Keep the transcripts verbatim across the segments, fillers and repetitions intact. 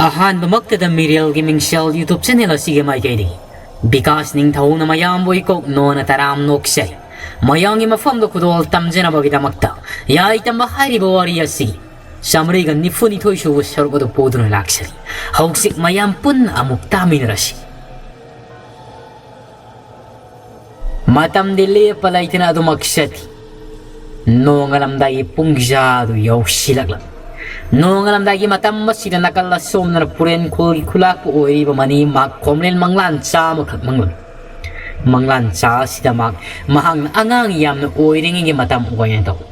ꯑꯍꯥꯟꯕꯃꯛꯇꯗ ꯃꯤꯔꯦꯜꯒꯤ ꯃꯤꯡꯁꯦꯜ YouTube channel ꯑꯁꯤꯒꯤ ꯃꯥꯏꯀꯩꯗꯒꯤ ꯕꯤꯀꯥꯁ ꯅꯤꯡꯊꯧꯅ ꯃꯌꯥꯝꯕꯨ ꯏꯀꯣꯛ ꯅꯣꯟꯅ ꯇꯔꯥꯝ ꯅꯣꯛꯆꯩ꯫ ꯃꯌꯥꯝꯒꯤ ꯃꯐꯝꯗ ꯈꯨꯗꯣꯜ ꯇꯝꯖꯅꯕꯒꯤꯗꯃꯛꯇ ꯌꯥꯏ ꯇꯝꯕ ꯍꯥꯏꯔꯤꯕ ꯋꯥꯔꯤ ꯑꯁꯤ ꯆꯥꯃꯔꯤꯒ ꯅꯤꯐꯨ ꯅꯤꯊꯣꯏ ꯁꯨꯕ ꯁꯔꯨꯛ ꯑꯗꯨ ꯄꯨꯗꯨꯅ ꯂꯥꯛꯆꯔꯤ꯫ ꯍꯧꯖꯤꯛ ꯃꯌꯥꯝ ꯄꯨꯟꯅ ꯑꯃꯨꯛ ꯇꯥꯃꯤꯟꯅꯔꯁꯤ꯫ ꯃꯇꯝꯗꯤ ꯂꯦꯞꯄ ꯂꯩꯇꯅ ꯑꯗꯨꯃꯛ ꯆꯠꯈꯤ꯫ ꯅꯣꯡꯉꯥꯜꯂꯝꯗꯥꯏꯒꯤ ꯄꯨꯡꯖꯥꯗꯨ ꯌꯧꯁꯤꯜꯂꯛꯂꯝꯃꯤ꯫ ꯅꯣꯡꯉꯥꯜꯂꯝꯗꯥꯏꯒꯤ ꯃꯇꯝ ꯑꯁꯤꯗ ꯅꯥꯀꯜ ꯑꯁꯣꯝꯗꯅ ꯄꯨꯔꯦꯟꯈꯣꯜꯒꯤ ꯈꯨꯂꯥꯛꯄꯨ ꯑꯣꯏꯔꯤꯕ ꯃꯅꯤ ꯃꯍꯥꯛ ꯈꯣꯝꯂꯦꯟ ꯃꯪꯂꯥꯟ ꯆꯥ ꯑꯃꯈꯛ ꯃꯪꯂꯝꯃꯤ꯫ ꯃꯪꯂꯥꯟ ꯆꯥ ꯑꯁꯤꯗ ꯃꯍꯥꯛ, ꯃꯍꯥꯛꯅ ꯑꯉꯥꯡ ꯌꯥꯝꯅ ꯑꯣꯏꯔꯤꯉꯩꯒꯤ ꯃꯇꯝ ꯑꯣꯏꯅ ꯇꯧꯏ꯫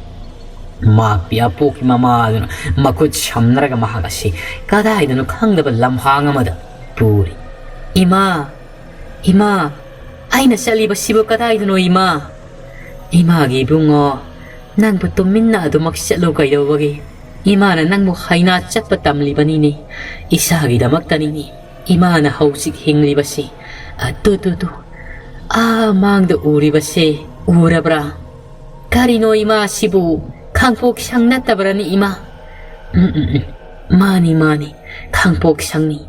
ꯃꯍꯥꯛꯀꯤ ꯑꯄꯣꯛꯀꯤ ꯃꯃꯥꯗꯨꯅ ꯃꯈꯨꯠ ꯁꯝꯅꯔꯒ ꯃꯍꯥꯛ ꯑꯁꯤ ꯀꯗꯥꯏꯗꯅꯣ ꯈꯪꯗꯕ ꯂꯝꯍꯥꯡ ꯑꯃꯗ ꯄꯨꯔꯤ꯫ "ꯏꯃꯥ, ꯏꯃꯥ, ꯑꯩꯅ ꯆꯠꯂꯤꯕꯁꯤꯕꯨ ꯀꯗꯥꯏꯗꯅꯣ, ꯏꯃꯥ? ꯏꯃꯥꯒꯤ ꯏꯕꯨꯡꯉꯣ, ꯅꯪꯕꯨ ꯇꯨꯃꯤꯟꯅ ꯑꯗꯨꯃꯛ ꯆꯠꯂꯨ ꯀꯩꯗꯧꯕꯒꯤ? ꯏꯃꯥꯅ ꯅꯪꯕꯨ ꯍꯩꯅꯥ ꯆꯠꯄ ꯇꯝꯂꯤꯕꯅꯤꯅꯦ꯫ ꯏꯆꯥꯒꯤꯗꯃꯛꯇꯅꯤꯅꯦ ꯏꯃꯥꯅ ꯍꯧꯖꯤꯛ ꯍꯤꯡꯂꯤꯕꯁꯤ꯫ ꯑꯗꯨ, ꯇꯨ, ꯇꯨ, ꯑꯥ ꯃꯥꯡꯗ ꯎꯔꯤꯕꯁꯦ ꯎꯔꯕ꯭ꯔꯥ? ꯀꯔꯤꯅꯣ ꯏꯃꯥꯁꯤꯕꯨ? ꯈꯥꯡꯄꯣꯛ ꯁꯪ ꯅꯠꯇꯕ꯭ꯔꯅꯤ, ꯏꯃꯥ?" "ꯎꯝ, ꯎꯝ, ꯎꯝ, ꯃꯥꯅꯤ, ꯃꯥꯅꯤ, ꯈꯥꯡꯄꯣꯛ ꯁꯪꯅꯤ꯫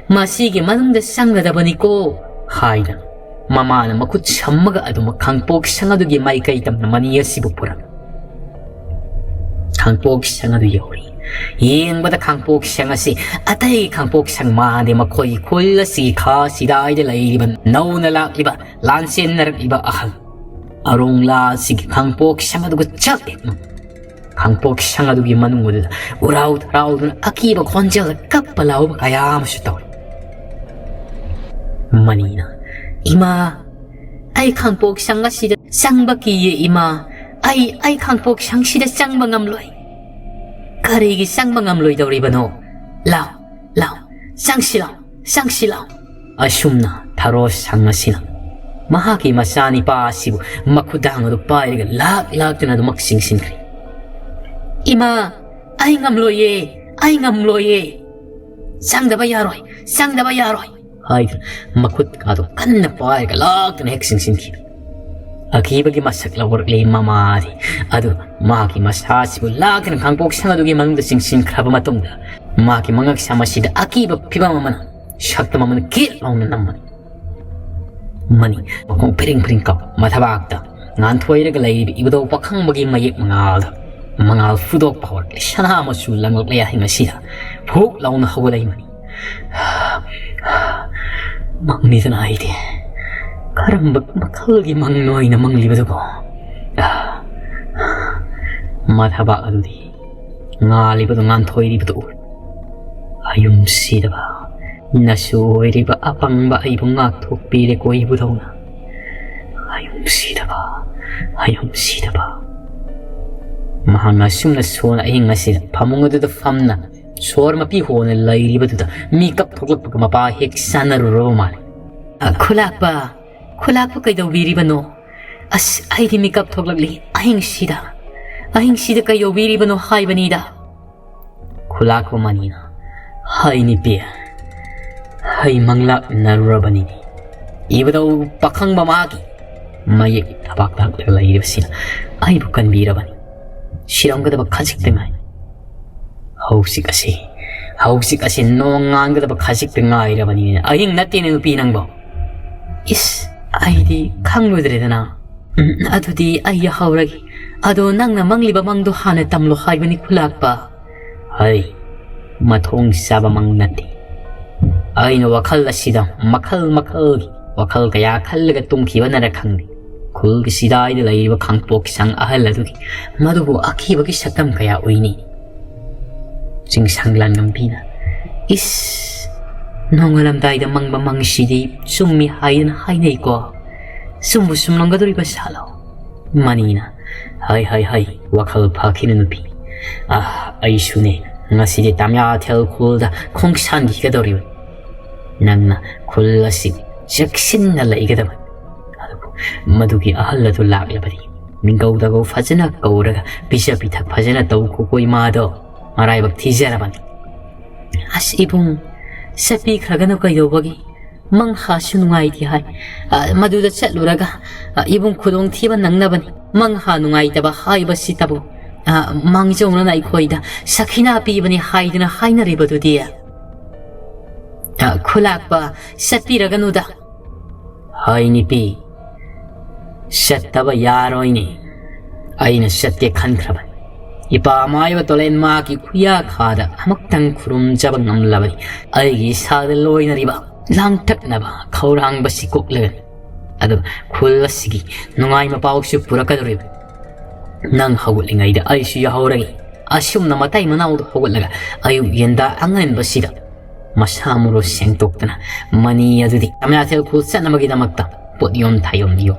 ꯃꯁꯤꯒꯤ ꯃꯅꯨꯡꯗ ꯆꯪꯒꯗꯕꯅꯤꯀꯣ" ꯍꯥꯏꯅ ꯃꯃꯥꯅ ꯃꯈꯨꯠ ꯁꯝꯃꯒ ꯑꯗꯨꯃꯛ ꯈꯥꯡꯄꯣꯛ ꯁꯪ ꯑꯗꯨꯒꯤ ꯃꯥꯏꯀꯩ ꯇꯝꯅ ꯃꯅꯤ ꯑꯁꯤꯕꯨ ꯄꯨꯔꯝꯃꯤ꯫ ꯈꯥꯡꯄꯣꯛ ꯁꯪ ꯑꯗꯨ ꯌꯧꯔꯤ꯫ ꯌꯦꯡꯕꯗ ꯈꯥꯡꯄꯣꯛ ꯁꯪ ꯑꯁꯤ ꯑꯇꯩ ꯈꯥꯡꯄꯣꯛ ꯁꯪ ꯃꯥꯟꯗꯦ꯫ ꯃꯈꯣꯏ ꯈꯨꯜ ꯑꯁꯤꯒꯤ ꯈꯥ ꯁꯤꯗꯥꯏꯗ ꯂꯩꯔꯤꯕ ꯅꯧꯅ ꯂꯥꯛꯂꯤꯕ ꯂꯥꯟꯆꯦꯟꯅꯔꯛꯂꯤꯕ ꯑꯍꯜ ꯑꯔꯣꯡꯂꯥ ꯑꯁꯤꯒꯤ ꯈꯥꯡꯄꯣꯛ ꯁꯪ ꯑꯗꯨꯒ ꯆꯞ ꯃꯥꯟꯅꯩ꯫ ꯈꯥꯡꯄꯣꯛ ꯁꯪ ꯑꯗꯨꯒꯤ ꯃꯅꯨꯡ ꯑꯗꯨꯗ ꯎꯔꯥꯎ ꯊꯔꯥꯎꯗꯨꯅ ꯑꯀꯤꯕ ꯈꯣꯟꯖꯦꯜꯗ ꯀꯞꯄ ꯂꯥꯎꯕ ꯀꯌꯥ ꯑꯃꯁꯨ ꯇꯧꯔꯤ꯫ ꯃꯅꯤꯅ, "ꯏꯃꯥ, ꯑꯩ ꯈꯥꯡꯄꯣꯛ ꯁꯪ ꯑꯁꯤꯗ ꯆꯪꯕ ꯀꯤꯌꯦ, ꯏꯃꯥ꯫ ꯑꯩ, ꯑꯩ ꯈꯥꯡꯄꯣꯛ ꯁꯪꯁꯤꯗ ꯆꯪꯕ ꯉꯝꯂꯣꯏ꯫" "ꯀꯔꯤꯒꯤ ꯆꯪꯕ ꯉꯝꯂꯣꯏꯗꯧꯔꯤꯕꯅꯣ? ꯂꯥꯎ, ꯂꯥꯎ, ꯆꯪꯁꯤ ꯂꯥꯎ, ꯆꯪꯁꯤ ꯂꯥꯎ꯫" ꯑꯁꯨꯝꯅ ꯊꯔꯣ ꯁꯪ ꯑꯁꯤꯅ ꯃꯍꯥꯛꯀꯤ ꯃꯆꯥꯅꯤꯄꯥ ꯑꯁꯤꯕꯨ ꯃꯈꯨꯗꯥꯡ ꯑꯗꯨ ꯄꯥꯏꯔꯒ ꯂꯥꯛ ꯂꯥꯛꯇꯨꯅ ꯑꯗꯨꯃꯛ ꯆꯤꯡꯁꯤꯟꯈ꯭ꯔꯦ꯫ "ꯏꯃꯥ, ꯑꯩ ꯉꯝꯂꯣꯏꯌꯦ, ꯑꯩ ꯉꯝꯂꯣꯏꯌꯦ꯫ ꯆꯪꯗꯕ ꯌꯥꯔꯣꯏ, ꯆꯪꯗꯕ ꯌꯥꯔꯣꯏ" ꯍꯥꯏꯗꯨꯅ ꯃꯈꯨꯠ ꯑꯗꯨ ꯀꯟꯅ ꯄꯥꯏꯔꯒ ꯂꯥꯛꯇꯨꯅ ꯍꯦꯛ ꯆꯤꯡꯁꯤꯟꯈꯤ꯫ ꯑꯀꯤꯕꯒꯤ ꯃꯁꯛ ꯂꯧꯔꯛꯂꯦ ꯃꯃꯥꯗꯤ꯫ ꯑꯗꯨ ꯃꯍꯥꯛꯀꯤ ꯃꯆꯥꯁꯤꯕꯨ ꯂꯥꯛꯇꯨꯅ ꯈꯥꯡꯄꯣꯛ ꯁꯪ ꯑꯗꯨꯒꯤ ꯃꯅꯨꯡꯗ ꯆꯤꯡꯁꯤꯟꯈ꯭ꯔꯕ ꯃꯇꯨꯡꯗ ꯃꯍꯥꯛꯀꯤ ꯃꯉꯛꯁꯝ ꯑꯁꯤꯗ ꯑꯀꯤꯕ ꯐꯤꯚꯝ ꯑꯃꯅ ꯁꯛꯇꯝ ꯑꯃꯅ ꯀꯤꯠ ꯂꯥꯎꯅ ꯅꯝꯕꯅꯤ꯫ ꯃꯅꯤ ꯃꯈꯣꯡ ꯐꯤꯔꯤꯡ ꯐꯤꯔꯤꯡ ꯀꯞ ꯃꯊꯕꯥꯛꯇ ꯉꯥꯟꯊꯣꯏꯔꯒ ꯂꯩꯔꯤꯕ ꯏꯕꯨꯙꯧ ꯄꯥꯈꯪꯕꯒꯤ ꯃꯌꯦꯛ ꯃꯉꯥꯜꯗ ꯃꯉꯥꯜ ꯐꯨꯗꯣꯛꯄ ꯍꯧꯔꯛꯂꯦ꯫ ꯁꯅꯥ ꯃꯆꯨ ꯂꯪꯂꯛꯂꯦ ꯑꯍꯤꯡ ꯑꯁꯤꯗ꯫ ꯐꯨꯛ ꯂꯥꯎꯅ ꯍꯧꯒꯠꯂꯛꯏ ꯃꯅꯤ꯫ ꯃꯪꯂꯤꯗꯅ ꯑꯩꯗꯤ꯫ ꯀꯔꯝꯕ ꯃꯈꯜꯒꯤ ꯃꯪꯅꯣ ꯑꯩꯅ ꯃꯪꯂꯤꯕꯗꯨꯕꯣ? ꯃꯊꯕꯥꯛ ꯑꯗꯨꯗꯤ ꯉꯥꯜꯂꯤꯕꯗꯨ, ꯉꯥꯟꯊꯣꯏꯔꯤꯕꯗꯨ ꯎꯔꯦ꯫ ꯑꯌꯨꯝꯁꯤꯗꯕ, ꯅꯁꯨ ꯑꯣꯏꯔꯤꯕ ꯑꯄꯪꯕ ꯑꯩꯕꯨ ꯉꯥꯛꯊꯣꯛꯄꯤꯔꯦꯀꯣ ꯏꯕꯨꯙꯧꯅ꯫ ꯑꯌꯨꯝꯁꯤꯗꯕ, ꯑꯌꯨꯝꯁꯤꯗꯕ꯫ ꯃꯍꯥꯛꯅ ꯑꯁꯨꯝꯅ ꯁꯣꯟꯅ ꯑꯍꯤꯡ ꯑꯁꯤꯗ ꯐꯃꯨꯡ ꯑꯗꯨꯗ ꯐꯝꯅ ꯁꯣꯔ ꯃꯄꯤ ꯍꯣꯟꯅ ꯂꯩꯔꯤꯕꯗꯨꯗ ꯃꯤꯀꯞ ꯊꯣꯛꯂꯛꯄꯒ ꯃꯄꯥ ꯍꯦꯛ ꯆꯥꯟꯅꯔꯨꯔꯕ ꯃꯥꯜꯂꯤ꯫ "ꯑ, ꯈꯨꯂꯥꯛꯄ, ꯈꯨꯂꯥꯛꯄ ꯀꯩꯗꯧꯕꯤꯔꯤꯕꯅꯣ? ꯑꯁ, ꯑꯩꯗꯤ ꯃꯤꯀꯞ ꯊꯣꯛꯂꯛꯂꯤ ꯑꯍꯤꯡꯁꯤꯗ꯫ ꯑꯍꯤꯡꯁꯤꯗ ꯀꯩꯗꯧꯕꯤꯔꯤꯕꯅꯣ ꯍꯥꯏꯕꯅꯤꯗ?" ꯈꯨꯂꯥꯛꯄ ꯃꯅꯤꯅ, "ꯍꯩ ꯅꯨꯄꯤ, ꯍꯩ ꯃꯪꯂꯥꯛꯅꯔꯨꯔꯕꯅꯤꯅꯦ꯫ ꯏꯕꯨꯙꯧ ꯄꯥꯈꯪꯕ ꯃꯥꯒꯤ ꯃꯌꯦꯛ ꯊꯕꯥꯛ ꯊꯛꯂꯒ ꯂꯩꯔꯤꯕꯁꯤꯅ ꯑꯩꯕꯨ ꯀꯟꯕꯤꯔꯕꯅꯤ꯫ ꯁꯤꯔꯝꯒꯗꯕ ꯈꯖꯤꯛꯇ ꯉꯥꯏ꯫ ꯍꯧꯖꯤꯛ ꯑꯁꯤ, ꯍꯧꯖꯤꯛ ꯑꯁꯤ ꯅꯣꯡꯉꯥꯟꯒꯗꯕ ꯈꯖꯤꯛꯇ ꯉꯥꯏꯔꯕꯅꯤꯅꯦ꯫ ꯑꯍꯤꯡ ꯅꯠꯇꯦꯅꯦ ꯅꯨꯄꯤ ꯅꯪꯕꯣ꯫ ꯏꯁ, ꯑꯩꯗꯤ ꯈꯪꯂꯨꯗ꯭ꯔꯦꯗꯅ꯫ ꯎꯝ, ꯑꯗꯨꯗꯤ ꯑꯩ ꯌꯥꯍꯧꯔꯒꯦ꯫ ꯑꯗꯣ ꯅꯪꯅ ꯃꯪꯂꯤꯕ ꯃꯪꯗꯣ ꯍꯥꯟꯅ ꯇꯝꯂꯣ ꯍꯥꯏꯕꯅꯤ ꯈꯨꯂꯥꯛꯄ꯫ ꯍꯩ, ꯃꯊꯣꯡ ꯆꯥꯕ ꯃꯪ ꯅꯠꯇꯦ꯫ ꯑꯩꯅ ꯋꯥꯈꯜ ꯑꯁꯤꯗ ꯃꯈꯜ ꯃꯈꯜꯒꯤ ꯋꯥꯈꯜ ꯀꯌꯥ ꯈꯜꯂꯒ ꯇꯨꯝꯈꯤꯕꯅꯔ ꯈꯪꯗꯦ꯫ ꯈꯨꯜꯒꯤ ꯁꯤꯗꯥꯏꯗ ꯂꯩꯔꯤꯕ ꯈꯥꯡꯄꯣꯛ ꯁꯪ ꯑꯍꯜ ꯑꯗꯨꯒꯤ ꯃꯗꯨꯕꯨ ꯑꯀꯤꯕꯒꯤ ꯁꯛꯇꯝ ꯀꯌꯥ ꯎꯏꯅꯤ꯫ ꯆꯤꯡꯁꯥꯡ ꯂꯥꯟꯉꯝꯕꯤꯅ, "ꯏꯁ, ꯅꯣꯡꯉꯥꯜꯂꯝꯗꯥꯏꯗ ꯃꯪꯕ ꯃꯪꯁꯤꯗꯤ ꯆꯨꯝꯃꯤ ꯍꯥꯏꯗꯅ ꯍꯥꯏꯅꯩꯀꯣ꯫ ꯆꯨꯝꯕꯨ ꯆꯨꯝꯂꯝꯒꯗꯧꯔꯤꯕ ꯁꯥꯠꯂꯣ?" ꯃꯅꯤꯅ, "ꯍꯩ, ꯍꯩ, ꯍꯩ, ꯋꯥꯈꯜ ꯐꯥꯈꯤꯅꯨ ꯅꯨꯄꯤ꯫ ꯑꯥ, ꯑꯩꯁꯨꯅꯦ, ꯉꯁꯤꯗꯤ ꯇꯥꯃꯤꯌꯥꯊꯦꯜ ꯈꯨꯜꯗ ꯈꯣꯡꯁꯥꯟꯈꯤꯒꯗꯧꯔꯤꯕꯅꯤ꯫ ꯅꯪꯅ ꯈꯨꯜ ꯑꯁꯤ ꯆꯦꯛꯁꯤꯟꯅ ꯂꯩꯒꯗꯕꯅꯤ꯫ ꯑꯗꯨꯕꯨ ꯃꯗꯨꯒꯤ ꯑꯍꯜ ꯑꯗꯨ ꯂꯥꯛꯂꯕꯗꯤ ꯃꯤꯡꯒꯧꯗꯒꯧ ꯐꯖꯅ ꯀꯧꯔꯒ ꯄꯤꯖ ꯄꯤꯊꯛ ꯐꯖꯅ ꯇꯧꯈꯣꯀꯣ ꯏꯃꯥꯗꯣ꯫ ꯃꯔꯥꯏꯕꯛ ꯊꯤꯖꯔꯕꯅꯤ꯫" "ꯑꯁ ꯏꯕꯨꯡ, ꯆꯠꯄꯤꯈ꯭ꯔꯒꯅꯨ ꯀꯩꯗꯧꯕꯒꯤ? ꯃꯪꯍꯥꯁꯨ ꯅꯨꯡꯉꯥꯏꯇꯦ ꯍꯥꯏ꯫ ꯑ, ꯃꯗꯨꯗ ꯆꯠꯂꯨꯔꯒ, ꯑ, ꯏꯕꯨꯡ ꯈꯨꯗꯣꯡꯊꯤꯕ ꯅꯪꯅꯕꯅꯤ꯫ ꯃꯪꯍꯥ ꯅꯨꯡꯉꯥꯏꯇꯕ ꯍꯥꯏꯕꯁꯤꯇꯕꯨ ꯑ, ꯃꯥꯡꯖꯧꯅꯅ ꯑꯩꯈꯣꯏꯗ ꯁꯈꯤꯅꯥ ꯄꯤꯕꯅꯤ ꯍꯥꯏꯗꯨꯅ ꯍꯥꯏꯅꯔꯤꯕꯗꯨꯗꯤ? ꯑ, ꯈꯨꯂꯥꯛꯄ, ꯆꯠꯄꯤꯔꯒꯅꯨꯗ꯫ ꯍꯥꯏ ꯅꯨꯄꯤ, ꯆꯠꯇꯕ ꯌꯥꯔꯣꯏꯅꯦ꯫ ꯑꯩꯅ ꯆꯠꯀꯦ ꯈꯟꯈ꯭ꯔꯕꯅꯤ꯫ ꯏꯄꯥ ꯃꯥꯏꯕ ꯇꯣꯂꯦꯟ ꯃꯥꯒꯤ ꯈꯨꯌꯥꯈꯥꯗ ꯑꯃꯨꯛꯇꯪ ꯈꯨꯔꯨꯝꯖꯕ ꯉꯝꯂꯕꯗꯤ ꯑꯩꯒꯤ ꯏꯁꯥꯗ ꯂꯣꯏꯅꯔꯤꯕ ꯂꯥꯡꯇꯛꯅꯕ ꯈꯧꯔꯥꯡꯕꯁꯤ ꯀꯣꯛꯂꯒꯅꯤ꯫ ꯑꯗꯨ ꯈꯨꯜ ꯑꯁꯤꯒꯤ ꯅꯨꯡꯉꯥꯏ ꯃꯄꯥꯎꯁꯨ ꯄꯨꯔꯛꯀꯗꯧꯔꯤꯕꯅꯤ꯫ ꯅꯪ ꯍꯧꯒꯠꯂꯤꯉꯩꯗ ꯑꯩꯁꯨ ꯌꯥꯍꯧꯔꯒꯦ꯫ ꯑꯁꯨꯝꯅ ꯃꯇꯩ ꯃꯅꯥꯎꯗ ꯍꯧꯒꯠꯂꯒ ꯑꯌꯨꯛ ꯌꯦꯟꯗꯥ ꯑꯉꯟꯕꯁꯤꯗ ꯃꯁꯥ ꯃꯔꯨ ꯁꯦꯡꯗꯣꯛꯇꯨꯅ ꯃꯅꯤ ꯑꯗꯨꯗꯤ ꯀꯃꯌꯥꯊꯦꯜ ꯈꯨꯜ ꯆꯠꯅꯕꯒꯤꯗꯃꯛꯇ ꯄꯣꯠ ꯌꯣꯝ ꯊꯥꯌꯣꯝ ꯌꯣꯝ꯫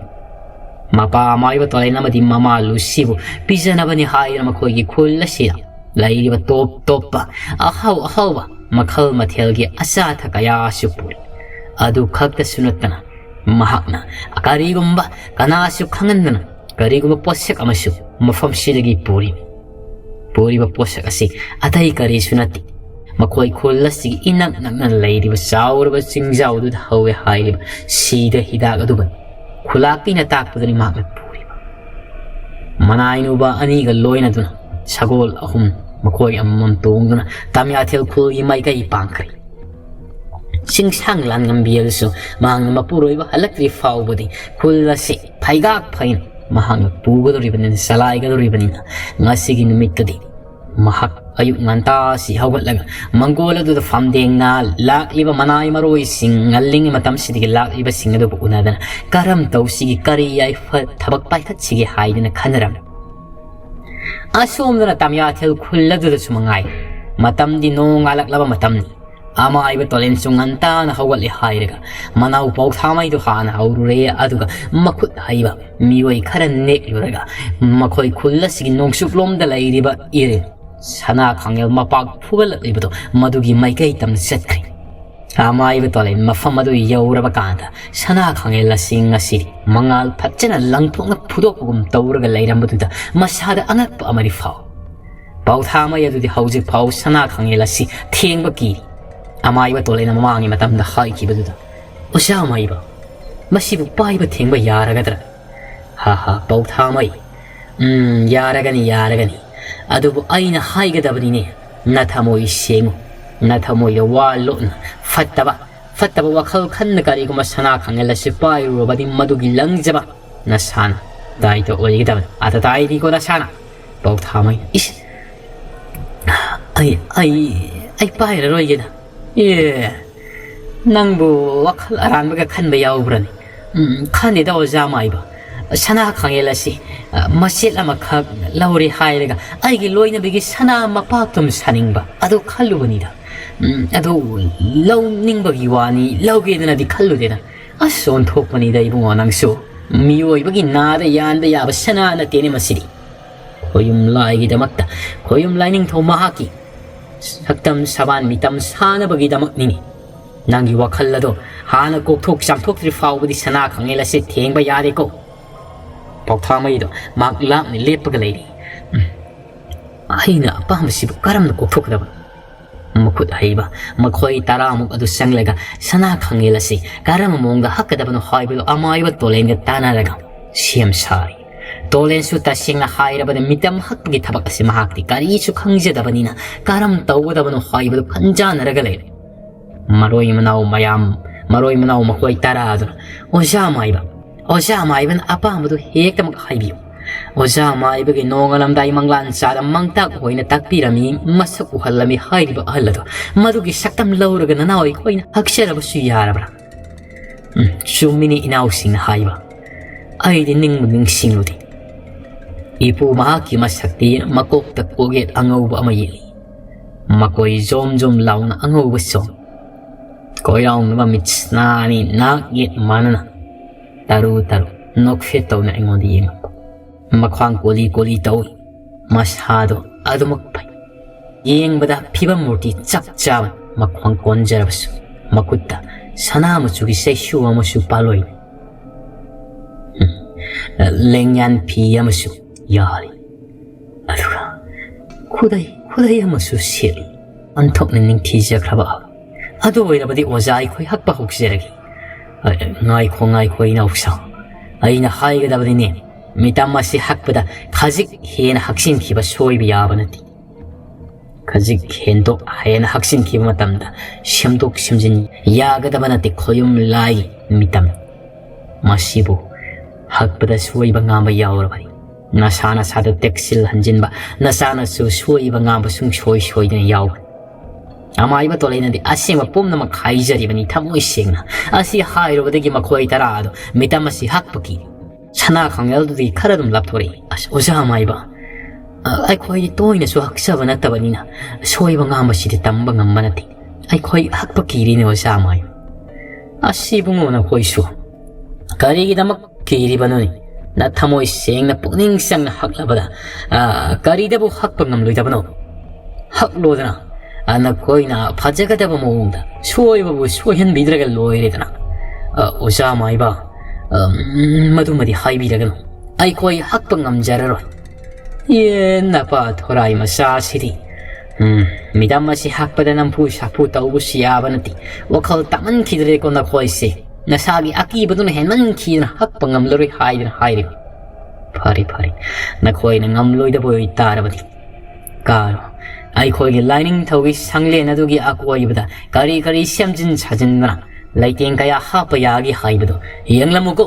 ꯃꯄꯥ ꯃꯥꯏꯕ ꯇꯣꯂꯦꯟ ꯑꯃꯗꯤ ꯃꯃꯥ ꯂꯨꯁꯤꯕꯨ ꯄꯤꯖꯅꯕꯅꯤ ꯍꯥꯏꯗꯨꯅ ꯃꯈꯣꯏꯒꯤ ꯈꯨꯜ ꯑꯁꯤꯗ ꯂꯩꯔꯤꯕ ꯇꯣꯞ ꯇꯣꯞꯄ ꯑꯍꯥꯎ ꯑꯍꯥꯎꯕ ꯃꯈꯜ ꯃꯊꯦꯜꯒꯤ ꯑꯆꯥ ꯑꯊꯛ ꯀꯌꯥꯁꯨ ꯄꯨꯔꯤ꯫ ꯑꯗꯨ ꯈꯛꯇꯁꯨ ꯅꯠꯇꯅ ꯃꯍꯥꯛꯅ ꯀꯔꯤꯒꯨꯝꯕ ꯀꯅꯥꯁꯨ ꯈꯪꯍꯟꯗꯅ ꯀꯔꯤꯒꯨꯝꯕ ꯄꯣꯠꯁꯛ ꯑꯃꯁꯨ ꯃꯐꯝꯁꯤꯗꯒꯤ ꯄꯨꯔꯤ꯫ ꯄꯨꯔꯤꯕ ꯄꯣꯠꯁꯛ ꯑꯁꯤ ꯑꯇꯩ ꯀꯔꯤꯁꯨ ꯅꯠꯇꯦ꯫ ꯃꯈꯣꯏ ꯈꯨꯜ ꯑꯁꯤꯒꯤ ꯏꯅꯛ ꯅꯛꯅ ꯂꯩꯔꯤꯕ ꯆꯥꯎꯔꯕ ꯆꯤꯡꯖꯥꯎꯗꯨꯗ ꯍꯧꯋꯦ ꯍꯥꯏꯔꯤꯕ ꯁꯤꯗ ꯍꯤꯗꯥꯛ ꯑꯗꯨꯕꯨ ꯈꯨꯂꯥꯛꯄꯤꯅ ꯇꯥꯛꯄꯗꯨꯅꯤ ꯃꯍꯥꯛꯅ ꯄꯨꯔꯤꯕ꯫ ꯃꯅꯥꯏꯅꯨꯕ ꯑꯅꯤꯒ ꯂꯣꯏꯅꯗꯨꯅ ꯁꯒꯣꯜ ꯑꯍꯨꯝ ꯃꯈꯣꯏ ꯑꯃꯃꯝ ꯇꯣꯡꯗꯨꯅ ꯇꯝꯌꯥꯊꯦꯜ ꯈꯨꯜꯒꯤ ꯃꯥꯏꯀꯩ ꯄꯥꯡꯈ꯭ꯔꯦ꯫ ꯆꯤꯡꯁꯥꯡ ꯂꯥꯟꯉꯝꯕꯤ ꯑꯗꯨꯁꯨ ꯃꯍꯥꯛꯅ ꯃꯄꯨꯔꯣꯏꯕ ꯍꯜꯂꯛꯇ꯭ꯔꯤ ꯐꯥꯎꯕꯗꯤ ꯈꯨꯜ ꯑꯁꯤ ꯐꯩꯒꯥꯛ ꯐꯩꯅ ꯃꯍꯥꯛꯅ ꯄꯨꯒꯗꯧꯔꯤꯕꯅꯤꯅ, ꯆꯂꯥꯏꯒꯗꯧꯔꯤꯕꯅꯤꯅ, ꯉꯁꯤꯒꯤ ꯅꯨꯃꯤꯠꯇꯗꯤ ꯃꯍꯥꯛ ꯑꯌꯨꯛ ꯉꯟꯇꯥꯁꯤ ꯍꯧꯒꯠꯂꯒ ꯃꯪꯒꯣꯜ ꯑꯗꯨꯗ ꯐꯝꯗꯦꯡꯅ ꯂꯥꯛꯂꯤꯕ ꯃꯅꯥꯏ ꯃꯔꯣꯏꯁꯤꯡ, ꯉꯜꯂꯤꯉꯩ ꯃꯇꯝꯁꯤꯗꯒꯤ ꯂꯥꯛꯂꯤꯕꯁꯤꯡ ꯑꯗꯨꯕꯨ ꯎꯅꯗꯅ ꯀꯔꯝ ꯇꯧꯁꯤꯒꯦ, ꯀꯔꯤ ꯌꯥꯏꯐ ꯊꯕꯛ ꯄꯥꯏꯈꯠꯁꯤꯒꯦ ꯍꯥꯏꯗꯅ ꯈꯟꯅꯔꯝꯃꯤ꯫ ꯑꯁꯣꯝꯗꯅ ꯇꯝꯌꯥꯊꯦꯜ ꯈꯨꯜ ꯑꯗꯨꯗꯁꯨ ꯃꯉꯥꯏ, ꯃꯇꯝꯗꯤ ꯅꯣꯡ ꯉꯥꯜꯂꯛꯂꯕ ꯃꯇꯝꯅꯤ꯫ ꯑꯃꯥꯏꯕ ꯇꯣꯂꯦꯟꯁꯨ ꯉꯟꯇꯥꯅ ꯍꯧꯒꯠꯂꯦ ꯍꯥꯏꯔꯒ ꯃꯅꯥꯎ ꯄꯥꯎꯊꯥꯃꯩꯗꯨ ꯍꯥꯟꯅ ꯍꯧꯔꯨꯔꯦ, ꯑꯗꯨꯒ ꯃꯈꯨꯠ ꯍꯩꯕ ꯃꯤꯑꯣꯏ ꯈꯔ ꯅꯦꯛꯂꯨꯔꯒ ꯃꯈꯣꯏ ꯈꯨꯜ ꯑꯁꯤꯒꯤ ꯅꯣꯡꯆꯨꯞꯂꯣꯝꯗ ꯂꯩꯔꯤꯕ ꯏꯔꯤꯜ ꯁꯅꯥ ꯈꯥꯡꯉꯦꯜ ꯃꯄꯥꯛ ꯐꯨꯒꯠꯂꯛꯂꯤꯕꯗꯣ ꯃꯗꯨꯒꯤ ꯃꯥꯏꯀꯩ ꯇꯝꯅ ꯆꯠꯈ꯭ꯔꯦ꯫ ꯑꯃꯥꯏꯕ ꯇꯣꯂꯦꯟ ꯃꯐꯝ ꯑꯗꯨ ꯌꯧꯔꯕ ꯀꯥꯟꯗ ꯁꯅꯥ ꯈꯥꯡꯉꯦꯜ ꯑꯁꯤ ꯉꯁꯤꯗꯤ ꯃꯉꯥꯜ ꯐꯖꯅ ꯂꯪꯊꯣꯛꯅ ꯐꯨꯗꯣꯛꯄꯒꯨꯝ ꯇꯧꯔꯒ ꯂꯩꯔꯝꯕꯗꯨꯗ ꯃꯁꯥꯗ ꯑꯉꯛꯄ ꯑꯃꯗꯤ ꯐꯥꯎ꯫ ꯄꯥꯎꯊꯥꯃꯩ ꯑꯗꯨꯗꯤ ꯍꯧꯖꯤꯛ ꯐꯥꯎ ꯁꯅꯥ ꯈꯥꯡꯉꯦꯜ ꯑꯁꯤ ꯊꯦꯡꯕ ꯀꯤꯔꯤ꯫ ꯑꯃꯥꯏꯕ ꯇꯣꯂꯦꯟꯅ ꯃꯃꯥꯡꯒꯤ ꯃꯇꯝꯗ ꯍꯥꯏꯈꯤꯕꯗꯨꯗ, "ꯑꯣꯖꯥ ꯑꯃꯥꯏꯕ, ꯃꯁꯤꯕꯨ ꯄꯥꯏꯕ ꯊꯦꯡꯕ ꯌꯥꯔꯒꯗ꯭ꯔꯥ?" "ꯍꯥ ꯍꯥ, ꯄꯥꯎꯊꯥꯃꯩ, ꯎꯝ, ꯌꯥꯔꯒꯅꯤ, ꯌꯥꯔꯒꯅꯤ꯫ ꯑꯗꯨꯕꯨ ꯑꯩꯅ ꯍꯥꯏꯒꯗꯕꯅꯤꯅꯦ, ꯅꯊꯃꯣꯏ ꯁꯦꯡꯉꯨ꯫ ꯅꯊꯃꯣꯏꯗ ꯋꯥ ꯂꯣꯠꯅ, ꯐꯠꯇꯕ, ꯐꯠꯇꯕ ꯋꯥꯈꯜ ꯈꯟꯅ ꯀꯔꯤꯒꯨꯝꯕ ꯁꯅꯥ ꯈꯥꯡꯉꯦꯜ ꯑꯁꯤ ꯄꯥꯏꯔꯨꯔꯕꯗꯤ ꯃꯗꯨꯒꯤ ꯂꯪꯖꯕ ꯅꯁꯥꯅ ꯗꯥꯏꯇ ꯑꯣꯏꯒꯗꯕꯅꯤ꯫ ꯑꯗ ꯇꯥꯏꯅꯤꯀꯣ ꯅꯁꯥꯅ꯫ ꯄꯥꯎꯊꯥꯃꯩ, ꯏꯁ! ꯑꯩ, ꯑꯩ, ꯑꯩ ꯄꯥꯏꯔꯔꯣꯏꯒꯦꯗ꯫ ꯑꯦ, ꯅꯪꯕꯨ ꯋꯥꯈꯜ ꯑꯔꯥꯟꯕꯒ ꯈꯟꯕ ꯌꯥꯎꯕ꯭ꯔꯅꯦ? ꯎꯝ, ꯈꯟꯗꯦꯗ ꯑꯣꯖꯥ ꯃꯥꯏꯕ꯫ ꯁꯅꯥ ꯈꯥꯡꯉꯦꯜ ꯑꯁꯤ, ꯑ, ꯃꯆꯦꯠ ꯑꯃꯈꯛ ꯂꯧꯔꯦ ꯍꯥꯏꯔꯒ ꯑꯩꯒꯤ ꯂꯣꯏꯅꯕꯤꯒꯤ ꯁꯅꯥ ꯃꯄꯥꯛꯇꯨꯝ ꯁꯥꯅꯤꯡꯕ ꯑꯗꯨ ꯈꯜꯂꯨꯕꯅꯤꯗ꯫ ꯎꯝ, ꯑꯗꯨ ꯂꯧꯅꯤꯡꯕꯒꯤ ꯋꯥꯅꯤ, ꯂꯧꯒꯦꯗꯅꯗꯤ ꯈꯜꯂꯨꯗꯦꯗ꯫ ꯑꯁ, ꯑꯣꯟꯊꯣꯛꯄꯅꯤꯗ ꯏꯕꯨꯡꯉꯣ ꯅꯪꯁꯨ꯫ ꯃꯤꯑꯣꯏꯕꯒꯤ ꯅꯥꯗ ꯌꯥꯟꯕ ꯌꯥꯕ ꯁꯅꯥ ꯅꯠꯇꯦꯅꯦ ꯃꯁꯤꯗꯤ꯫ ꯈꯣꯌꯨꯝ ꯂꯥꯏꯒꯤꯗꯃꯛꯇ, ꯈꯣꯌꯨꯝ ꯂꯥꯏꯅꯤꯡꯊꯧ ꯃꯍꯥꯛꯀꯤ ꯁꯛꯇꯝ ꯁꯕꯥꯟ ꯃꯤꯇꯝ ꯁꯥꯅꯕꯒꯤꯗꯃꯛꯅꯤꯅꯦ꯫ ꯅꯪꯒꯤ ꯋꯥꯈꯜ ꯑꯗꯣ ꯍꯥꯟꯅ ꯀꯣꯛꯊꯣꯛ ꯆꯥꯝꯊꯣꯛꯇ꯭ꯔꯤ ꯐꯥꯎꯕꯗꯤ ꯁꯅꯥ ꯈꯥꯡꯉꯦꯜ ꯑꯁꯤ ꯊꯦꯡꯕ ꯌꯥꯗꯦꯀꯣ꯫ ꯄꯥꯎꯊꯥꯃꯩꯗꯣ ꯃꯍꯥꯛ ꯂꯥꯞꯅ ꯂꯦꯞꯄꯒ ꯂꯩꯔꯤ꯫ ꯎꯝ꯫ ꯑꯩꯅ ꯑꯄꯥꯝꯕꯁꯤꯕꯨ ꯀꯔꯝꯅ ꯀꯣꯛꯊꯣꯛꯀꯗꯕ? ꯃꯈꯨꯠ ꯍꯩꯕ ꯃꯈꯣꯏ ꯇꯔꯥꯃꯨꯛ ꯑꯗꯨ ꯆꯪꯂꯒ ꯁꯅꯥ ꯈꯥꯡꯉꯦꯜ ꯑꯁꯤ ꯀꯔꯝꯕ ꯃꯑꯣꯡꯗ ꯍꯛꯀꯗꯕꯅꯣ ꯍꯥꯏꯕꯗꯨ ꯑꯃꯥꯏꯕ ꯇꯣꯂꯦꯟꯒ ꯇꯥꯟꯅꯔꯒ ꯁꯦꯝ ꯁꯥꯔꯤ꯫ ꯇꯣꯂꯦꯟꯁꯨ ꯇꯁꯦꯡꯅ ꯍꯥꯏꯔꯕꯗ ꯃꯤꯇꯝ ꯍꯛꯄꯒꯤ ꯊꯕꯛ ꯑꯁꯤ ꯃꯍꯥꯛꯇꯤ ꯀꯔꯤꯁꯨ ꯈꯪꯖꯗꯕꯅꯤꯅ ꯀꯔꯝ ꯇꯧꯒꯗꯕꯅꯣ ꯍꯥꯏꯕꯗꯨ ꯈꯟꯖꯥꯟꯅꯔꯒ ꯂꯩꯔꯦ꯫ ꯃꯔꯣꯏ ꯃꯅꯥꯎ ꯃꯌꯥꯝ, ꯃꯔꯣꯏ ꯃꯅꯥꯎ ꯃꯈꯣꯏ ꯇꯔꯥ ꯑꯗꯨꯅ, "ꯑꯣꯖꯥ ꯃꯥꯏꯕ, ꯑꯣꯖꯥ ꯃꯥꯏꯕꯅ ꯑꯄꯥꯝꯕꯗꯨ ꯍꯦꯛꯇꯃꯛ ꯍꯥꯏꯕꯤꯌꯨ꯫ ꯑꯣꯖꯥ ꯃꯥꯏꯕꯒꯤ ꯅꯣꯡꯉꯥꯜꯂꯝꯗꯥꯏ ꯃꯪꯂꯥꯟ ꯆꯥꯗ ꯃꯪꯇꯥꯛ ꯑꯣꯏꯅ ꯇꯥꯛꯄꯤꯔꯝꯃꯤ, ꯃꯁꯛ ꯎꯍꯜꯂꯝꯃꯤ ꯍꯥꯏꯔꯤꯕ ꯑꯍꯜ ꯑꯗꯣ, ꯃꯗꯨꯒꯤ ꯁꯛꯇꯝ ꯂꯧꯔꯒ ꯅꯅꯥꯎ ꯑꯩꯈꯣꯏꯅ ꯍꯛꯆꯔꯕꯁꯨ ꯌꯥꯔꯕ꯭ꯔꯥ?" ꯎꯝ, ꯆꯨꯝꯃꯤꯅꯤ ꯏꯅꯥꯎꯁꯤꯡꯅ ꯍꯥꯏꯕ꯫ ꯑꯩꯗꯤ ꯅꯤꯡꯕꯨ ꯅꯤꯡꯁꯤꯡꯂꯨꯗꯦ꯫ ꯏꯄꯨ ꯃꯍꯥꯛꯀꯤ ꯃꯁꯛꯇꯤ ꯃꯀꯣꯛꯇ ꯀꯣꯛꯌꯦꯠ ꯑꯉꯧꯕ ꯑꯃ ꯌꯦꯠꯂꯤ꯫ ꯃꯀꯣꯏ ꯖꯣꯝ ꯖꯣꯝ ꯂꯥꯎꯅ ꯑꯉꯧꯕ ꯆꯣꯝ꯫ ꯀꯣꯏꯔꯥꯎꯅꯕ ꯃꯤꯠꯁꯅꯥ ꯑꯅꯤ ꯅꯥꯛ ꯌꯦꯠ ꯃꯥꯟꯅꯅ ꯇꯔꯨ ꯇꯔꯨ ꯅꯣꯛꯐꯦꯠ ꯇꯧꯅ ꯑꯩꯉꯣꯟꯗ ꯌꯦꯡꯂꯛꯄ꯫ ꯃꯈ꯭ꯋꯥꯡ ꯀꯣꯂꯤ ꯀꯣꯂꯤ ꯇꯧꯏ꯫ ꯃꯁꯥꯗꯣ ꯑꯗꯨꯃꯛ ꯐꯩ꯫ ꯌꯦꯡꯕꯗ ꯐꯤꯕꯝ ꯃꯨꯔꯇꯤ ꯆꯞ ꯆꯥꯕ, ꯃꯈ꯭ꯋꯥꯡ ꯀꯣꯟꯖꯔꯕꯁꯨ ꯃꯈꯨꯠꯇ ꯁꯅꯥ ꯃꯆꯨꯒꯤ ꯆꯩꯁꯨ ꯑꯃꯁꯨ ꯄꯥꯜꯂꯣꯏ꯫ ꯎꯝ, ꯂꯦꯡꯌꯥꯟ ꯐꯤ ꯑꯃꯁꯨ ꯌꯥꯜꯂꯤ꯫ ꯑꯗꯨꯒ ꯈꯨꯗꯩ, ꯈꯨꯗꯩ ꯑꯃꯁꯨ ꯁꯦꯠꯂꯤ꯫ ꯑꯣꯟꯊꯣꯛꯅ ꯅꯤꯡꯊꯤꯖꯈ꯭ꯔꯕ ꯑꯍꯜ꯫ ꯑꯗꯨ ꯑꯣꯏꯔꯕꯗꯤ ꯑꯣꯖꯥ ꯑꯩꯈꯣꯏ ꯍꯛꯄ ꯍꯧꯖꯔꯒꯦ꯫ ꯑ, ꯉꯥꯏꯈꯣ, ꯉꯥꯏꯈꯣ ꯏꯅꯥꯎꯁꯥ꯫ ꯑꯩꯅ ꯍꯥꯏꯒꯗꯕꯅꯤꯅꯦ꯫ ꯃꯤꯇꯝ ꯑꯁꯤ ꯍꯛꯄꯗ ꯈꯖꯤꯛ ꯍꯦꯟꯅ ꯍꯛꯆꯤꯟꯈꯤꯕ ꯁꯣꯏꯕ ꯌꯥꯕ ꯅꯠꯇꯦ꯫ ꯈꯖꯤꯛ ꯍꯦꯟꯗꯣꯛ ꯍꯦꯟꯅ ꯍꯛꯆꯤꯟꯈꯤꯕ ꯃꯇꯝꯗ ꯁꯦꯝꯗꯣꯛ ꯁꯦꯝꯖꯤꯟ ꯌꯥꯒꯗꯕ ꯅꯠꯇꯦ꯫ ꯈꯣꯌꯨꯝ ꯂꯥꯏꯒꯤ ꯃꯤꯇꯝ꯫ ꯃꯁꯤꯕꯨ ꯍꯛꯄꯗ ꯁꯣꯏꯕ ꯉꯥꯝꯕ ꯌꯥꯎꯔꯕꯅꯤ꯫ ꯅꯁꯥ ꯅꯁꯥꯗ ꯇꯦꯛꯁꯤꯜ ꯍꯟꯖꯤꯟꯕ, ꯅꯆꯥꯅꯁꯨ ꯁꯣꯏꯕ ꯉꯥꯝꯕ ꯁꯨꯡꯁꯣꯏ ꯁꯣꯏꯗꯅ ꯌꯥꯎꯒꯅꯤ꯫ ꯑꯃꯥꯏꯕ ꯇꯣꯂꯩꯅꯗꯤ ꯑꯁꯦꯡꯕ ꯄꯨꯝꯅꯃꯛ ꯍꯥꯏꯖꯔꯤꯕꯅꯤ ꯊꯃꯣꯏ ꯁꯦꯡꯅ꯫ ꯑꯁꯤ ꯍꯥꯏꯔꯨꯕꯗꯒꯤ ꯃꯈꯣꯏ ꯇꯔꯥ ꯑꯗꯨ ꯃꯤꯇꯝ ꯑꯁꯤ ꯍꯛꯄꯒꯤ ꯁꯅꯥ ꯈꯥꯡꯉꯦꯜꯗꯨꯗꯒꯤ ꯈꯔ ꯑꯗꯨꯝ ꯂꯥꯞꯊꯣꯔꯛꯏ꯫ "ꯑꯁ, ꯑꯣꯖꯥ ꯑꯃꯥꯏꯕ, ꯑ, ꯑꯩꯈꯣꯏꯗꯤ ꯇꯣꯏꯅꯁꯨ ꯍꯛꯆꯕ ꯅꯠꯇꯕꯅꯤꯅ ꯁꯣꯏꯕ ꯉꯥꯝꯕꯁꯤꯗꯤ ꯇꯝꯕ ꯉꯝꯕ ꯅꯠꯇꯦ꯫ ꯑꯩꯈꯣꯏ ꯍꯛꯄ ꯀꯤꯔꯤꯅꯦ, ꯑꯣꯖꯥ ꯑꯃꯥꯏꯕ꯫" "ꯑꯁ, ꯏꯕꯨꯡꯉꯣ, ꯅꯈꯣꯏꯁꯨ ꯀꯔꯤꯒꯤꯗꯃꯛ ꯀꯤꯔꯤꯕꯅꯣꯅꯦ? ꯅꯊꯃꯣꯏ ꯁꯦꯡꯅ, ꯄꯨꯛꯅꯤꯡ ꯆꯪꯅ ꯍꯛꯂꯕꯗ, ꯑ, ꯀꯔꯤꯗꯕꯨ ꯍꯛꯄ ꯉꯝꯂꯣꯏꯗꯕꯅꯣ? ꯍꯛꯂꯣꯗꯅ꯫ ꯑ, ꯅꯈꯣꯏꯅ ꯐꯖꯒꯗꯕ ꯃꯑꯣꯡꯗ ꯁꯣꯏꯕꯕꯨ ꯁꯣꯏꯍꯟꯕꯤꯗ꯭ꯔꯒ ꯂꯣꯏꯔꯦꯗꯅ꯫" "ꯑ, ꯑꯣꯖꯥ ꯃꯥꯏꯕ, ꯑ, ꯎꯝ, ꯃꯗꯨꯃꯗꯤ ꯍꯥꯏꯕꯤꯔꯒꯅꯨ꯫ ꯑꯩꯈꯣꯏ ꯍꯛꯄ ꯉꯝꯖꯔꯔꯣꯏ꯫" "ꯑꯦ, ꯅꯄꯥ ꯊꯣꯔꯥꯏ ꯃꯆꯥꯁꯤꯗꯤ꯫ ꯎꯝ, ꯃꯤꯇꯝ ꯑꯁꯤ ꯍꯛꯄꯗ ꯅꯝꯐꯨ ꯁꯥꯐꯨ ꯇꯧꯕꯁꯨ ꯌꯥꯕ ꯅꯠꯇꯦ꯫ ꯋꯥꯈꯜ ꯇꯥꯃꯟꯈꯤꯗ꯭ꯔꯦꯀꯣ ꯅꯈꯣꯏꯁꯦ꯫ ꯅꯁꯥꯒꯤ ꯑꯀꯤꯕꯗꯨꯅ ꯍꯦꯟꯃꯟꯈꯤꯗꯅ ꯍꯛꯄ ꯉꯝꯂꯔꯣꯏ ꯍꯥꯏꯗꯅ ꯍꯥꯏꯔꯤꯕ꯫ ꯐꯔꯦ, ꯐꯔꯦ, ꯅꯈꯣꯏꯅ ꯉꯝꯂꯣꯏꯗꯕ ꯑꯣꯏꯇꯥꯔꯕꯗꯤ ꯀꯥꯔꯣ꯫ ꯑꯩꯈꯣꯏꯒꯤ ꯂꯥꯏꯅꯤꯡꯊꯧꯒꯤ ꯁꯪꯂꯦꯟ ꯑꯗꯨꯒꯤ ꯑꯀꯣꯏꯕꯗ ꯀꯔꯤ ꯀꯔꯤ ꯁꯦꯝꯖꯤꯟ ꯁꯥꯖꯤꯟꯗꯅ ꯂꯩꯇꯦꯡ ꯀꯌꯥ ꯍꯥꯞꯄ ꯌꯥꯒꯦ ꯍꯥꯏꯕꯗꯨ ꯌꯦꯡꯂꯝꯃꯨꯀꯣ꯫"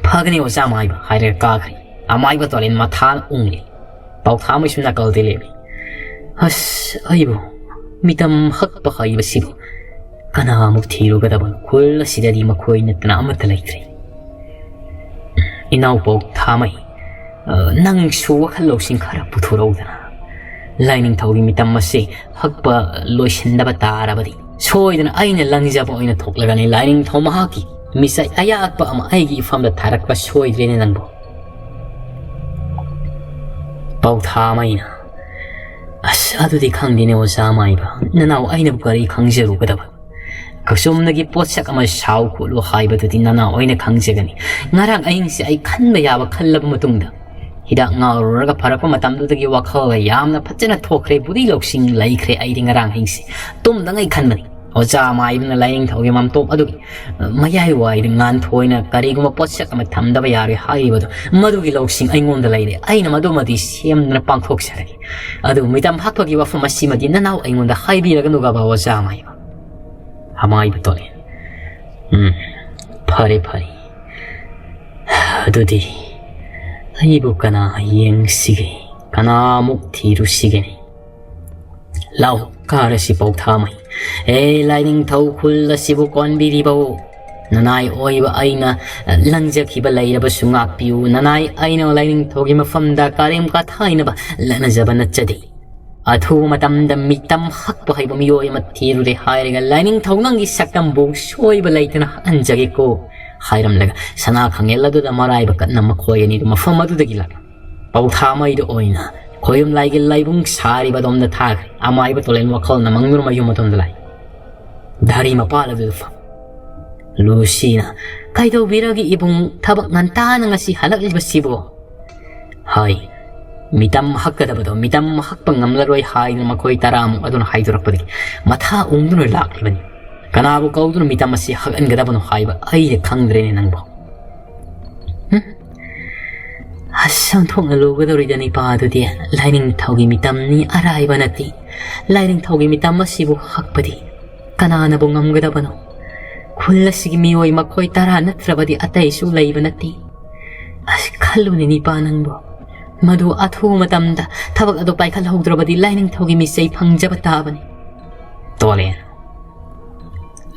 "ꯐꯒꯅꯤ ꯑꯣꯖꯥ ꯃꯥꯏꯕ" ꯍꯥꯏꯔꯒ ꯀꯥꯈ꯭ꯔꯦ꯫ ꯑꯃꯥꯏꯕ ꯇꯣꯂꯦꯟ ꯃꯊꯥꯅ ꯎꯪꯂꯦ꯫ ꯄꯥꯎꯊꯥꯃꯩꯁꯨ ꯅꯥꯀꯜꯗ ꯂꯦꯞꯂꯤ꯫ "ꯑꯁ, ꯑꯩꯕꯨ ꯃꯤꯇꯝ ꯍꯛꯄ ꯍꯩꯕꯁꯤꯕꯨ ꯀꯅꯥꯃꯨꯛ ꯊꯤꯔꯨꯒꯗꯕꯅꯣ? ꯈꯨꯜ ꯑꯁꯤꯗꯗꯤ ꯃꯈꯣꯏ ꯅꯠꯇꯅ ꯑꯃꯠꯇ ꯂꯩꯇ꯭ꯔꯦ꯫ ꯏꯅꯥꯎꯄꯥꯎ ꯊꯥꯃꯩ, ꯑ, ꯅꯪꯁꯨ ꯋꯥꯈꯜ ꯂꯧꯁꯤꯡ ꯈꯔ ꯄꯨꯊꯣꯔꯛꯎꯗꯅ꯫ ꯂꯥꯏꯅꯤꯡꯊꯧꯒꯤ ꯃꯤꯇꯝ ꯑꯁꯤ ꯍꯛꯄ ꯂꯣꯏꯁꯤꯟꯗꯕ ꯇꯥꯔꯕꯗꯤ ꯁꯣꯏꯗꯅ ꯑꯩꯅ ꯂꯪꯖꯕ ꯑꯣꯏꯅ ꯊꯣꯛꯂꯒꯅꯤ꯫ ꯂꯥꯏꯅꯤꯡꯊꯧ ꯃꯍꯥꯛꯀꯤ ꯃꯤꯁꯛ ꯑꯌꯥꯛꯄ ꯑꯃ ꯑꯩꯒꯤ ꯏꯐꯝꯗ ꯊꯥꯔꯛꯄ ꯁꯣꯏꯗ꯭ꯔꯦꯅꯦ ꯅꯪꯕꯨ꯫" ꯄꯥꯎꯊꯥꯃꯩꯅ, "ꯑꯁ, ꯑꯗꯨꯗꯤ ꯈꯪꯗꯦꯅꯦ ꯑꯣꯖꯥ ꯃꯥꯏꯕ, ꯅꯅꯥꯎ ꯑꯩꯅꯕꯨ ꯀꯔꯤ ꯈꯪꯖꯔꯨꯒꯗꯕ? ꯀꯁꯨꯝꯅꯒꯤ ꯄꯣꯠꯁꯛ ꯑꯃ ꯁꯥꯎ ꯈꯣꯠꯂꯨ ꯍꯥꯏꯕꯗꯨꯗꯤ ꯅꯅꯥꯎ ꯑꯩꯅ ꯈꯪꯖꯒꯅꯤ꯫ ꯉꯔꯥꯡ ꯑꯍꯤꯡꯁꯦ ꯑꯩ ꯈꯟꯕ ꯌꯥꯕ ꯈꯜꯂꯕ ꯃꯇꯨꯡꯗ ꯍꯤꯗꯥꯛ ꯉꯥꯎꯔꯨꯔꯒ ꯐꯔꯛꯄ ꯃꯇꯝꯗꯨꯗꯒꯤ ꯋꯥꯈꯜꯒ ꯌꯥꯝꯅ ꯐꯖꯅ ꯊꯣꯛꯈ꯭ꯔꯦ, ꯕꯨꯙꯤ ꯂꯧꯁꯤꯡ ꯂꯩꯈ꯭ꯔꯦ꯫ ꯑꯩꯗꯤ ꯉꯔꯥꯡ ꯑꯍꯤꯡꯁꯦ ꯇꯨꯝꯗꯉꯩ ꯈꯟꯕꯅꯤ꯫ ꯑꯣꯖꯥ ꯃꯥꯏꯕꯅ ꯂꯥꯏꯅꯤꯡꯊꯧꯒꯤ ꯃꯝꯇꯣꯞ ꯑꯗꯨꯒꯤ ꯃꯌꯥꯏ ꯋꯥꯏꯗ ꯉꯥꯟꯊꯣꯏꯅ ꯀꯔꯤꯒꯨꯝꯕ ꯄꯣꯠꯁꯛ ꯑꯃ ꯊꯝꯗꯕ ꯌꯥꯔꯣꯏ ꯍꯥꯏꯔꯤꯕꯗꯨ, ꯃꯗꯨꯒꯤ ꯂꯧꯁꯤꯡ ꯑꯩꯉꯣꯟꯗ ꯂꯩꯔꯦ꯫ ꯑꯩꯅ ꯃꯗꯨꯃꯗꯤ ꯁꯦꯝꯗꯨꯅ ꯄꯥꯡꯊꯣꯛꯆꯔꯒꯦ꯫ ꯑꯗꯨꯕꯨ ꯃꯤꯇꯝ ꯍꯥꯠꯄꯒꯤ ꯋꯥꯐꯝ ꯑꯁꯤꯃꯗꯤ ꯅꯅꯥꯎ ꯑꯩꯉꯣꯟꯗ ꯍꯥꯏꯕꯤꯔꯒꯅꯨꯒꯕ, ꯑꯣꯖꯥ ꯃꯥꯏꯕ꯫ ꯑꯃꯥꯏꯕ ꯇꯣꯂꯦꯟ, ꯎꯝ, ꯐꯔꯦ, ꯐꯔꯦ꯫ ꯑꯗꯨꯗꯤ ꯑꯩꯕꯨ ꯀꯅꯥ ꯌꯦꯡꯁꯤꯒꯦ? ꯀꯅꯥꯃꯨꯛ ꯊꯤꯔꯨꯁꯤꯒꯦꯅꯦ? ꯂꯥꯎ, ꯀꯥꯔꯁꯤ ꯄꯧꯊꯥꯃꯩ꯫ ꯑꯦ ꯂꯥꯏꯅꯤꯡꯊꯧ ꯈꯨꯜ ꯑꯁꯤꯕꯨ ꯀꯣꯟꯕꯤꯔꯤꯕꯧ, ꯅꯅꯥꯏ ꯑꯣꯏꯕ ꯑꯩꯅ ꯂꯪꯖꯈꯤꯕ ꯂꯩꯔꯕꯁꯨ ꯉꯥꯛꯄꯤꯌꯨ꯫ ꯅꯅꯥꯏ ꯑꯩꯅ ꯂꯥꯏꯅꯤꯡꯊꯧꯒꯤ ꯃꯐꯝꯗ ꯀꯔꯦꯝ ꯀꯊꯥꯏꯅꯕ ꯂꯛꯅꯖꯕ ꯅꯠꯆꯗꯦ꯫ ꯑꯊꯨꯕ ꯃꯇꯝꯗ ꯃꯤꯇꯝ ꯍꯛꯄ ꯍꯩꯕ ꯃꯤꯑꯣꯏ ꯑꯃ ꯊꯤꯔꯨꯔꯦ ꯍꯥꯏꯔꯒ ꯂꯥꯏꯅꯤꯡꯊꯧ ꯅꯪꯒꯤ ꯁꯛꯇꯝꯕꯨ ꯁꯣꯏꯕ ꯂꯩꯇꯅ ꯍꯛꯍꯟꯖꯒꯦꯀꯣ ꯍꯥꯏꯔꯝꯂꯒ ꯁꯅꯥ ꯈꯥꯡꯉꯦꯜ ꯑꯗꯨꯗ ꯃꯔꯥꯏꯕ ꯀꯠꯅ ꯃꯈꯣꯏ ꯑꯅꯤꯗꯨ ꯃꯐꯝ ꯑꯗꯨꯗꯒꯤ ꯂꯥꯛꯂꯝꯃꯤ꯫ ꯄꯧꯊꯥꯃꯩꯗ ꯑꯣꯏꯅ ꯈꯣꯌꯨꯝ ꯂꯥꯏꯒꯤ ꯂꯥꯏꯕꯨꯡ ꯁꯥꯔꯤꯕ ꯑꯗꯣꯝꯗ ꯊꯥꯈ꯭ꯔꯦ꯫ ꯑꯃꯥꯏꯕ ꯇꯣꯂꯦꯟ ꯋꯥꯈꯜꯅ ꯃꯪꯅꯨꯔ ꯃꯌꯨꯝ ꯑꯗꯣꯝꯗ ꯂꯥꯛꯏ꯫ ꯙꯥꯔꯤ ꯃꯄꯥꯜ ꯑꯗꯨꯗ ꯐꯝ꯫ ꯂꯨꯁꯤꯅ, "ꯀꯩꯗꯧꯕꯤꯔꯒꯦ ꯏꯕꯨꯡ, ꯊꯕꯛ ꯉꯟꯇꯥꯅ ꯉꯁꯤ ꯍꯜꯂꯛꯂꯤꯕꯁꯤꯕꯨ?" ꯍꯥꯏ꯫ "ꯃꯤꯇꯝ ꯍꯛꯀꯗꯕꯗꯣ ꯃꯤꯇꯝ ꯍꯛꯄ ꯉꯝꯂꯔꯣꯏ ꯍꯥꯏꯗꯨꯅ ꯃꯈꯣꯏ ꯇꯔꯥꯃꯨꯛ ꯑꯗꯨꯅ ꯍꯥꯏꯗꯣꯔꯛꯄꯗꯒꯤ ꯃꯊꯥ ꯎꯪꯗꯨꯅ ꯂꯥꯛꯂꯤꯕꯅꯤ꯫ ꯀꯅꯥꯕꯨ ꯀꯧꯗꯨꯅ ꯃꯤꯇꯝ ꯑꯁꯤ ꯍꯛꯍꯟꯒꯗꯕꯅꯣ ꯍꯥꯏꯕ ꯑꯩꯅ ꯈꯪꯗ꯭ꯔꯦꯅꯦ ꯅꯪꯕꯨ꯫ ꯍꯨꯝ? ꯑꯁ, ꯑꯣꯟꯊꯣꯛꯅ ꯂꯨꯒꯗꯧꯔꯤꯗ ꯅꯤꯄꯥ ꯑꯗꯨꯗꯤ꯫ ꯂꯥꯏꯅꯤꯡꯊꯧꯒꯤ ꯃꯤꯇꯝꯅꯤ ꯑꯔꯥꯏꯕ ꯅꯠꯇꯦ꯫ ꯂꯥꯏꯅꯤꯡꯊꯧꯒꯤ ꯃꯤꯇꯝ ꯑꯁꯤꯕꯨ ꯍꯛꯄꯗꯤ ꯀꯅꯥꯅꯕꯨ ꯉꯝꯒꯗꯕꯅꯣ? ꯈꯨꯜ ꯑꯁꯤꯒꯤ ꯃꯤꯑꯣꯏ ꯃꯈꯣꯏ ꯇꯔꯥ ꯅꯠꯇ꯭ꯔꯕꯗꯤ ꯑꯇꯩꯁꯨ ꯂꯩꯕ ꯅꯠꯇꯦ꯫ ꯑꯁ, ꯈꯜꯂꯨꯅꯦ ꯅꯤꯄꯥ ꯅꯪꯕꯨ꯫ ꯃꯗꯨ ꯑꯊꯨꯕ ꯃꯇꯝꯗ ꯊꯕꯛ ꯑꯗꯨ ꯄꯥꯏꯈꯠꯍꯧꯗ꯭ꯔꯕꯗꯤ ꯂꯥꯏꯅꯤꯡꯊꯧꯒꯤ ꯃꯤꯆꯩ ꯐꯪꯖꯕ ꯇꯥꯕꯅꯤ꯫ ꯇꯣꯂꯦꯟ꯫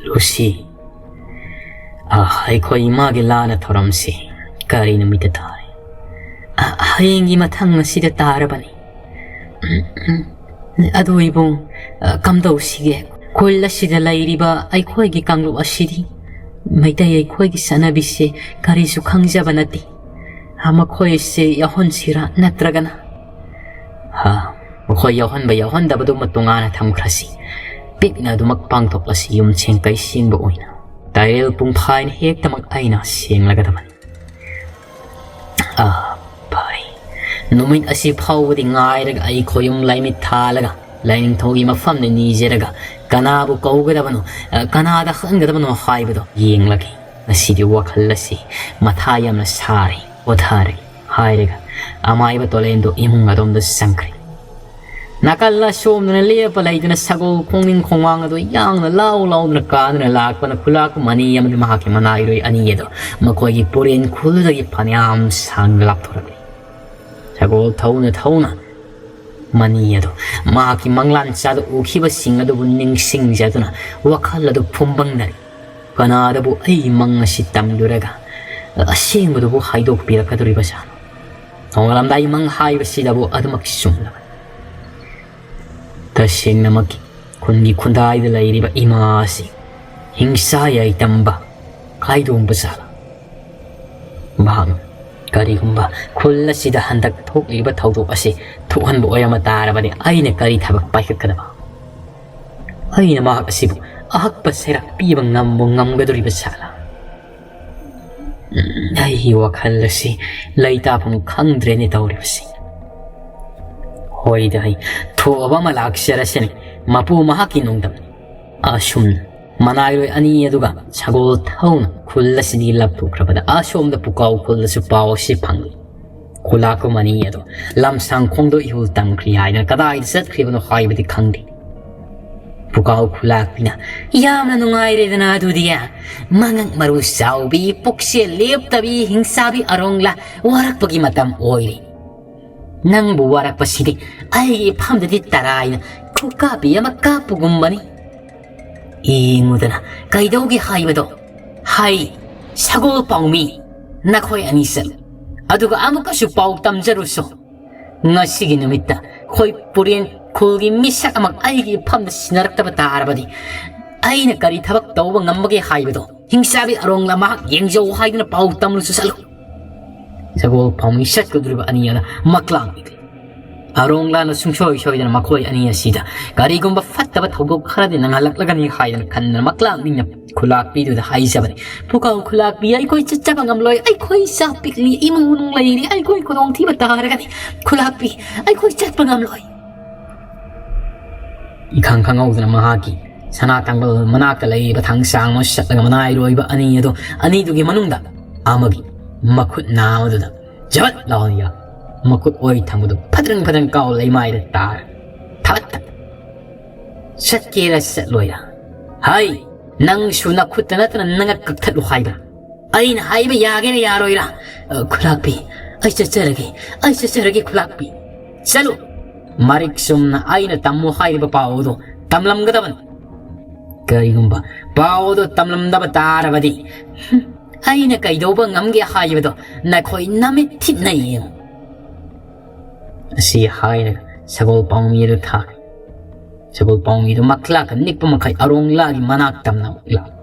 ꯂꯨꯁꯤ꯫ ꯑ, ꯑꯩꯈꯣꯏ ꯏꯃꯥꯒꯤ ꯂꯥꯟꯅ ꯊꯧꯔꯝꯁꯤ ꯀꯔꯤ ꯅꯨꯃꯤꯠꯇ ꯇꯥꯔꯤ? ꯑ, ꯍꯌꯦꯡꯒꯤ ꯃꯊꯪ ꯑꯁꯤꯗ ꯇꯥꯔꯕꯅꯤ꯫ ꯑꯗꯨ ꯏꯕꯨꯡ, ꯑ, ꯀꯝꯗꯧꯁꯤꯒꯦ? ꯈꯨꯜ ꯑꯁꯤꯗ ꯂꯩꯔꯤꯕ ꯑꯩꯈꯣꯏꯒꯤ ꯀꯥꯡꯂꯨꯞ ꯑꯁꯤꯗꯤ ꯃꯩꯇꯩ ꯑꯩꯈꯣꯏꯒꯤ ꯆꯠꯅꯕꯤꯁꯦ ꯀꯔꯤꯁꯨ ꯈꯪꯖꯕ ꯅꯠꯇꯦ꯫ ꯑ, ꯃꯈꯣꯏꯁꯦ ꯌꯥꯎꯍꯟꯁꯤꯔꯥ ꯅꯠꯇ꯭ꯔꯒꯅ? ꯍꯥ, ꯃꯈꯣꯏ ꯌꯥꯎꯍꯟꯕ ꯌꯥꯎꯍꯟꯗꯕꯗꯨꯃ ꯇꯣꯉꯥꯟꯅ ꯊꯝꯈ꯭ꯔꯁꯤ꯫ ꯄꯤꯛꯅ ꯑꯗꯨꯃꯛ ꯄꯥꯡꯊꯣꯛꯂꯁꯤ, ꯌꯨꯝꯁꯦꯡ ꯀꯩꯁꯦꯡꯕ ꯑꯣꯏꯅ꯫ ꯇꯥꯏꯔꯦꯜ ꯄꯨꯡꯐꯥꯏꯅ ꯍꯦꯛꯇꯃꯛ ꯑꯩꯅ ꯁꯦꯡꯂꯒꯗꯕꯅꯤ꯫ ꯑꯥ, ꯐꯔꯦ꯫ ꯅꯨꯃꯤꯠ ꯑꯁꯤ ꯐꯥꯎꯕꯗꯤ ꯉꯥꯏꯔꯒ ꯑꯩ ꯈꯣꯌꯨꯝ ꯂꯥꯏꯃꯤꯠ ꯊꯥꯜꯂꯒ ꯂꯥꯏꯅꯤꯡꯊꯧꯒꯤ ꯃꯐꯝꯗ ꯅꯤꯖꯔꯒ ꯀꯅꯥꯕꯨ ꯀꯧꯒꯗꯕꯅꯣ, ꯑ, ꯀꯅꯥꯗ ꯍꯪꯒꯗꯕꯅꯣ ꯍꯥꯏꯕꯗꯣ ꯌꯦꯡꯂꯒꯦ꯫ ꯉꯁꯤꯗꯤ ꯋꯥꯈꯜ ꯑꯁꯤ ꯃꯊꯥ ꯌꯥꯝꯅ ꯁꯥꯔꯦ, ꯄꯣꯊꯥꯔꯒꯦ ꯍꯥꯏꯔꯒ ꯑꯃꯥꯏꯕ ꯇꯣꯂꯦꯟꯗꯣ ꯏꯃꯨꯡ ꯑꯗꯣꯝꯗ ꯆꯪꯈ꯭ꯔꯦ꯫ ꯅꯥꯀꯜ ꯑꯁꯣꯝꯗꯅ ꯂꯦꯞꯄ ꯂꯩꯇꯅ ꯁꯒꯣꯜ ꯈꯣꯡꯅꯤꯡ ꯈꯣꯡꯋꯥꯡ ꯑꯗꯨ ꯌꯥꯡꯅ ꯂꯥꯎ ꯂꯥꯎꯗꯨꯅ ꯀꯥꯗꯨꯅ ꯂꯥꯛꯄꯅ ꯈꯨꯂꯥꯛꯄ ꯃꯅꯤ ꯑꯃꯗꯤ ꯃꯍꯥꯛꯀꯤ ꯃꯅꯥꯏꯔꯣꯏ ꯑꯅꯤ ꯑꯗꯨ ꯃꯈꯣꯏꯒꯤ ꯄꯨꯔꯦꯟ ꯈꯨꯜꯗꯒꯤ ꯐꯅꯌꯥꯝ ꯁꯥꯡꯅ ꯂꯥꯞꯊꯣꯔꯛꯂꯤ꯫ ꯁꯒꯣꯜ ꯊꯧꯅ ꯊꯧꯅ ꯃꯅꯤ ꯑꯗꯨ ꯃꯍꯥꯛꯀꯤ ꯃꯪꯂꯥꯟ ꯆꯥꯗ ꯎꯈꯤꯕꯁꯤꯡ ꯑꯗꯨꯕꯨ ꯅꯤꯡꯁꯤꯡꯖꯗꯨꯅ ꯋꯥꯈꯜ ꯑꯗꯨ ꯐꯨꯝꯕꯪꯅꯔꯤ꯫ ꯀꯅꯥꯗꯕꯨ ꯑꯩ ꯃꯪ ꯑꯁꯤ ꯇꯝꯂꯨꯔꯒ ꯑꯁꯦꯡꯕꯗꯨꯕꯨ ꯍꯥꯏꯗꯣꯛꯄꯤꯔꯛꯀꯗꯧꯔꯤꯕ ꯖꯥꯠꯅꯣ? ꯅꯣꯡꯉꯥꯜꯂꯝꯗꯥꯏ ꯃꯪ ꯍꯥꯏꯕꯁꯤꯗꯕꯨ ꯑꯗꯨꯃꯛ ꯆꯨꯝꯂꯕꯅꯤ꯫ ꯇꯁꯦꯡꯅꯃꯛꯀꯤ ꯈꯨꯟꯒꯤ ꯈꯨꯟꯗꯥꯏꯗ ꯂꯩꯔꯤꯕ ꯏꯃꯥ ꯑꯁꯤ ꯍꯤꯡꯁꯥ ꯌꯥꯏꯇꯝꯕ ꯀꯥꯏꯗꯣꯡꯕ ꯖꯥꯠꯂ? ꯃꯍꯥꯛꯅ ꯀꯔꯤꯒꯨꯝꯕ ꯈꯨꯜ ꯑꯁꯤꯗ ꯍꯟꯗꯛ ꯊꯣꯛꯂꯤꯕ ꯊꯧꯗꯣꯛ ꯑꯁꯤ ꯊꯣꯛꯍꯟꯕ ꯑꯣꯏꯔꯝꯕ ꯇꯥꯔꯕꯗꯤ ꯑꯩꯅ ꯀꯔꯤ ꯊꯕꯛ ꯄꯥꯏꯈꯠꯀꯗꯕ? ꯑꯩꯅ ꯃꯍꯥꯛ ꯑꯁꯤꯕꯨ ꯑꯍꯛꯄ ꯁꯩꯔꯥꯛ ꯄꯤꯕ ꯉꯝꯕꯨ ꯉꯝꯒꯗꯧꯔꯤꯕ ꯖꯥꯠꯂ? ꯎꯝ, ꯑꯩꯒꯤ ꯋꯥꯈꯜ ꯑꯁꯤ ꯂꯩꯇꯥꯐꯝ ꯈꯪꯗ꯭ꯔꯦꯅꯦ ꯇꯧꯔꯤꯕꯁꯤ꯫ ꯍꯣꯏꯗ, ꯑꯩ ꯊꯣꯛꯑꯕ ꯑꯃ ꯂꯥꯛꯆꯔꯁꯅꯤ, ꯃꯄꯨ ꯃꯍꯥꯛꯀꯤ ꯅꯣꯡꯗꯝꯅꯤ꯫ ꯑꯁꯨꯝꯅ ꯃꯅꯥꯏꯔꯣꯏ ꯑꯅꯤ ꯑꯗꯨꯒ ꯁꯒꯣꯜ ꯊꯧꯅ ꯈꯨꯜ ꯑꯁꯤꯗꯒꯤ ꯂꯥꯞꯊꯣꯛꯈ꯭ꯔꯕꯗ ꯑꯁꯣꯝꯗ ꯄꯨꯀꯥꯎ ꯈꯨꯜꯗꯁꯨ ꯄꯥꯎ ꯑꯁꯤ ꯐꯪꯂꯤ꯫ ꯈꯨꯂꯥꯛꯄ ꯃꯅꯤ ꯑꯗꯣ ꯂꯝꯁꯥꯡ ꯈꯣꯡꯗꯣ ꯏꯍꯨꯜ ꯇꯝꯈ꯭ꯔꯤ ꯍꯥꯏꯗꯅ ꯀꯗꯥꯏꯗ ꯆꯠꯈ꯭ꯔꯤꯕꯅꯣ ꯍꯥꯏꯕꯗꯤ ꯈꯪꯗꯦ꯫ ꯄꯨꯀꯥꯎ ꯈꯨꯂꯥꯛꯄꯤꯅ, "ꯌꯥꯝꯅ ꯅꯨꯡꯉꯥꯏꯔꯦꯗꯅ ꯑꯗꯨꯗꯤ꯫ ꯃꯉꯛ ꯃꯔꯨ ꯆꯥꯎꯕꯤ, ꯄꯨꯛꯆꯦꯜ ꯂꯦꯞꯇꯕꯤ, ꯍꯤꯡꯆꯥꯕꯤ ꯑꯔꯣꯡꯂꯥ ꯋꯥꯔꯛꯄꯒꯤ ꯃꯇꯝ ꯑꯣꯏꯔꯦ꯫ ꯅꯪꯕꯨ ꯋꯥꯔꯛꯄꯁꯤꯗꯤ ꯑꯩꯒꯤ ꯏꯐꯝꯗꯗꯤ ꯇꯔꯥꯏꯅ ꯈꯨꯀꯥꯞꯄꯤ ꯑꯃ ꯀꯥꯞꯄꯒꯨꯝꯕꯅꯤ꯫ ꯌꯦꯡꯉꯨꯗꯅ, ꯀꯩꯗꯧꯒꯦ ꯍꯥꯏꯕꯗꯣ? ꯍꯥꯏ, ꯁꯒꯣꯜ ꯄꯥꯎꯃꯤ, ꯅꯈꯣꯏ ꯑꯅꯤ ꯆꯠꯂꯨ꯫ ꯑꯗꯨꯒ ꯑꯃꯨꯛꯀꯁꯨ ꯄꯥꯎ ꯇꯝꯖꯔꯨꯁꯣ꯫ ꯉꯁꯤꯒꯤ ꯅꯨꯃꯤꯠꯇ ꯑꯩꯈꯣꯏ ꯄꯨꯔꯦꯟ ꯈꯨꯜꯒꯤ ꯃꯤꯁꯛ ꯑꯃ ꯑꯩꯒꯤ ꯏꯐꯝꯗ ꯁꯤꯟꯅꯔꯛꯇꯕ ꯇꯥꯔꯕꯗꯤ ꯑꯩꯅ ꯀꯔꯤ ꯊꯕꯛ ꯇꯧꯕ ꯉꯝꯕꯒꯦ ꯍꯥꯏꯕꯗꯣ ꯍꯤꯡꯆꯥꯕꯤ ꯑꯔꯣꯡꯂꯥ ꯃꯍꯥꯛ ꯌꯦꯡꯖꯧ ꯍꯥꯏꯗꯨꯅ ꯄꯥꯎ ꯇꯝꯂꯨꯁꯨ ꯆꯠꯂꯨ꯫" ꯁꯒꯣꯜ ꯄꯥꯎꯃꯤ ꯆꯠꯀꯗꯧꯔꯤꯕ ꯑꯅꯤ ꯑꯗꯨꯅ ꯃꯛꯂꯥꯡ ꯏꯜꯂꯤ꯫ ꯑꯔꯣꯡꯂꯥꯅ ꯁꯨꯡꯁꯣꯏ ꯁꯣꯏꯗꯅ ꯃꯈꯣꯏ ꯑꯅꯤ ꯑꯁꯤꯗ ꯀꯔꯤꯒꯨꯝꯕ ꯐꯠꯇꯕ ꯊꯧꯗꯣꯛ ꯈꯔꯗꯤ ꯅꯪꯍꯜꯂꯛꯂꯒꯅꯤ ꯍꯥꯏꯗꯅ ꯈꯟꯗꯨꯅ ꯃꯛꯂꯥꯡ ꯏꯪꯅ ꯈꯨꯂꯥꯛꯄꯤꯗꯨꯗ ꯍꯥꯏꯖꯕꯅꯤ, "ꯄꯨꯀꯥꯎ ꯈꯨꯂꯥꯛꯄꯤ, ꯑꯩꯈꯣꯏ ꯆꯠꯆꯕ ꯉꯝꯂꯣꯏ, ꯑꯩꯈꯣꯏ ꯏꯆꯥ ꯄꯤꯛꯂꯤ, ꯏꯃꯨꯡ ꯃꯅꯨꯡ ꯂꯩꯔꯤ, ꯑꯩꯈꯣꯏ ꯈꯨꯗꯣꯡꯊꯤꯕ ꯇꯥꯔꯒꯅꯤ꯫ ꯈꯨꯂꯥꯛꯄꯤ, ꯑꯩꯈꯣꯏ ꯆꯠꯄ ꯉꯝꯂꯣꯏ꯫" ꯏꯈꯪ ꯈꯪꯍꯧꯗꯅ ꯃꯍꯥꯛꯀꯤ ꯁꯅꯥ ꯇꯥꯡꯕꯜ ꯃꯅꯥꯛꯇ ꯂꯩꯔꯤꯕ ꯊꯥꯡꯁꯥꯡ ꯑꯃ ꯆꯠꯂꯒ ꯃꯅꯥꯏꯔꯣꯏꯕ ꯑꯅꯤ ꯑꯗꯣ, ꯑꯅꯤꯗꯨꯒꯤ ꯃꯅꯨꯡꯗ ꯑꯃꯒꯤ ꯃꯈꯨꯠ ꯅꯥꯝꯃꯗꯨꯗ ꯖꯕꯠ ꯂꯥꯎꯅ ꯌꯥ-, ꯃꯈꯨꯠ ꯑꯣꯏ ꯊꯪꯕꯗꯨ ꯐꯗ꯭ꯔꯪ ꯐꯗ꯭ꯔꯪ ꯀꯥꯎ ꯂꯩꯃꯥꯏꯗ ꯇꯥꯔꯦ꯫ ꯊꯕꯠ ꯊꯕꯠ꯫ ꯆꯠꯀꯦꯔꯥ ꯆꯠꯂꯣꯏꯔꯥ? ꯍꯥꯏ, ꯅꯪꯁꯨ ꯅꯈꯨꯠꯇ ꯅꯠꯇꯅ ꯅꯉꯛ ꯀꯛꯊꯠꯂꯨ ꯍꯥꯏꯕ꯭ꯔꯥ? ꯑꯩꯅ ꯍꯥꯏꯕ ꯌꯥꯒꯦꯔꯥ ꯌꯥꯔꯣꯏꯔꯥ? ꯑ, ꯈꯨꯂꯥꯛꯄꯤ, ꯑꯩ ꯆꯠꯆꯔꯒꯦ, ꯑꯩ ꯆꯠꯆꯔꯒꯦ ꯈꯨꯂꯥꯛꯄꯤ꯫ ꯆꯠꯂꯨ꯫ ꯃꯔꯤꯛ ꯆꯨꯝꯅ ꯑꯩꯅ ꯇꯝꯃꯨ ꯍꯥꯏꯔꯤꯕ ꯄꯥꯎ ꯑꯗꯨ ꯇꯝꯂꯝꯒꯗꯕꯅꯤ꯫ ꯀꯔꯤꯒꯨꯝꯕ ꯄꯥꯎ ꯑꯗꯨ ꯇꯝꯂꯝꯗꯕ ꯇꯥꯔꯕꯗꯤ, ꯍꯨꯝ, ꯑꯩꯅ ꯀꯩꯗꯧꯕ ꯉꯝꯒꯦ ꯍꯥꯏꯕꯗꯣ ꯅꯈꯣꯏ ꯅꯃꯤꯠ ꯊꯤꯠꯅ ꯌꯦꯡꯉꯨ꯫ ꯑꯁꯤ ꯍꯥꯏꯔꯒ ꯁꯒꯣꯜ ꯄꯥꯎꯃꯤ ꯑꯗꯨ ꯊꯥꯈ꯭ꯔꯦ꯫ ꯁꯒꯣꯜ ꯄꯥꯎꯃꯤꯗꯨ ꯃꯈ꯭ꯂꯥꯛꯀ ꯅꯤꯛꯄ ꯃꯈꯩ ꯑꯔꯣꯡꯂꯥꯒꯤ ꯃꯅꯥꯛ ꯇꯝꯅ ꯑꯃꯨꯛ ꯂꯥꯛ-,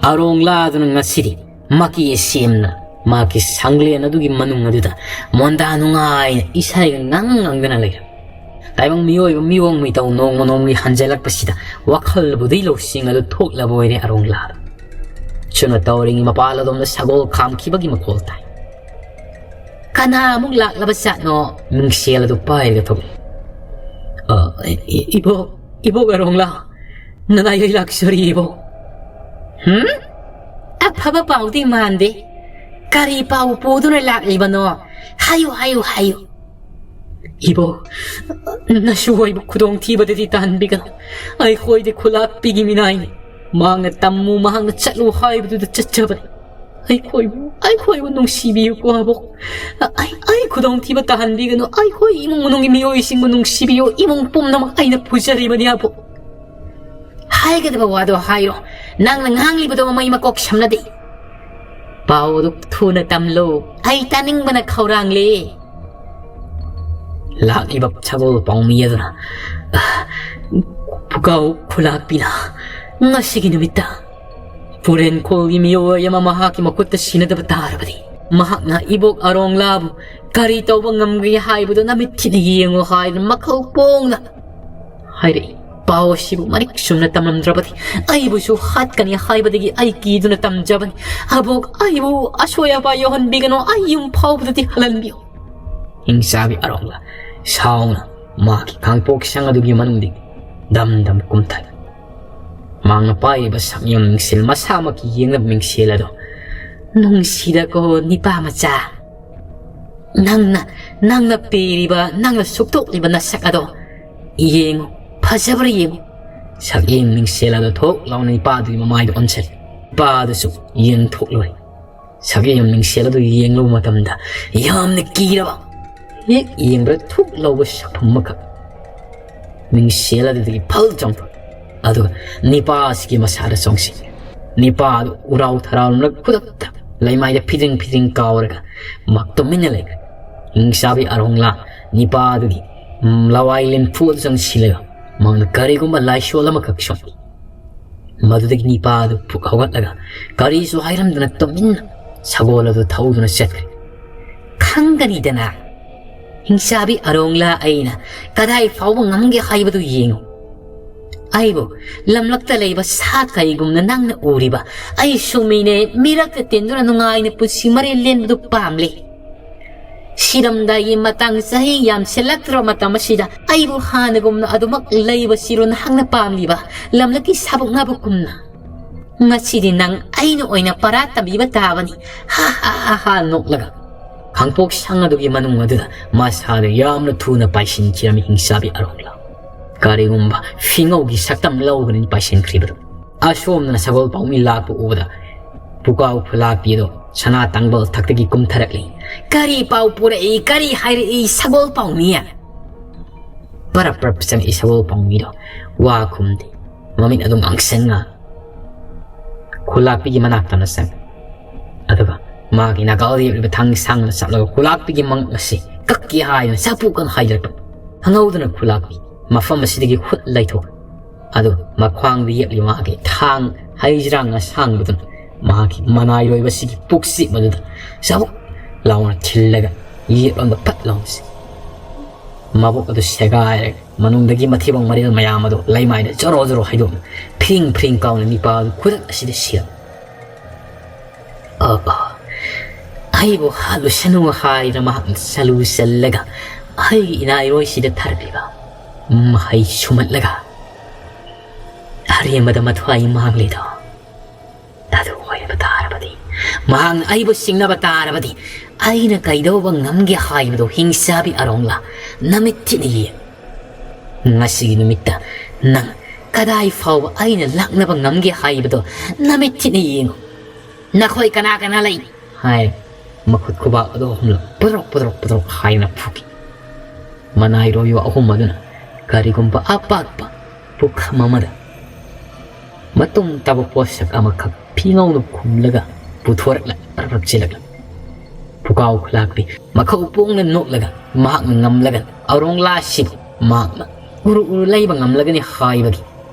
ꯑꯔꯣꯡꯂꯥꯗꯨꯅ ꯉꯁꯤꯗꯤ ꯃꯀꯤ ꯁꯦꯝꯅ ꯃꯍꯥꯛꯀꯤ ꯁꯪꯂꯦꯟ ꯑꯗꯨꯒꯤ ꯃꯅꯨꯡ ꯑꯗꯨꯗ ꯃꯣꯟꯗꯥ ꯅꯨꯡꯉꯥꯏꯅ ꯏꯁꯩꯒ ꯉꯪ ꯉꯪꯗꯅ ꯂꯩꯔꯝꯃꯤ꯫ ꯇꯥꯏꯕꯪ ꯃꯤꯑꯣꯏꯕ ꯃꯤꯑꯣꯡ ꯃꯤꯇꯧ ꯅꯣꯡꯃ ꯅꯣꯡꯃꯒꯤ ꯍꯟꯖꯤꯜꯂꯛꯄꯁꯤꯗ ꯋꯥꯈꯜꯕꯨꯗꯤ ꯂꯧꯁꯤꯡ ꯑꯗꯨ ꯊꯣꯛꯂꯕ ꯑꯣꯏꯔꯦ ꯑꯔꯣꯡꯂꯥꯗ꯫ ꯁꯨꯝꯅ ꯇꯧꯔꯤꯉꯩ ꯃꯄꯥꯟ ꯑꯗꯣꯝꯗ ꯁꯒꯣꯜ ꯈꯥꯝꯈꯤꯕꯒꯤ ꯃꯈꯣꯜ ꯇꯥꯏ꯫ ꯀꯅꯥ ꯑꯃꯨꯛ ꯂꯥꯛꯂꯕ ꯖꯥꯠꯅꯣ? ꯃꯤꯡꯁꯦꯜ ꯑꯗꯨ ꯄꯥꯏꯔꯒ ꯊꯣꯛꯂꯛꯏ꯫ "ꯑ, ꯏ-, ꯏꯕꯣꯛ, ꯏꯕꯣꯛ ꯑꯔꯣꯡꯂꯥ, ꯅꯅꯥꯏ ꯑꯩ ꯂꯥꯛꯆꯔꯤ ꯏꯕꯣꯛ꯫" "ꯍꯨꯝ? ꯑꯐꯕ ꯄꯥꯎꯗꯤ ꯃꯥꯟꯗꯦ꯫ ꯀꯔꯤ ꯄꯥꯎ ꯄꯨꯗꯨꯅ ꯂꯥꯛꯂꯤꯕꯅꯣ? ꯍꯥꯏꯌꯨ, ꯍꯥꯏꯌꯨ, ꯍꯥꯏꯌꯨ꯫" "ꯏꯕꯣꯛ, ꯅꯁꯨ ꯑꯣꯏꯕ ꯈꯨꯗꯣꯡꯊꯤꯕꯗꯗꯤ ꯇꯥꯍꯟꯕꯤꯒꯅꯨ꯫ ꯑꯩꯈꯣꯏꯗꯤ ꯈꯨꯂꯥꯛꯄꯤꯒꯤ ꯃꯤꯅꯥꯏꯅꯤ꯫ ꯃꯍꯥꯛꯅ ꯇꯝꯃꯨ, ꯃꯍꯥꯛꯅ ꯆꯠꯂꯨ ꯍꯥꯏꯕꯗꯨꯗ ꯆꯠꯆꯕꯅꯤ꯫ ꯑꯩꯈꯣꯏꯕꯨ, ꯑꯩꯈꯣꯏꯕꯨ ꯅꯨꯡꯁꯤꯕꯤꯌꯨꯀꯣ ꯑꯕꯣꯛ꯫ ꯑꯩ, ꯑꯩ ꯈꯨꯗꯣꯡꯊꯤꯕ ꯇꯥꯍꯟꯕꯤꯒꯅꯨ꯫ ꯑꯩꯈꯣꯏ ꯏꯃꯨꯡ ꯃꯅꯨꯡꯒꯤ ꯃꯤꯑꯣꯏꯁꯤꯡꯕꯨ ꯅꯨꯡꯁꯤꯕꯤꯌꯨ꯫ ꯏꯃꯨꯡ ꯄꯨꯝꯅꯃꯛ ꯑꯩꯅ ꯄꯨꯖꯔꯤꯕꯅꯤ ꯑꯕꯣꯛ꯫" "ꯍꯥꯏꯒꯗꯕ ꯋꯥꯗꯣ ꯍꯥꯏꯔꯣ꯫ ꯅꯪꯅ ꯉꯥꯡꯂꯤꯕꯗꯣ ꯃꯃꯩ ꯃꯀꯣꯛ ꯁꯝꯅꯗꯦ꯫ ꯄꯥꯎ ꯑꯗꯨ ꯊꯨꯅ ꯇꯝꯂꯨ꯫ ꯑꯩ ꯇꯥꯅꯤꯡꯕꯅ ꯈꯧꯔꯥꯡꯂꯦ꯫" ꯂꯥꯛꯂꯤꯕ ꯁꯒꯣꯜ ꯄꯥꯎꯃꯤ ꯑꯗꯨꯅ, "ꯑ, ꯄꯨꯀꯥꯎ ꯈꯨꯂꯥꯛꯄꯤꯅ ꯉꯁꯤꯒꯤ ꯅꯨꯃꯤꯠꯇ ꯄꯨꯔꯦꯟꯈꯣꯜꯒꯤ ꯃꯤꯑꯣꯏ ꯑꯃ ꯃꯍꯥꯛꯀꯤ ꯃꯈꯨꯠꯇ ꯁꯤꯅꯗꯕ ꯇꯥꯔꯕꯗꯤ, ꯃꯍꯥꯛꯅ ꯏꯕꯣꯛ ꯑꯔꯣꯡꯂꯥꯕꯨ ꯀꯔꯤ ꯇꯧꯕ ꯉꯝꯒꯦ ꯍꯥꯏꯕꯗꯨ ꯅꯃꯤꯠ ꯊꯤꯅ ꯌꯦꯡꯉꯨ" ꯍꯥꯏꯗꯨꯅ ꯃꯈꯧ ꯄꯣꯡꯅ ꯍꯥꯏꯔꯛꯏ꯫ ꯄꯥꯎ ꯑꯁꯤꯕꯨ ꯃꯔꯤꯛ ꯆꯨꯝꯅ ꯇꯝꯂꯝꯗ꯭ꯔꯕꯗꯤ ꯑꯩꯕꯨꯁꯨ ꯍꯥꯠꯀꯅꯤ ꯍꯥꯏꯕꯗꯒꯤ ꯑꯩ ꯀꯤꯗꯨꯅ ꯇꯝꯖꯕꯅꯤ꯫ ꯑꯕꯣꯛ, ꯑꯩꯕꯨ ꯑꯁꯣꯏ ꯑꯄꯥ ꯌꯧꯍꯟꯕꯤꯒꯅꯨ, ꯑꯩ ꯌꯨꯝ ꯐꯥꯎꯕꯗꯗꯤ ꯍꯜꯍꯟꯕꯤꯌꯨ꯫ ꯍꯤꯡꯆꯥꯕꯤ ꯑꯔꯣꯡꯂꯥ ꯁꯥꯎꯅ ꯃꯍꯥꯛꯀꯤ ꯈꯥꯡꯄꯣꯛ ꯁꯪ ꯑꯗꯨꯒꯤ ꯃꯅꯨꯡꯗꯒꯤ ꯗꯝ ꯗꯝ ꯀꯨꯝꯊꯔꯛꯏ꯫ ꯃꯍꯥꯛꯅ ꯄꯥꯏꯔꯤꯕ ꯁꯛꯌꯦꯡ ꯃꯤꯡꯁꯦꯜ ꯃꯁꯥꯃꯛꯀꯤ ꯌꯦꯡꯅꯕ ꯃꯤꯡꯁꯦꯜ ꯑꯗꯣ, "ꯅꯨꯡꯁꯤꯗꯀꯣ ꯅꯤꯄꯥ ꯃꯆꯥ, ꯅꯪꯅ, ꯅꯪꯅ ꯄꯤꯔꯤꯕ, ꯅꯪꯅ ꯁꯨꯛꯇꯣꯛꯂꯤꯕ ꯅꯁꯛ ꯑꯗꯣ ꯌꯦꯡꯉꯨ, ꯐꯖꯕ꯭ꯔꯥ ꯌꯦꯡꯉꯨ"꯫ ꯁꯛꯌꯦꯡ ꯃꯤꯡꯁꯦꯜ ꯑꯗꯣ ꯊꯣꯛ ꯂꯥꯎꯅ ꯅꯤꯄꯥꯗꯨꯒꯤ ꯃꯃꯥꯏꯗ ꯑꯣꯟꯁꯤꯜꯂꯤ꯫ ꯅꯤꯄꯥꯗꯨꯁꯨ ꯌꯦꯡꯊꯣꯛꯂꯨꯔꯦ꯫ ꯁꯛꯌꯦꯡ ꯃꯤꯡꯁꯦꯜ ꯑꯗꯨ ꯌꯦꯡꯂꯨꯕ ꯃꯇꯝꯗ ꯌꯥꯝꯅ ꯀꯤꯔꯕ, ꯍꯦꯛ ꯌꯦꯡꯕꯗ ꯊꯨꯛ ꯂꯧꯕ ꯁꯛꯐꯝ ꯑꯃꯈꯛ ꯃꯤꯡꯁꯦꯜ ꯑꯗꯨꯗꯒꯤ ꯐꯜ ꯆꯣꯡꯊꯣꯛꯏ꯫ ꯑꯗꯨꯒ ꯅꯤꯄꯥ ꯑꯁꯤꯒꯤ ꯃꯁꯥꯗ ꯆꯣꯡꯁꯤꯜꯂꯤ꯫ ꯅꯤꯄꯥ ꯑꯗꯨ ꯎꯔꯥꯎ ꯊꯔꯥꯎꯅ ꯈꯨꯗꯛꯇ ꯂꯩꯃꯥꯏꯗ ꯐꯤꯗ꯭ꯔꯤꯡ ꯐꯤꯗ꯭ꯔꯤꯡ ꯀꯥꯎꯔꯒ ꯃꯍꯥꯛ ꯇꯨꯃꯤꯟꯅ ꯂꯩꯈ꯭ꯔꯦ꯫ ꯍꯤꯡꯆꯥꯕꯤ ꯑꯔꯣꯡꯂꯥ ꯅꯤꯄꯥ ꯑꯗꯨꯒꯤ, ꯎꯝ, ꯂꯋꯥꯏ ꯂꯤꯟꯐꯨ ꯑꯗꯨ ꯆꯪꯁꯤꯜꯂꯒ ꯃꯍꯥꯛꯅ ꯀꯔꯤꯒꯨꯝꯕ ꯂꯥꯏꯁꯣꯜ ꯑꯃꯈꯛ ꯁꯣꯟꯈꯤ꯫ ꯃꯗꯨꯗꯒꯤ ꯅꯤꯄꯥ ꯑꯗꯨ ꯐꯨꯛ ꯍꯧꯒꯠꯂꯒ ꯀꯔꯤꯁꯨ ꯍꯥꯏꯔꯝꯗꯅ ꯇꯨꯃꯤꯟꯅ ꯁꯒꯣꯜ ꯑꯗꯨ ꯊꯧꯗꯨꯅ ꯆꯠꯈ꯭ꯔꯦ꯫ "ꯈꯪꯒꯅꯤꯗꯅ, ꯍꯤꯡꯆꯥꯕꯤ ꯑꯔꯣꯡꯂꯥ ꯑꯩꯅ ꯀꯗꯥꯏ ꯐꯥꯎꯕ ꯉꯝꯒꯦ ꯍꯥꯏꯕꯗꯨ ꯌꯦꯡꯉꯨ꯫ ꯑꯩꯕꯨ ꯂꯝꯂꯛꯇ ꯂꯩꯕ ꯁꯥ ꯀꯩꯒꯨꯝꯅ ꯅꯪꯅ ꯎꯔꯤꯕ ꯑꯩꯁꯨ ꯃꯤꯅꯦ, ꯃꯤꯔꯛꯇ ꯇꯤꯟꯗꯨꯅ ꯅꯨꯡꯉꯥꯏꯅ ꯄꯨꯟꯁꯤ ꯃꯔꯦꯜ ꯂꯦꯟꯕꯗꯨ ꯄꯥꯝꯂꯤ꯫ ꯁꯤꯔꯝꯗꯥꯏꯒꯤ ꯃꯇꯥꯡ, ꯆꯍꯤ ꯌꯥꯝꯁꯤꯜꯂꯛꯇ꯭ꯔꯕ ꯃꯇꯝ ꯑꯁꯤꯗ ꯑꯩꯕꯨ ꯍꯥꯟꯅꯒꯨꯝꯅ ꯑꯗꯨꯃꯛ ꯂꯩꯕꯁꯤꯔꯣ ꯅꯍꯥꯛꯅ ꯄꯥꯝꯂꯤꯕ, ꯂꯝꯂꯛꯀꯤ ꯁꯥꯕꯣꯛ ꯅꯥꯕꯣꯛꯀꯨꯝꯅ? ꯉꯁꯤꯗꯤ ꯅꯪ ꯑꯩꯅ ꯑꯣꯏꯅ ꯄꯔꯥ ꯇꯝꯕꯤꯕ ꯇꯥꯕꯅꯤ"꯫ ꯍꯥ ꯍꯥ ꯍꯥ ꯍꯥ ꯅꯣꯛꯂꯒ ꯈꯥꯡꯄꯣꯛ ꯁꯪ ꯑꯗꯨꯒꯤ ꯃꯅꯨꯡ ꯑꯗꯨꯗ ꯃꯁꯥꯗ ꯌꯥꯝꯅ ꯊꯨꯅ ꯄꯥꯏꯁꯤꯟꯈꯤꯔꯝꯃꯤ ꯍꯤꯡꯆꯥꯕꯤ ꯑꯔꯣꯡꯂꯥ꯫ ꯀꯔꯤꯒꯨꯝꯕ ꯐꯤꯉꯧꯒꯤ ꯁꯛꯇꯝ ꯂꯧꯒꯅꯤ ꯄꯥꯏꯁꯤꯟꯈ꯭ꯔꯤꯕꯗꯨ꯫ ꯑꯁꯣꯝꯗꯅ ꯁꯒꯣꯜ ꯄꯥꯎꯃꯤ ꯂꯥꯛꯄ ꯎꯕꯗ ꯄꯨꯀꯥꯎ ꯈꯨꯂꯥꯛꯄꯤ ꯑꯗꯣ ꯁꯅꯥ ꯇꯥꯡꯕꯜ ꯊꯛꯇꯒꯤ ꯀꯨꯝꯊꯔꯛꯂꯤ꯫ "ꯀꯔꯤ ꯄꯥꯎ ꯄꯨꯔꯛꯏ? ꯀꯔꯤ ꯍꯥꯏꯔꯛꯏ ꯁꯒꯣꯜ ꯄꯥꯎꯃꯤ?" ꯄꯔꯞ ꯄꯔꯞ ꯆꯪꯉꯛꯏ ꯁꯒꯣꯜ ꯄꯥꯎꯃꯤꯗꯣ꯫ ꯋꯥ ꯈꯨꯝꯗꯦ꯫ ꯃꯃꯤꯠ ꯑꯗꯨꯝ ꯉꯥꯡꯁꯪ ꯉꯥꯡ꯫ ꯈꯨꯂꯥꯛꯄꯤꯒꯤ ꯃꯅꯥꯛꯇꯅ ꯆꯪꯉꯤ꯫ ꯑꯗꯨꯒ ꯃꯥꯒꯤ ꯅꯥꯀꯜꯗ ꯌꯦꯞꯂꯤꯕ ꯊꯥꯡ ꯁꯥꯡꯅ ꯆꯞꯂꯒ ꯈꯨꯂꯥꯛꯄꯤꯒꯤ ꯃꯉꯛ ꯑꯁꯤ ꯀꯛꯀꯦ ꯍꯥꯏꯗꯨꯅ ꯆꯥꯄꯨ ꯀꯟ ꯍꯥꯏꯖꯔꯛꯄ꯫ ꯈꯪꯍꯧꯗꯅ ꯈꯨꯂꯥꯛꯄꯤ ꯃꯐꯝ ꯑꯁꯤꯗꯒꯤ ꯈꯨꯠ ꯂꯩꯊꯣꯛꯏ꯫ ꯑꯗꯨ ꯃꯈ꯭ꯋꯥꯡꯗ ꯌꯦꯞꯂꯤꯕ ꯃꯥꯒꯤ ꯊꯥꯡ ꯍꯩꯖ꯭ꯔꯥꯡ ꯑꯁꯥꯡꯕꯗꯨꯅ ꯃꯍꯥꯛꯀꯤ ꯃꯅꯥꯏꯔꯣꯏꯕꯁꯤꯒꯤ ꯄꯨꯛꯆꯤꯛ ꯃꯗꯨꯗ ꯆꯕꯨꯛ ꯂꯥꯎꯅ ꯊꯤꯜꯂꯒ ꯌꯦꯠꯂꯣꯝꯗ ꯐꯠ ꯂꯥꯎꯅ ꯁꯤ-, ꯃꯕꯨꯛ ꯑꯗꯨ ꯁꯦꯒꯥꯏꯔꯒ ꯃꯅꯨꯡꯗꯒꯤ ꯃꯊꯤꯕꯣꯡ ꯃꯔꯦꯜ ꯃꯌꯥꯝ ꯑꯗꯨ ꯂꯩꯃꯥꯏꯗ ꯖꯣꯔꯣ ꯖꯣꯔꯣ ꯍꯩꯗꯣꯛꯅ ꯐ꯭ꯔꯤꯡ ꯐ꯭ꯔꯤꯡ ꯀꯥꯎꯅ ꯅꯤꯄꯥ ꯑꯗꯨ ꯈꯨꯗꯛ ꯑꯁꯤꯗ ꯁꯤꯔꯝꯃꯤ꯫ "ꯑ, ꯑ, ꯑꯩꯕꯨ ꯍꯥꯠꯂꯨꯁꯅꯨ" ꯍꯥꯏꯗꯨꯅ ꯃꯍꯥꯛꯅ ꯆꯂꯨ ꯆꯜꯂꯒ ꯑꯩꯒꯤ ꯏꯅꯥꯏꯔꯣꯏꯁꯤꯗ ꯊꯥꯔꯛꯂꯤꯕ ꯃꯍꯩ ꯁꯨꯝꯍꯠꯂꯒ ꯑꯔꯦꯝꯕꯗ ꯃꯊ꯭ꯋꯥꯏ ꯃꯥꯡꯂꯤꯗꯣ꯫ ꯑꯗꯨ ꯑꯣꯏꯔꯕ ꯇꯥꯔꯕꯗꯤ, ꯃꯍꯥꯛꯅ ꯑꯩꯕꯨ ꯁꯤꯡꯅꯕ ꯇꯥꯔꯕꯗꯤ, ꯑꯩꯅ ꯀꯩꯗꯧꯕ ꯉꯝꯒꯦ ꯍꯥꯏꯕꯗꯣ, ꯍꯤꯡꯆꯥꯕꯤ ꯑꯔꯣꯡꯂꯥ, ꯅꯃꯤꯠ ꯊꯤꯠꯅ ꯌꯦꯡꯉꯨ꯫ ꯉꯁꯤꯒꯤ ꯅꯨꯃꯤꯠꯇ ꯅꯪ ꯀꯗꯥꯏ ꯐꯥꯎꯕ ꯑꯩꯅ ꯂꯥꯛꯅꯕ ꯉꯝꯒꯦ ꯍꯥꯏꯕꯗꯣ ꯅꯃꯤꯠ ꯊꯤꯠꯅ ꯌꯦꯡꯉꯨ꯫ ꯅꯈꯣꯏ ꯀꯅꯥ ꯀꯅꯥ ꯂꯩ? ꯍꯥꯏ, ꯃꯈꯨꯠ ꯈꯨꯕꯥꯛ ꯑꯗꯨ ꯑꯍꯨꯝꯂꯛ ꯄꯨꯗ꯭ꯔꯣꯛ ꯄꯨꯗ꯭ꯔꯣꯛ ꯄꯨꯗ꯭ꯔꯣꯛ ꯍꯥꯏꯅ ꯐꯨꯈꯤ꯫ ꯃꯅꯥꯏꯔꯣꯌꯣ ꯑꯍꯨꯝ ꯑꯗꯨꯅ ꯀꯔꯤꯒꯨꯝꯕ ꯑꯄꯥꯛꯄ ꯄꯨꯈꯝ ꯑꯃꯗ ꯃꯇꯨꯝ ꯇꯥꯕ ꯄꯣꯠꯁꯛ ꯑꯃꯈꯛ ꯐꯤꯉꯧꯅ ꯈꯨꯝꯂꯒ ꯄꯨꯊꯣꯔꯛꯂ ꯄꯔꯞ ꯄꯔꯞ ꯆꯦꯜꯂꯛꯂ꯫ ꯄꯨꯀꯥꯎ ꯈꯨꯂꯥꯛꯄꯤ ꯃꯈꯧ ꯄꯣꯡꯅ ꯅꯣꯛꯂꯒ ꯃꯍꯥꯛꯅ ꯉꯝꯂꯒ ꯑꯔꯣꯡꯂꯥꯁꯤꯕꯨ ꯃꯍꯥꯛꯅ ꯎꯔꯨ ꯎꯔꯨ ꯂꯩꯕ ꯉꯝꯂꯒꯅꯤ ꯍꯥꯏꯕꯒꯤ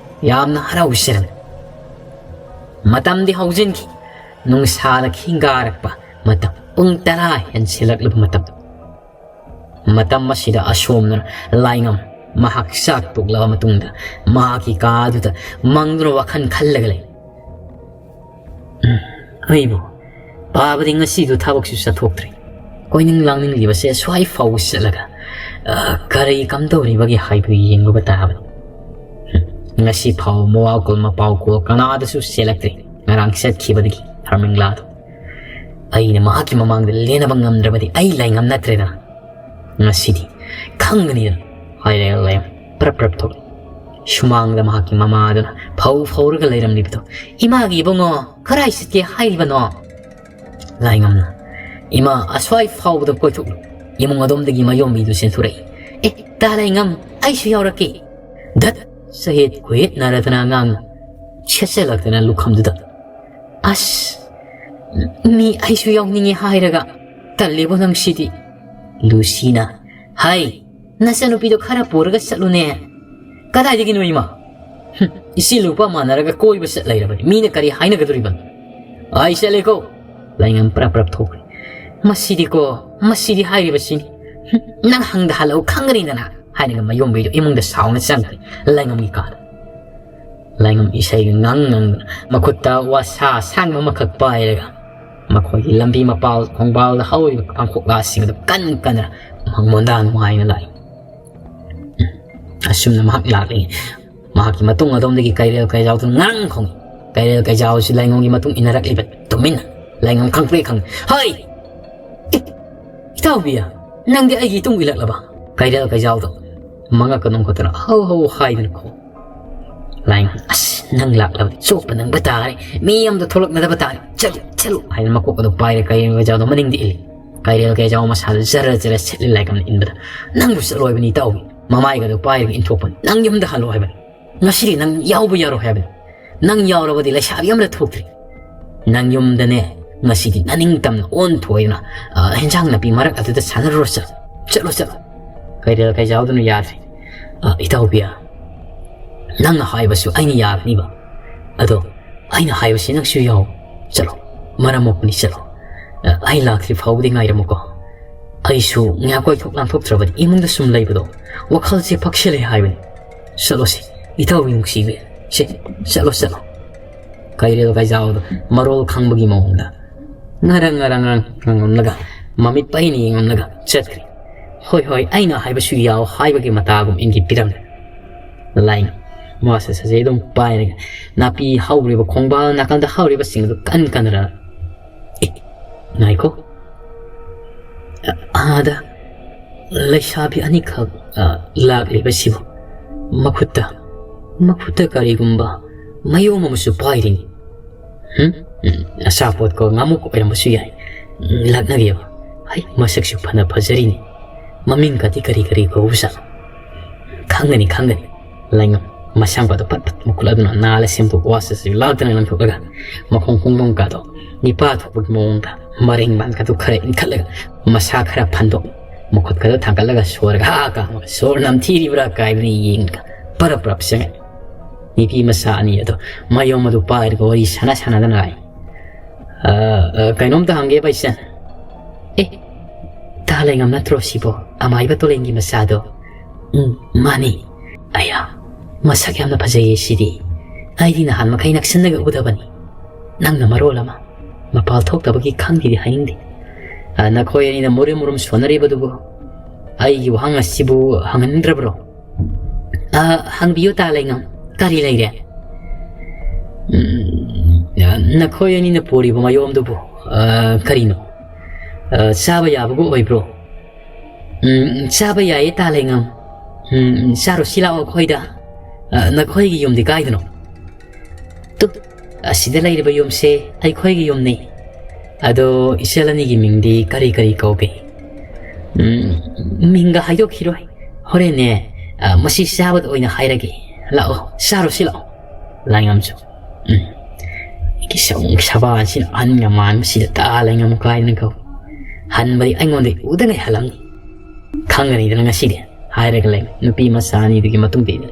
ꯌꯥꯝꯅ ꯍꯔꯥꯎꯖꯔꯝꯃꯤ꯫ ꯃꯇꯝꯗꯤ ꯍꯧꯖꯤꯟꯈꯤ꯫ ꯅꯨꯡꯁꯥꯅ ꯈꯤꯡꯒꯥꯔꯛꯄ ꯃꯇꯝ, ꯄꯨꯡ ꯇꯔꯥ ꯍꯦꯟꯁꯤꯜꯂꯛꯂꯕ ꯃꯇꯝ꯫ ꯃꯇꯝ ꯑꯁꯤꯗ ꯑꯁꯣꯝꯅ ꯂꯥꯏꯉꯝ ꯃꯍꯥꯛ ꯆꯥꯛ ꯇꯣꯛꯂꯕ ꯃꯇꯨꯡꯗ ꯃꯍꯥꯛꯀꯤ ꯀꯥ ꯑꯗꯨꯗ ꯃꯪꯗꯨꯅ ꯋꯥꯈꯜ ꯈꯜꯂꯒ ꯂꯩ꯫ ꯎꯝ, ꯑꯩꯕꯨ ꯄꯥꯕꯗꯤ ꯉꯁꯤꯗꯨ ꯊꯕꯛꯁꯨ ꯆꯠꯊꯣꯛꯇ꯭ꯔꯤ꯫ ꯀꯣꯏꯅꯤꯡ ꯂꯥꯡꯅꯤꯡꯂꯤꯕꯁꯦ ꯁ꯭ꯋꯥꯏ ꯐꯥꯎꯕ ꯆꯠꯂꯒ, ꯑ, ꯀꯔꯤ ꯀꯝꯗꯧꯔꯤꯕꯒꯦ ꯍꯥꯏꯕꯗꯨ ꯌꯦꯡꯂꯨꯕ ꯇꯥꯕꯅꯤ꯫ ꯎꯝ, ꯉꯁꯤ ꯐꯥꯎꯕ ꯃꯋꯥ ꯀꯣꯜ ꯃꯄꯥꯎ ꯀꯣꯜ ꯀꯅꯥꯗꯁꯨ ꯆꯦꯜꯂꯛꯇ꯭ꯔꯤ꯫ ꯉꯔꯥꯡ ꯆꯠꯈꯤꯕꯗꯒꯤ ꯊꯔꯃꯤꯡꯂꯥꯗꯣ꯫ ꯑꯩꯅ ꯃꯍꯥꯛꯀꯤ ꯃꯃꯥꯡꯗ ꯂꯦꯟꯅꯕ ꯉꯝꯗ꯭ꯔꯕꯗꯤ ꯑꯩ ꯂꯥꯏꯉꯝ ꯅꯠꯇ꯭ꯔꯦꯗꯅ꯫ ꯉꯁꯤꯗꯤ ꯈꯪꯒꯅꯤꯗꯅ ꯍꯥꯏꯔꯦ ꯂꯥꯏꯉꯝ ꯄ꯭ꯔꯞ ꯄ꯭ꯔꯞ ꯊꯣꯛꯂꯦ꯫ ꯁꯨꯃꯥꯡꯗ ꯃꯍꯥꯛꯀꯤ ꯃꯃꯥꯗꯨꯅ ꯐꯧ ꯐꯧꯔꯒ ꯂꯩꯔꯝꯂꯤꯕꯗꯣ, "ꯏꯃꯥꯒꯤ ꯏꯕꯨꯡꯉꯣ, ꯀꯔꯥꯏ ꯆꯠꯀꯦ ꯍꯥꯏꯔꯤꯕꯅꯣ?" ꯂꯥꯏꯉꯝꯅ, "ꯏꯃꯥ, ꯑꯁ꯭ꯋꯥꯏ ꯐꯥꯎꯕꯗ ꯀꯣꯏꯊꯣꯛꯂꯨ, ꯏꯃꯨꯡ ꯑꯗꯣꯝꯗꯒꯤ ꯃꯌꯣꯝꯕꯤꯗꯨ ꯆꯦꯟꯊꯣꯔꯛꯏ꯫ ꯑꯦ, ꯇꯥ ꯂꯥꯏꯉꯝ, ꯑꯩꯁꯨ ꯌꯥꯎꯔꯛꯀꯦ꯫" ꯙꯠ! ꯆꯍꯦꯠ ꯈꯨꯌꯦꯠ ꯅꯥꯔꯗꯅ ꯑꯉꯥꯡꯅ ꯁꯦꯠꯆꯜꯂꯛꯇꯅ ꯂꯨꯈꯝꯗꯨꯗ꯫ "ꯑꯁ, ꯃꯤ ꯑꯩꯁꯨ ꯌꯥꯎꯅꯤꯡꯉꯦ ꯍꯥꯏꯔꯒ ꯇꯜꯂꯦꯕꯣ ꯅꯪꯁꯤꯗꯤ꯫" ꯂꯨꯁꯤꯅ, "ꯍꯥꯏ, ꯅꯆꯥꯅꯨꯄꯤꯗꯣ ꯈꯔ ꯄꯨꯔꯒ ꯆꯠꯂꯨꯅꯦ꯫" "ꯀꯗꯥꯏꯗꯒꯤꯅꯣ ꯏꯃꯥ? ꯍꯨꯝ, ꯏꯆꯦ ꯂꯨꯄꯥ ꯃꯥꯟꯅꯔꯒ ꯀꯣꯏꯕ ꯆꯠ ꯂꯩꯔꯕꯅꯤ꯫ ꯃꯤꯅ ꯀꯔꯤ ꯍꯥꯏꯅꯒꯗꯧꯔꯤꯕꯅꯣ?" "ꯑꯩ ꯆꯠꯂꯦꯀꯣ꯫" ꯂꯥꯏꯉꯝ ꯄ꯭ꯔꯞ ꯄ꯭ꯔꯞ ꯊꯣꯛꯈ꯭ꯔꯦ꯫ "ꯃꯁꯤꯗꯤꯀꯣ, ꯃꯁꯤꯗꯤ ꯍꯥꯏꯔꯤꯕꯁꯤꯅꯤ꯫ ꯍꯨꯝ, ꯅꯪ ꯍꯪꯗ ꯍꯜꯂꯛꯎ ꯈꯪꯒꯅꯤꯗꯅ" ꯍꯥꯏꯔꯒ ꯃꯌꯣꯝꯕꯤꯗꯨ ꯏꯃꯨꯡꯗ ꯁꯥꯎꯅ ꯆꯪꯈ꯭ꯔꯦ ꯂꯥꯏꯉꯝꯒꯤ ꯀꯥꯗ꯫ ꯂꯥꯏꯉꯝ ꯏꯁꯩꯒ ꯉꯪ ꯉꯪꯗꯨꯅ ꯃꯈꯨꯠꯇ ꯋꯥꯁꯥ ꯑꯁꯥꯡꯕ ꯑꯃꯈꯛ ꯄꯥꯏꯔꯒ ꯃꯈꯣꯏꯒꯤ ꯂꯝꯕꯤ ꯃꯄꯥꯜ ꯈꯣꯡꯕꯥꯜꯗ ꯍꯧꯔꯤꯕ ꯄꯥꯡꯈꯣꯛꯂꯥꯁꯤꯡ ꯑꯗꯨ ꯀꯟ ꯀꯟꯅ ꯃꯣꯟꯗꯥ ꯅꯨꯡꯉꯥꯏꯅ ꯂꯥꯛꯏ꯫ ꯑꯁꯨꯝꯅ ꯃꯍꯥꯛ ꯂꯥꯛꯂꯤ꯫ ꯃꯍꯥꯛꯀꯤ ꯃꯇꯨꯡ ꯑꯗꯣꯝꯗꯒꯤ ꯀꯩꯔꯦꯜ ꯀꯩꯖꯥꯎꯗꯨꯅ ꯉꯔꯪ ꯈꯣꯡꯏ꯫ ꯀꯩꯔꯦꯜ ꯀꯩꯖꯥꯎ ꯑꯁꯤ ꯂꯥꯏꯉꯝꯒꯤ ꯃꯇꯨꯡ ꯏꯟꯅꯔꯛꯂꯤꯕ꯫ ꯇꯨꯃꯤꯟꯅ꯫ ꯂꯥꯏꯉꯝ ꯈꯪꯄ꯭ꯔꯦꯛ ꯈꯪꯏ꯫ "ꯍꯩ! ꯏ-, ꯏꯇꯥꯎꯕꯤ, ꯅꯪꯗꯤ ꯑꯩꯒꯤ ꯏꯇꯨꯡ ꯏꯜꯂꯛꯂꯕ?" ꯀꯩꯔꯦꯜ ꯀꯩꯖꯥꯎꯗꯣ ꯃꯉꯛꯀ ꯅꯣꯡꯈꯠꯇꯨꯅ ꯍꯧ ꯍꯧ ꯍꯥꯏꯗꯨꯅ ꯈꯣꯡ꯫ ꯂꯥꯏꯉꯝ, "ꯑꯁ, ꯅꯪ ꯂꯥꯛꯂꯕꯗꯤ ꯆꯣꯞꯄ ꯅꯪꯕ ꯇꯥꯔꯦ꯫ ꯃꯤ ꯑꯃꯗ ꯊꯣꯛꯂꯛꯅꯗꯕ ꯇꯥꯔꯦ꯫ ꯆꯠꯂꯨ, ꯆꯠꯂꯨ," ꯍꯥꯏꯅ ꯃꯀꯣꯛ ꯑꯗꯨ ꯄꯥꯏꯔꯦ ꯀꯩꯔꯦꯜ ꯀꯩꯖꯥꯎꯗꯣ ꯃꯅꯤꯡꯗ ꯏꯜꯂꯤ꯫ ꯀꯩꯔꯦꯜ ꯀꯩꯖꯥꯎ ꯃꯁꯥꯗꯨ ꯖꯔ ꯖꯔ ꯁꯤꯠꯂꯤ ꯂꯥꯏꯉꯝꯅ ꯏꯟꯕꯗ꯫ "ꯅꯪꯕꯨ ꯆꯠꯂꯣ ꯍꯥꯏꯕꯅꯤ ꯏꯇꯥꯎꯕꯤ꯫ ꯃꯃꯥꯏꯒꯗꯨ ꯄꯥꯏꯔꯒ ꯏꯟꯊꯣꯛꯄꯅꯤ꯫ ꯅꯪ ꯌꯨꯝꯗ ꯍꯜꯂꯣ ꯍꯥꯏꯕꯅꯤ꯫ ꯉꯁꯤꯗꯤ ꯅꯪ ꯌꯥꯎꯕ ꯌꯥꯔꯣꯏ ꯍꯥꯏꯕꯅꯤ꯫ ꯅꯪ ꯌꯥꯎꯔꯕꯗꯤ ꯂꯩꯁꯥꯕꯤ ꯑꯃꯗ ꯊꯣꯛꯇ꯭ꯔꯤ꯫ ꯅꯪ ꯌꯨꯝꯗꯅꯦ, ꯉꯁꯤꯗꯤ ꯅꯅꯤꯡꯇꯝꯅ ꯑꯣꯟꯊꯣꯛꯑꯣꯏꯗꯅ, ꯑ, ꯍꯦꯟꯖꯥꯡ ꯅꯥꯄꯤ ꯃꯔꯛ ꯑꯗꯨꯗ ꯁꯥꯟꯅꯔꯨꯔꯣ, ꯆꯠꯂꯣ, ꯆꯠꯂꯣ, ꯆꯠꯂꯣ꯫" ꯀꯩꯔꯦꯜ ꯀꯩꯖꯥꯎꯗꯨꯅ ꯌꯥꯗ꯭ꯔꯦ꯫ "ꯑ, ꯏꯇꯥꯎꯕꯤ, ꯅꯪꯅ ꯍꯥꯏꯕꯁꯨ ꯑꯩꯅ ꯌꯥꯒꯅꯤꯕ꯫ ꯑꯗꯣ ꯑꯩꯅ ꯍꯥꯏꯕꯁꯤ ꯅꯪꯁꯨ ꯌꯥꯎ꯫ ꯆꯠꯂꯣ, ꯃꯔꯝ ꯃꯣꯛꯄꯅꯤ, ꯆꯠꯂꯣ꯫ ꯑ, ꯑꯩ ꯂꯥꯛꯇ꯭ꯔꯤ ꯐꯥꯎꯕꯗꯤ ꯉꯥꯏꯔꯝꯃꯨꯀꯣ꯫ ꯑꯩꯁꯨ ꯉꯥꯏꯍꯥꯛ ꯀꯣꯏꯊꯣꯛ ꯂꯥꯡꯊꯣꯛꯇ꯭ꯔꯕꯗꯤ ꯏꯃꯨꯡꯗ ꯁꯨꯝ ꯂꯩꯕꯗꯣ ꯋꯥꯈꯜꯁꯦ ꯐꯛꯁꯤꯜꯂꯦ ꯍꯥꯏꯕꯅꯤ꯫ ꯆꯠꯂꯣꯁꯤ, ꯏꯇꯥꯎꯕꯤ ꯅꯨꯡꯁꯤꯕꯤ꯫ ꯁꯦ, ꯆꯠꯂꯣ, ꯆꯠꯂꯣ꯫" ꯀꯩꯔꯦꯜ ꯀꯩꯖꯥꯎꯗꯣ ꯃꯔꯣꯜ ꯈꯪꯕꯒꯤ ꯃꯑꯣꯡꯗ ꯉꯔꯪ ꯉꯔꯪ ꯉꯔꯪ ꯉꯪꯂꯝꯂꯒ ꯃꯃꯤꯠ ꯄꯩꯅ ꯌꯦꯡꯂꯝꯂꯒ ꯆꯠꯈ꯭ꯔꯦ꯫ "ꯍꯣꯏ, ꯍꯣꯏ, ꯑꯩꯅ ꯍꯥꯏꯕꯁꯨ ꯌꯥꯎ" ꯍꯥꯏꯕꯒꯤ ꯃꯇꯥꯒꯨꯝ ꯏꯪꯒꯤꯠ ꯄꯤꯔꯝꯂꯦ꯫ ꯂꯥꯏꯉꯝ ꯋꯥꯁꯦ ꯁꯥꯖꯩ ꯑꯗꯨꯝ ꯄꯥꯏꯔꯒ ꯅꯥꯄꯤ ꯍꯧꯔꯤꯕ ꯈꯣꯡꯕꯥꯜ ꯅꯥꯀꯟꯗ ꯍꯧꯔꯤꯕꯁꯤꯡ ꯑꯗꯨ ꯀꯟ ꯀꯟꯅ, "ꯑꯦ, ꯉꯥꯏꯈꯣ꯫ ꯑ-, ꯑꯥꯗ ꯂꯩꯁꯥꯕꯤ ꯑꯅꯤꯈꯛ, ꯑ, ꯂꯥꯛꯂꯤꯕꯁꯤꯕꯨ ꯃꯈꯨꯠꯇ, ꯃꯈꯨꯠꯇ ꯀꯔꯤꯒꯨꯝꯕ ꯃꯌꯣꯝ ꯑꯃꯁꯨ ꯄꯥꯏꯔꯤꯅꯤ꯫ ꯍꯨꯝ? ꯎꯝ, ꯑꯆꯥꯄꯣꯠꯀꯣ ꯉꯥꯃꯨꯛ ꯑꯣꯏꯔꯝꯕꯁꯨ ꯌꯥꯏ꯫ ꯎꯝ, ꯂꯥꯛꯅꯒꯦꯕ꯫ ꯍꯩ, ꯃꯁꯛꯁꯨ ꯐꯅ ꯐꯖꯔꯤꯅꯤ꯫ ꯃꯃꯤꯡꯒꯗꯤ ꯀꯔꯤ ꯀꯔꯤ ꯀꯧꯕꯖꯥꯠꯅꯣ? ꯈꯪꯒꯅꯤ, ꯈꯪꯒꯅꯤ꯫" ꯂꯥꯏꯉꯝ ꯃꯁꯥꯡꯕꯗꯣ ꯄꯠ ꯄꯠ ꯃꯈꯨꯠ ꯑꯗꯨꯅ ꯅꯥꯜꯂ ꯁꯦꯝꯗꯣꯛ ꯋꯥꯁꯤꯁꯨ ꯂꯥꯛꯇꯅ ꯂꯪꯊꯣꯛꯂꯒ ꯃꯈꯣꯡ ꯈꯣꯡꯗꯣꯡꯒꯗꯣ ꯅꯤꯄꯥ ꯊꯣꯛꯄꯒꯤ ꯃꯑꯣꯡꯗ ꯃꯔꯦꯡ ꯃꯥꯟꯒꯗꯨ ꯈꯔ ꯏꯟꯈꯠꯂꯒ ꯃꯁꯥ ꯈꯔ ꯐꯟꯗꯣꯛ ꯃꯈꯨꯠꯀꯗꯣ ꯊꯥꯡꯒꯠꯂꯒ ꯁꯣꯔꯒ ꯍꯥ ꯀꯥꯝꯃꯒ ꯁꯣꯔ ꯅꯝꯊꯤꯔꯤꯕ꯭ꯔꯥ ꯀꯥꯏꯕꯅꯤ ꯌꯦꯡꯂꯒ ꯄꯔꯞ ꯄꯔꯞ ꯆꯪꯉꯛꯏ꯫ ꯅꯨꯄꯤ ꯃꯆꯥ ꯑꯅꯤ ꯑꯗꯣ ꯃꯌꯣꯝ ꯑꯗꯨ ꯄꯥꯏꯔꯒ ꯋꯥꯔꯤ ꯁꯥꯟꯅ ꯁꯥꯟꯅꯗꯅ ꯂꯥꯛꯏ꯫ "ꯑ, ꯑ, ꯀꯩꯅꯣꯝꯇ ꯍꯪꯒꯦ ꯄꯩꯁꯟ꯫" "ꯑꯦ, ꯇꯥ ꯂꯩꯉꯝ ꯅꯠꯇ꯭ꯔꯣ ꯁꯤꯕꯣ? ꯑꯃꯥꯏꯕ ꯇꯣꯂꯦꯟꯒꯤ ꯃꯆꯥꯗꯣ?" "ꯎꯝ, ꯃꯥꯅꯤ꯫" "ꯑꯌꯥ, ꯃꯁꯛ ꯌꯥꯝꯅ ꯐꯖꯩꯌꯦ ꯁꯤꯗꯤ꯫ ꯑꯩꯗꯤ ꯅꯍꯥꯟ ꯃꯈꯩ ꯅꯛꯁꯤꯟꯅꯒ ꯎꯗꯕꯅꯤ꯫ ꯅꯪꯅ ꯃꯔꯣꯜ ꯑꯃ ꯃꯄꯥꯜ ꯊꯣꯛꯇꯕꯒꯤ ꯈꯪꯗꯦꯗꯤ ꯍꯥꯏꯅꯤꯡꯗꯦ꯫ ꯑ, ꯅꯈꯣꯏ ꯑꯅꯤꯅ ꯃꯨꯔꯨꯝ ꯃꯨꯔꯨꯝ ꯁꯣꯟꯅꯔꯤꯕꯗꯨꯕꯨ ꯑꯩꯒꯤ ꯋꯥꯍꯪ ꯑꯁꯤꯕꯨ ꯍꯪꯍꯟꯅꯤꯡꯗ꯭ꯔꯕ꯭ꯔꯣ?" "ꯑ, ꯍꯪꯕꯤꯌꯨ, ꯇꯥ ꯂꯩꯉꯝ, ꯀꯔꯤ ꯂꯩꯔꯦ?" "ꯎꯝ, ꯅꯈꯣꯏ ꯑꯅꯤꯅ ꯄꯨꯔꯤꯕ ꯃꯌꯣꯝꯗꯨꯕꯨ, ꯑ, ꯀꯔꯤꯅꯣ? ꯑ, ꯆꯥꯕ ꯌꯥꯕꯒ ꯑꯣꯏꯕ꯭ꯔꯣ?" "ꯎꯝ, ꯆꯥꯕ ꯌꯥꯏꯌꯦ, ꯇꯥ ꯂꯩꯉꯝ꯫ ꯎꯝ, ꯆꯥꯔꯨꯁꯤ ꯂꯥꯛꯑꯣ ꯑꯩꯈꯣꯏꯗ꯫ ꯑ, ꯅꯈꯣꯏꯒꯤ ꯌꯨꯝꯗꯤ ꯀꯥꯏꯗꯅꯣ?" "ꯇꯨ, ꯑꯁꯤꯗ ꯂꯩꯔꯤꯕ ꯌꯨꯝꯁꯦ ꯑꯩꯈꯣꯏꯒꯤ ꯌꯨꯝꯅꯤ꯫ ꯑꯗꯣ ꯏꯆꯜ ꯑꯅꯤꯒꯤ ꯃꯤꯡꯗꯤ ꯀꯔꯤ ꯀꯔꯤ ꯀꯧꯒꯦ?" "ꯎꯝ, ꯃꯤꯡꯒ ꯍꯥꯏꯗꯣꯛꯈꯤꯔꯣꯏ꯫ ꯍꯣꯔꯦꯟꯅꯦ, ꯑ, ꯃꯁꯤ ꯆꯥꯕꯗ ꯑꯣꯏꯅ ꯍꯥꯏꯔꯒꯦ꯫ ꯂꯥꯛꯑꯣ, ꯆꯥꯔꯨꯁꯤ ꯂꯥꯛꯑꯣ꯫" ꯂꯥꯏꯉꯝꯁꯨ, ꯎꯝ, ꯑꯩꯒꯤ ꯁꯑꯣꯡ ꯁꯕꯥꯟꯁꯤꯅ ꯑꯍꯟꯒ ꯃꯥꯟꯕꯁꯤꯗ ꯇꯥ ꯂꯩꯉꯝ ꯀꯥꯏꯗꯅ ꯀꯧ꯫ "ꯍꯟꯕꯗꯤ ꯑꯩꯉꯣꯟꯗ ꯎꯗꯉꯩ ꯍꯜꯂꯝꯅꯤ꯫ ꯈꯪꯒꯅꯤꯗꯅ ꯉꯁꯤꯗꯤ," ꯍꯥꯏꯔꯒ ꯂꯩ꯫ ꯅꯨꯄꯤ ꯃꯆꯥ ꯑꯅꯤꯗꯨꯒꯤ ꯃꯇꯨꯡꯗ ꯏꯜꯂꯦ꯫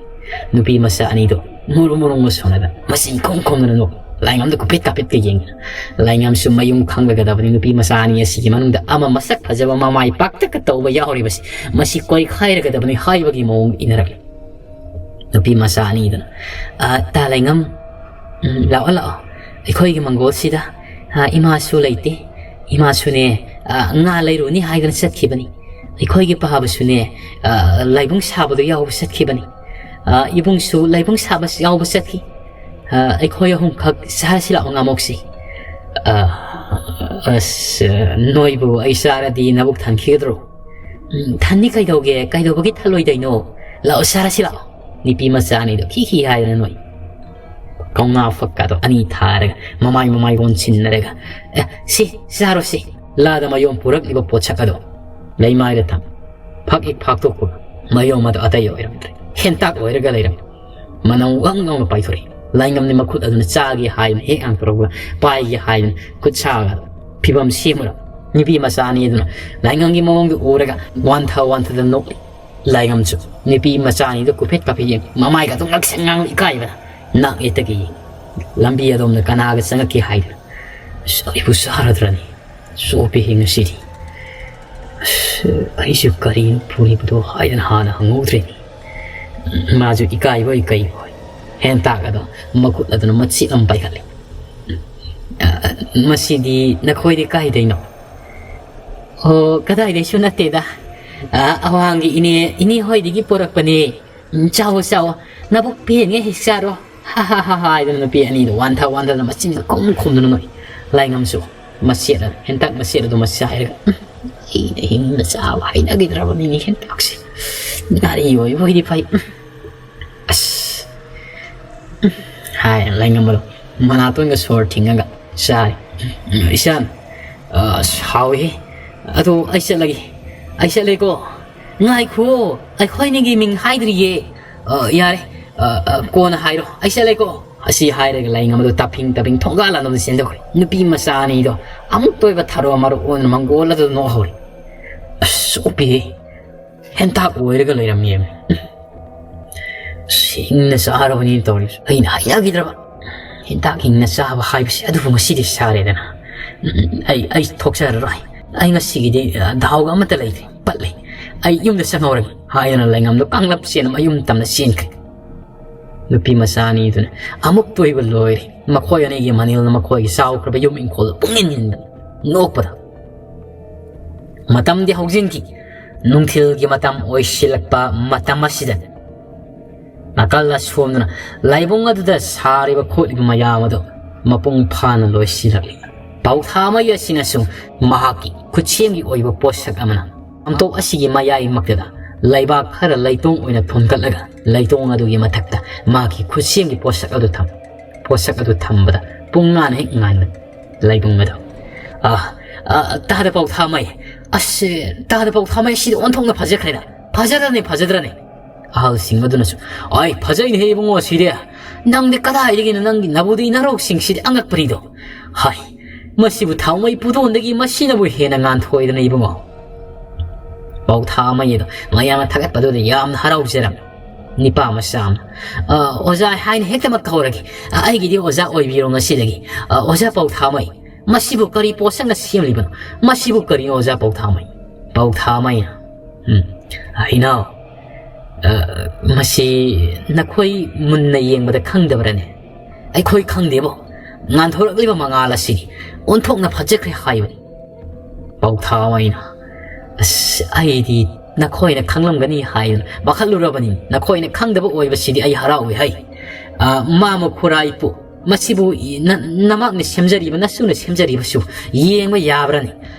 ꯅꯨꯄꯤ ꯃꯆꯥ ꯑꯅꯤꯗꯨ ꯃꯨꯔꯨꯝ ꯃꯨꯔꯨꯝꯒ ꯁꯣꯟꯅꯗꯅ ꯃꯆꯤꯟ ꯈꯣꯡ ꯈꯣꯡꯗꯅ ꯅꯣꯛ꯫ ꯂꯥꯏꯉꯝꯗ ꯀꯨꯞꯐꯦꯠ ꯀꯥꯞꯐꯦꯠꯀ ꯌꯦꯡꯗꯅ꯫ ꯂꯥꯏꯉꯝꯁꯨ ꯃꯌꯨꯝ ꯈꯪꯂꯒꯗꯕꯅꯤ, ꯅꯨꯄꯤ ꯃꯆꯥ ꯑꯅꯤ ꯑꯁꯤꯒꯤ ꯃꯅꯨꯡꯗ ꯑꯃ ꯃꯁꯛ ꯐꯖꯕ, ꯃꯃꯥꯏ ꯄꯥꯛꯇꯛꯀ ꯇꯧꯕ ꯌꯥꯎꯔꯤꯕꯁꯤ꯫ ꯃꯁꯤ ꯀꯣꯏꯈꯥꯏꯔꯒꯗꯕꯅꯤ ꯍꯥꯏꯕꯒꯤ ꯃꯑꯣꯡ ꯏꯟꯅꯔꯛꯂꯦ꯫ ꯅꯨꯄꯤ ꯃꯆꯥ ꯑꯅꯤꯗꯨꯅ, "ꯑ, ꯇꯥ ꯂꯩꯉꯝ, ꯎꯝ, ꯂꯥꯛꯑꯣ, ꯂꯥꯛꯑꯣ꯫ ꯑꯩꯈꯣꯏꯒꯤ ꯃꯪꯒꯣꯜꯁꯤꯗ, ꯑ, ꯏꯃꯥꯁꯨ ꯂꯩꯇꯦ꯫ ꯏꯃꯥꯁꯨꯅꯦ, ꯑ, ꯉꯥ ꯂꯩꯔꯨꯅꯤ ꯍꯥꯏꯗꯅ ꯆꯠꯈꯤꯕꯅꯤ꯫ ꯑꯩꯈꯣꯏꯒꯤ ꯄꯥꯕꯁꯨꯅꯦ, ꯑ, ꯂꯥꯏꯕꯨꯡ ꯁꯥꯕꯗꯣ ꯌꯥꯎꯕ ꯆꯠꯈꯤꯕꯅꯤ꯫ ꯑ, ꯏꯕꯨꯡꯁꯨ ꯂꯥꯏꯕꯨꯡ ꯁꯥꯕ ꯌꯥꯎꯕ ꯆꯠꯈꯤ꯫ ꯑ, ꯑꯩꯈꯣꯏ ꯑꯍꯨꯝꯈꯛ ꯆꯥꯔꯁꯤ ꯂꯥꯛꯑꯣ ꯉꯥꯃꯣꯛꯁꯤ꯫" "ꯑ, ꯑꯁ, ꯅꯣꯏꯕꯨ ꯑꯩ ꯆꯥꯔꯗꯤ ꯅꯕꯨꯛ ꯊꯟꯈꯤꯒꯗ꯭ꯔꯣ?" "ꯎꯝ, ꯊꯟꯅꯤ ꯀꯩꯗꯧꯒꯦ? ꯀꯩꯗꯧꯕꯒꯤ ꯊꯜꯂꯣꯏꯗꯣꯏꯅꯣ? ꯂꯥꯛꯑꯣ, ꯆꯥꯔꯁꯤ ꯂꯥꯛꯑꯣ꯫" ꯅꯨꯄꯤ ꯃꯆꯥ ꯑꯅꯤꯗꯣ ꯈꯤ ꯈꯤ ꯍꯥꯏꯗꯅ ꯅꯣꯏ꯫ ꯀꯧꯉꯥ ꯐꯛꯀꯗꯣ ꯑꯅꯤ ꯊꯥꯔꯒ, ꯃꯃꯥꯏ ꯃꯃꯥꯏ ꯑꯣꯟꯁꯤꯟꯅꯔꯒ, "ꯑꯦ, ꯁꯤ, ꯆꯥꯔꯣ ꯁꯤ꯫ ꯂꯥꯗ ꯃꯌꯣꯝ ꯄꯨꯔꯛꯂꯤꯕ ꯄꯣꯠꯁꯛ ꯑꯗꯣ ꯂꯩꯃꯥꯏꯗ ꯊꯝ꯫" ꯐꯛ ꯍꯦꯛ ꯐꯥꯛꯇꯣꯛꯄꯒ ꯃꯌꯣꯝ ꯑꯗꯣ ꯑꯇꯩ ꯑꯣꯏꯔꯝꯗ꯭ꯔꯦ꯫ ꯍꯦꯟꯇꯥꯛ ꯑꯣꯏꯔꯒ ꯂꯩꯔꯝꯃꯤ꯫ ꯃꯅꯝ ꯋꯪ ꯋꯪꯅ ꯄꯥꯏꯊꯣꯔꯛꯏ꯫ ꯂꯥꯏꯉꯝꯅ ꯃꯈꯨꯠ ꯑꯗꯨꯅ ꯆꯥꯒꯦ ꯍꯥꯏꯗꯨꯅ ꯍꯦꯛ ꯍꯥꯡꯇꯣꯔꯛꯄꯒ ꯄꯥꯏꯒꯦ ꯍꯥꯏꯗꯨꯅ ꯈꯨꯠ ꯁꯥꯒ ꯐꯤꯕꯝ ꯁꯦꯝꯃꯨꯔ꯫ ꯅꯨꯄꯤ ꯃꯆꯥ ꯑꯅꯤ ꯑꯗꯨꯅ ꯂꯥꯏꯉꯝꯒꯤ ꯃꯑꯣꯡꯗꯨ ꯎꯔꯒ ꯋꯥꯟꯊ ꯋꯥꯟꯊꯗꯅ ꯅꯣꯛꯂꯤ꯫ ꯂꯥꯏꯉꯝꯁꯨ ꯅꯨꯄꯤ ꯃꯆꯥ ꯑꯅꯤꯗꯨ ꯀꯨꯐꯦꯠ ꯀꯥꯐꯦꯠ ꯌꯦꯡ, ꯃꯃꯥꯏꯒ ꯑꯗꯨꯝ ꯉꯛꯁꯪ ꯉꯥꯡ ꯏꯀꯥꯏꯕꯅ ꯅꯥꯛ ꯌꯦꯠꯇꯒꯤ ꯌꯦꯡ꯫ ꯂꯝꯕꯤ ꯑꯗꯣꯝꯗ ꯀꯅꯥꯒ ꯆꯪꯉꯛꯀꯦ ꯍꯥꯏꯗꯨꯅ, "ꯑꯁ, ꯑꯩꯕꯨ ꯆꯥꯔꯗ꯭ꯔꯅꯤ? ꯆꯣꯞꯄꯦꯍꯦ ꯉꯁꯤꯗꯤ꯫ ꯑꯁ, ꯑꯩꯁꯨ ꯀꯔꯤꯅꯣ ꯄꯨꯔꯤꯕꯗꯣ?" ꯍꯥꯏꯗꯅ ꯍꯥꯟꯅ ꯍꯪꯍꯧꯗ꯭ꯔꯦꯅꯦ꯫ ꯃꯥꯁꯨ ꯏꯀꯥꯏꯕꯣꯏ ꯀꯩꯕꯣꯏ ꯍꯦꯟꯇꯥꯛ ꯑꯗꯣ ꯃꯈꯨꯠ ꯑꯗꯨꯅ ꯃꯆꯦꯠ ꯑꯃ ꯄꯥꯏꯈꯠꯂꯦ꯫ "ꯑ, ꯃꯁꯤꯗꯤ ꯅꯈꯣꯏꯗꯤ ꯀꯥꯏꯗꯩꯅꯣ?" "ꯑꯣ, ꯀꯗꯥꯏꯗꯩꯁꯨ ꯅꯠꯇꯦꯗ꯫ ꯑ, ꯑꯋꯥꯡꯒꯤ ꯏꯅꯦ, ꯏꯅꯦ ꯍꯣꯏꯗꯒꯤ ꯄꯣꯔꯛꯄꯅꯦ꯫ "ꯎꯝ, ꯆꯥꯎꯑꯣ, ꯆꯥꯎꯑꯣ, ꯅꯕꯨꯛ ꯄꯦꯟꯉꯩ ꯍꯦꯛ ꯆꯥꯔꯣ, ꯍꯥ ꯍꯥ ꯍꯥ ꯍꯥ" ꯍꯥꯏꯗꯅ ꯅꯨꯄꯤ ꯑꯅꯤꯗꯣ ꯋꯥꯟꯊ ꯋꯥꯟꯊꯗꯅ ꯃꯆꯤꯟꯁꯤꯗ ꯈꯨꯝ ꯈꯨꯝꯗꯅ ꯅꯣꯛꯏ꯫ ꯂꯥꯏꯉꯝꯁꯨ ꯃꯆꯦꯠ ꯑꯃ, ꯍꯦꯟꯇꯥꯛ ꯃꯆꯦꯠ ꯑꯗꯨ ꯃꯆꯥ ꯍꯥꯏꯔꯒ, "ꯎꯝ, ꯑꯩꯅ ꯍꯤꯡꯅ ꯆꯥꯕ ꯍꯩꯅꯈꯤꯗ꯭ꯔꯕꯅꯤꯅꯦ ꯍꯦꯟꯇꯥꯛꯁꯦ꯫ ꯉꯥꯔꯤ ꯑꯣꯏꯕ ꯑꯣꯏꯗꯤ ꯐꯩ꯫ ꯎꯝ, ꯑꯁ, ꯎꯝ," ꯍꯥꯏ ꯂꯥꯏꯉꯝꯕꯗꯣ ꯃꯅꯥꯇꯣꯟꯒ ꯁꯣꯔ ꯊꯤꯡꯉꯒ ꯆꯥꯔꯦ꯫ "ꯎꯝ, ꯏꯆꯥꯟ, ꯑꯁ, ꯍꯥꯎꯏꯍꯦ꯫ ꯑꯗꯣ ꯑꯩ ꯆꯠꯂꯒꯦ, ꯑꯩ ꯆꯠꯂꯦꯀꯣ꯫ ꯉꯥꯏꯈꯨꯑꯣ, ꯑꯩꯈꯣꯏꯅꯤꯒꯤ ꯃꯤꯡ ꯍꯥꯏꯗ꯭ꯔꯤꯌꯦ꯫ ꯑ, ꯌꯥꯔꯦ, ꯑ, ꯑ, ꯀꯣꯟꯅ ꯍꯥꯏꯔꯣ, ꯑꯩ ꯆꯠꯂꯦꯀꯣ"꯫ ꯑꯁꯤ ꯍꯥꯏꯔꯒ ꯂꯥꯏꯉꯝꯕꯗꯣ ꯇꯥꯐꯤꯡ ꯇꯥꯐꯤꯡ ꯊꯣꯡꯒꯥꯜ ꯂꯥꯟꯗꯨꯗ ꯆꯦꯟꯊꯣꯛꯈ꯭ꯔꯦ꯫ ꯅꯨꯄꯤ ꯃꯆꯥ ꯑꯅꯤꯗꯣ ꯑꯃꯨꯛꯇ ꯑꯣꯏꯕ ꯊꯔꯣ ꯃꯔꯣ ꯑꯣꯟꯗꯨꯅ ꯃꯪꯒꯣꯜ ꯑꯗꯨꯗ ꯅꯣꯛꯍꯧꯔꯦ꯫ "ꯑꯁ, ꯎꯞꯄꯤꯍꯦ, ꯍꯦꯟꯇꯥꯛ ꯑꯣꯏꯔꯒ ꯂꯩꯔꯝꯃꯦ꯫ ꯑꯁ, ꯍꯤꯡꯅ ꯆꯥꯔꯕꯅꯤꯅ ꯇꯧꯔꯤꯁꯦ꯫ ꯑꯩꯅ ꯍꯩꯅꯈꯤꯗ꯭ꯔꯕ ꯍꯦꯟꯇꯥꯛ ꯍꯤꯡꯅ ꯆꯥꯕ ꯍꯥꯏꯕꯁꯦ ꯑꯗꯨꯕꯨ ꯉꯁꯤꯗꯤ ꯆꯥꯔꯦꯗꯅ꯫ ꯎꯝ, ꯑꯩ, ꯑꯩ ꯊꯣꯛꯆꯔꯔꯣꯏ꯫ ꯑꯩ ꯉꯁꯤꯒꯤꯗꯤ, ꯑ, ꯗꯥꯎꯒ ꯑꯃꯠꯇ ꯂꯩꯇ꯭ꯔꯦ, ꯄꯠꯂꯦ꯫ ꯑꯩ ꯌꯨꯝꯗ ꯆꯪꯍꯧꯔꯒꯦ" ꯍꯥꯏꯗꯅ ꯂꯩꯉꯝꯗꯣ ꯀꯥꯡꯂꯞ ꯆꯦꯟ ꯑꯃ ꯃꯌꯨꯝ ꯇꯝꯅ ꯆꯦꯟꯈ꯭ꯔꯦ꯫ ꯅꯨꯄꯤ ꯃꯆꯥ ꯑꯅꯤꯗꯨꯅ ꯑꯃꯨꯛꯇ ꯑꯣꯏꯕ ꯂꯣꯏꯔꯦ꯫ ꯃꯈꯣꯏ ꯑꯅꯤꯒꯤ ꯃꯅꯤꯜꯅ ꯃꯈꯣꯏꯒꯤ ꯆꯥꯎꯈ꯭ꯔꯕ ꯌꯨꯝ ꯏꯪꯈꯣꯜꯗ ꯄꯨꯡꯏꯟ ꯏꯟꯗꯅ ꯅꯣꯛꯄꯗ꯫ ꯃꯇꯝꯗꯤ ꯍꯧꯖꯤꯟꯈꯤ꯫ ꯅꯨꯡꯊꯤꯜꯒꯤ ꯃꯇꯝ ꯑꯣꯏꯁꯤꯜꯂꯛꯄ ꯃꯇꯝ ꯑꯁꯤꯗ ꯅꯥꯀꯜ ꯑꯁꯣꯝꯗꯅ ꯂꯥꯏꯕꯨꯡ ꯑꯗꯨꯗ ꯁꯥꯔꯤꯕ ꯈꯣꯠꯂꯤꯕ ꯃꯌꯥꯝ ꯑꯗꯨ ꯃꯄꯨꯡ ꯐꯥꯅ ꯂꯣꯏꯁꯤꯜꯂꯛꯂꯤ꯫ ꯄꯥꯎꯊꯥꯃꯩ ꯑꯁꯤꯅꯁꯨ ꯃꯍꯥꯛꯀꯤ ꯈꯨꯠꯁꯦꯝꯒꯤ ꯑꯣꯏꯕ ꯄꯣꯠꯁꯛ ꯑꯃꯅ ꯃꯥꯝꯇꯣꯞ ꯑꯁꯤꯒꯤ ꯃꯌꯥꯏꯃꯛꯇꯗ ꯂꯩꯕꯥꯛ ꯈꯔ ꯂꯩꯇꯣꯡ ꯑꯣꯏꯅ ꯊꯣꯟꯒꯠꯂꯒ, ꯂꯩꯇꯣꯡ ꯑꯗꯨꯒꯤ ꯃꯊꯛꯇ ꯃꯍꯥꯛꯀꯤ ꯈꯨꯠꯁꯦꯝꯒꯤ ꯄꯣꯠꯁꯛ ꯑꯗꯨ ꯊꯝ-, ꯄꯣꯠꯁꯛ ꯑꯗꯨ ꯊꯝꯕꯗ ꯄꯨꯡꯉꯥꯟ ꯍꯦꯛ ꯉꯥꯟꯕ ꯂꯩꯕꯨꯡ ꯑꯗꯨ꯫ "ꯑ, ꯑ, ꯇꯥꯗ ꯄꯥꯎꯊꯥꯃꯩ, ꯑꯁ, ꯇꯥꯗ ꯄꯥꯎꯊꯥꯃꯩ, ꯁꯤꯗꯤ ꯑꯣꯟꯊꯣꯛꯅ ꯐꯖꯈ꯭ꯔꯦꯗ꯫ ꯐꯖꯗ꯭ꯔꯅꯦ, ꯐꯖꯗ꯭ꯔꯅꯦ?" ꯑꯍꯜꯁꯤꯡ ꯑꯗꯨꯅꯁꯨ, "ꯑꯩ ꯐꯖꯩꯅꯦꯍꯦ ꯏꯕꯨꯡꯉꯣ, ꯁꯤꯗꯤ꯫ ꯅꯪꯗꯤ ꯀꯗꯥꯏꯗꯒꯤꯅꯣ, ꯅꯪꯒꯤ ꯅꯕꯨꯗꯤ ꯅꯔꯧꯁꯤꯡꯁꯤꯗꯤ ꯑꯉꯛꯄꯅꯤꯗꯣ꯫ ꯍꯥꯏ, ꯃꯁꯤꯕꯨ ꯊꯥꯎꯃꯩ ꯄꯨꯗꯣꯟꯗꯒꯤ ꯃꯁꯤꯅꯕꯨ ꯍꯦꯟꯅ ꯉꯥꯟꯊꯣꯏꯗꯅ ꯏꯕꯨꯡꯉꯣ꯫" ꯄꯥꯎꯊꯥꯃꯩ ꯑꯗꯣ ꯃꯌꯥꯝꯅ ꯊꯥꯒꯠꯄꯗꯨꯗ ꯌꯥꯝꯅ ꯍꯔꯥꯎꯖꯔꯝꯃꯤ꯫ ꯅꯤꯄꯥ ꯃꯆꯥ ꯑꯃꯅ, "ꯑ, ꯑꯣꯖꯥ ꯍꯥꯏꯅ ꯍꯦꯛꯇꯃꯛ ꯀꯧꯔꯒꯦ꯫ ꯑ, ꯑꯩꯒꯤꯗꯤ ꯑꯣꯖꯥ ꯑꯣꯏꯕꯤꯔꯣ ꯉꯁꯤꯗꯒꯤ꯫ ꯑ, ꯑꯣꯖꯥ ꯄꯥꯎꯊꯥꯃꯩ, ꯃꯁꯤꯕꯨ ꯀꯔꯤ ꯄꯣꯠꯁꯛꯅ ꯁꯦꯝꯂꯤꯕꯅꯣ? ꯃꯁꯤꯕꯨ ꯀꯔꯤꯅꯣ, ꯑꯣꯖꯥ ꯄꯥꯎꯊꯥꯃꯩ?" ꯄꯥꯎꯊꯥꯃꯩꯅ, "ꯎꯝ, ꯏꯅꯥꯎ, ꯑ, ꯃꯁꯤ ꯅꯈꯣꯏ ꯃꯨꯟꯅ ꯌꯦꯡꯕꯗ ꯈꯪꯗꯕ꯭ꯔꯅꯦ?" "ꯑꯩꯈꯣꯏ ꯈꯪꯗꯦꯕꯣ꯫ ꯉꯥꯟꯊꯣꯔꯛꯂꯤꯕ ꯃꯉꯥꯜ ꯑꯁꯤ ꯑꯣꯟꯊꯣꯛꯅ ꯐꯖꯈ꯭ꯔꯦ ꯍꯥꯏꯕꯅꯤ꯫" ꯄꯥꯎꯊꯥꯃꯩꯅ, "ꯑꯁ, ꯑꯩꯗꯤ ꯅꯈꯣꯏꯅ ꯈꯪꯂꯝꯒꯅꯤ ꯍꯥꯏꯗꯨꯅ ꯄꯥꯈꯠꯂꯨꯔꯕꯅꯤ꯫ ꯅꯈꯣꯏꯅ ꯈꯪꯗꯕ ꯑꯣꯏꯕꯁꯤꯗꯤ ꯑꯩ ꯍꯔꯥꯎꯏ ꯍꯩ꯫ ꯑ, ꯃꯥꯃ ꯈꯨꯔꯥꯏ ꯏꯄꯨ, ꯃꯁꯤꯕꯨ ꯏ-, ꯅ-, ꯅꯃꯥꯛꯅ ꯁꯦꯝꯖꯔꯤꯕ, ꯅꯁꯨꯅ ꯁꯦꯝꯖꯔꯤꯕꯁꯨ ꯌꯦꯡꯕ ꯌꯥꯕ꯭ꯔꯅꯤ?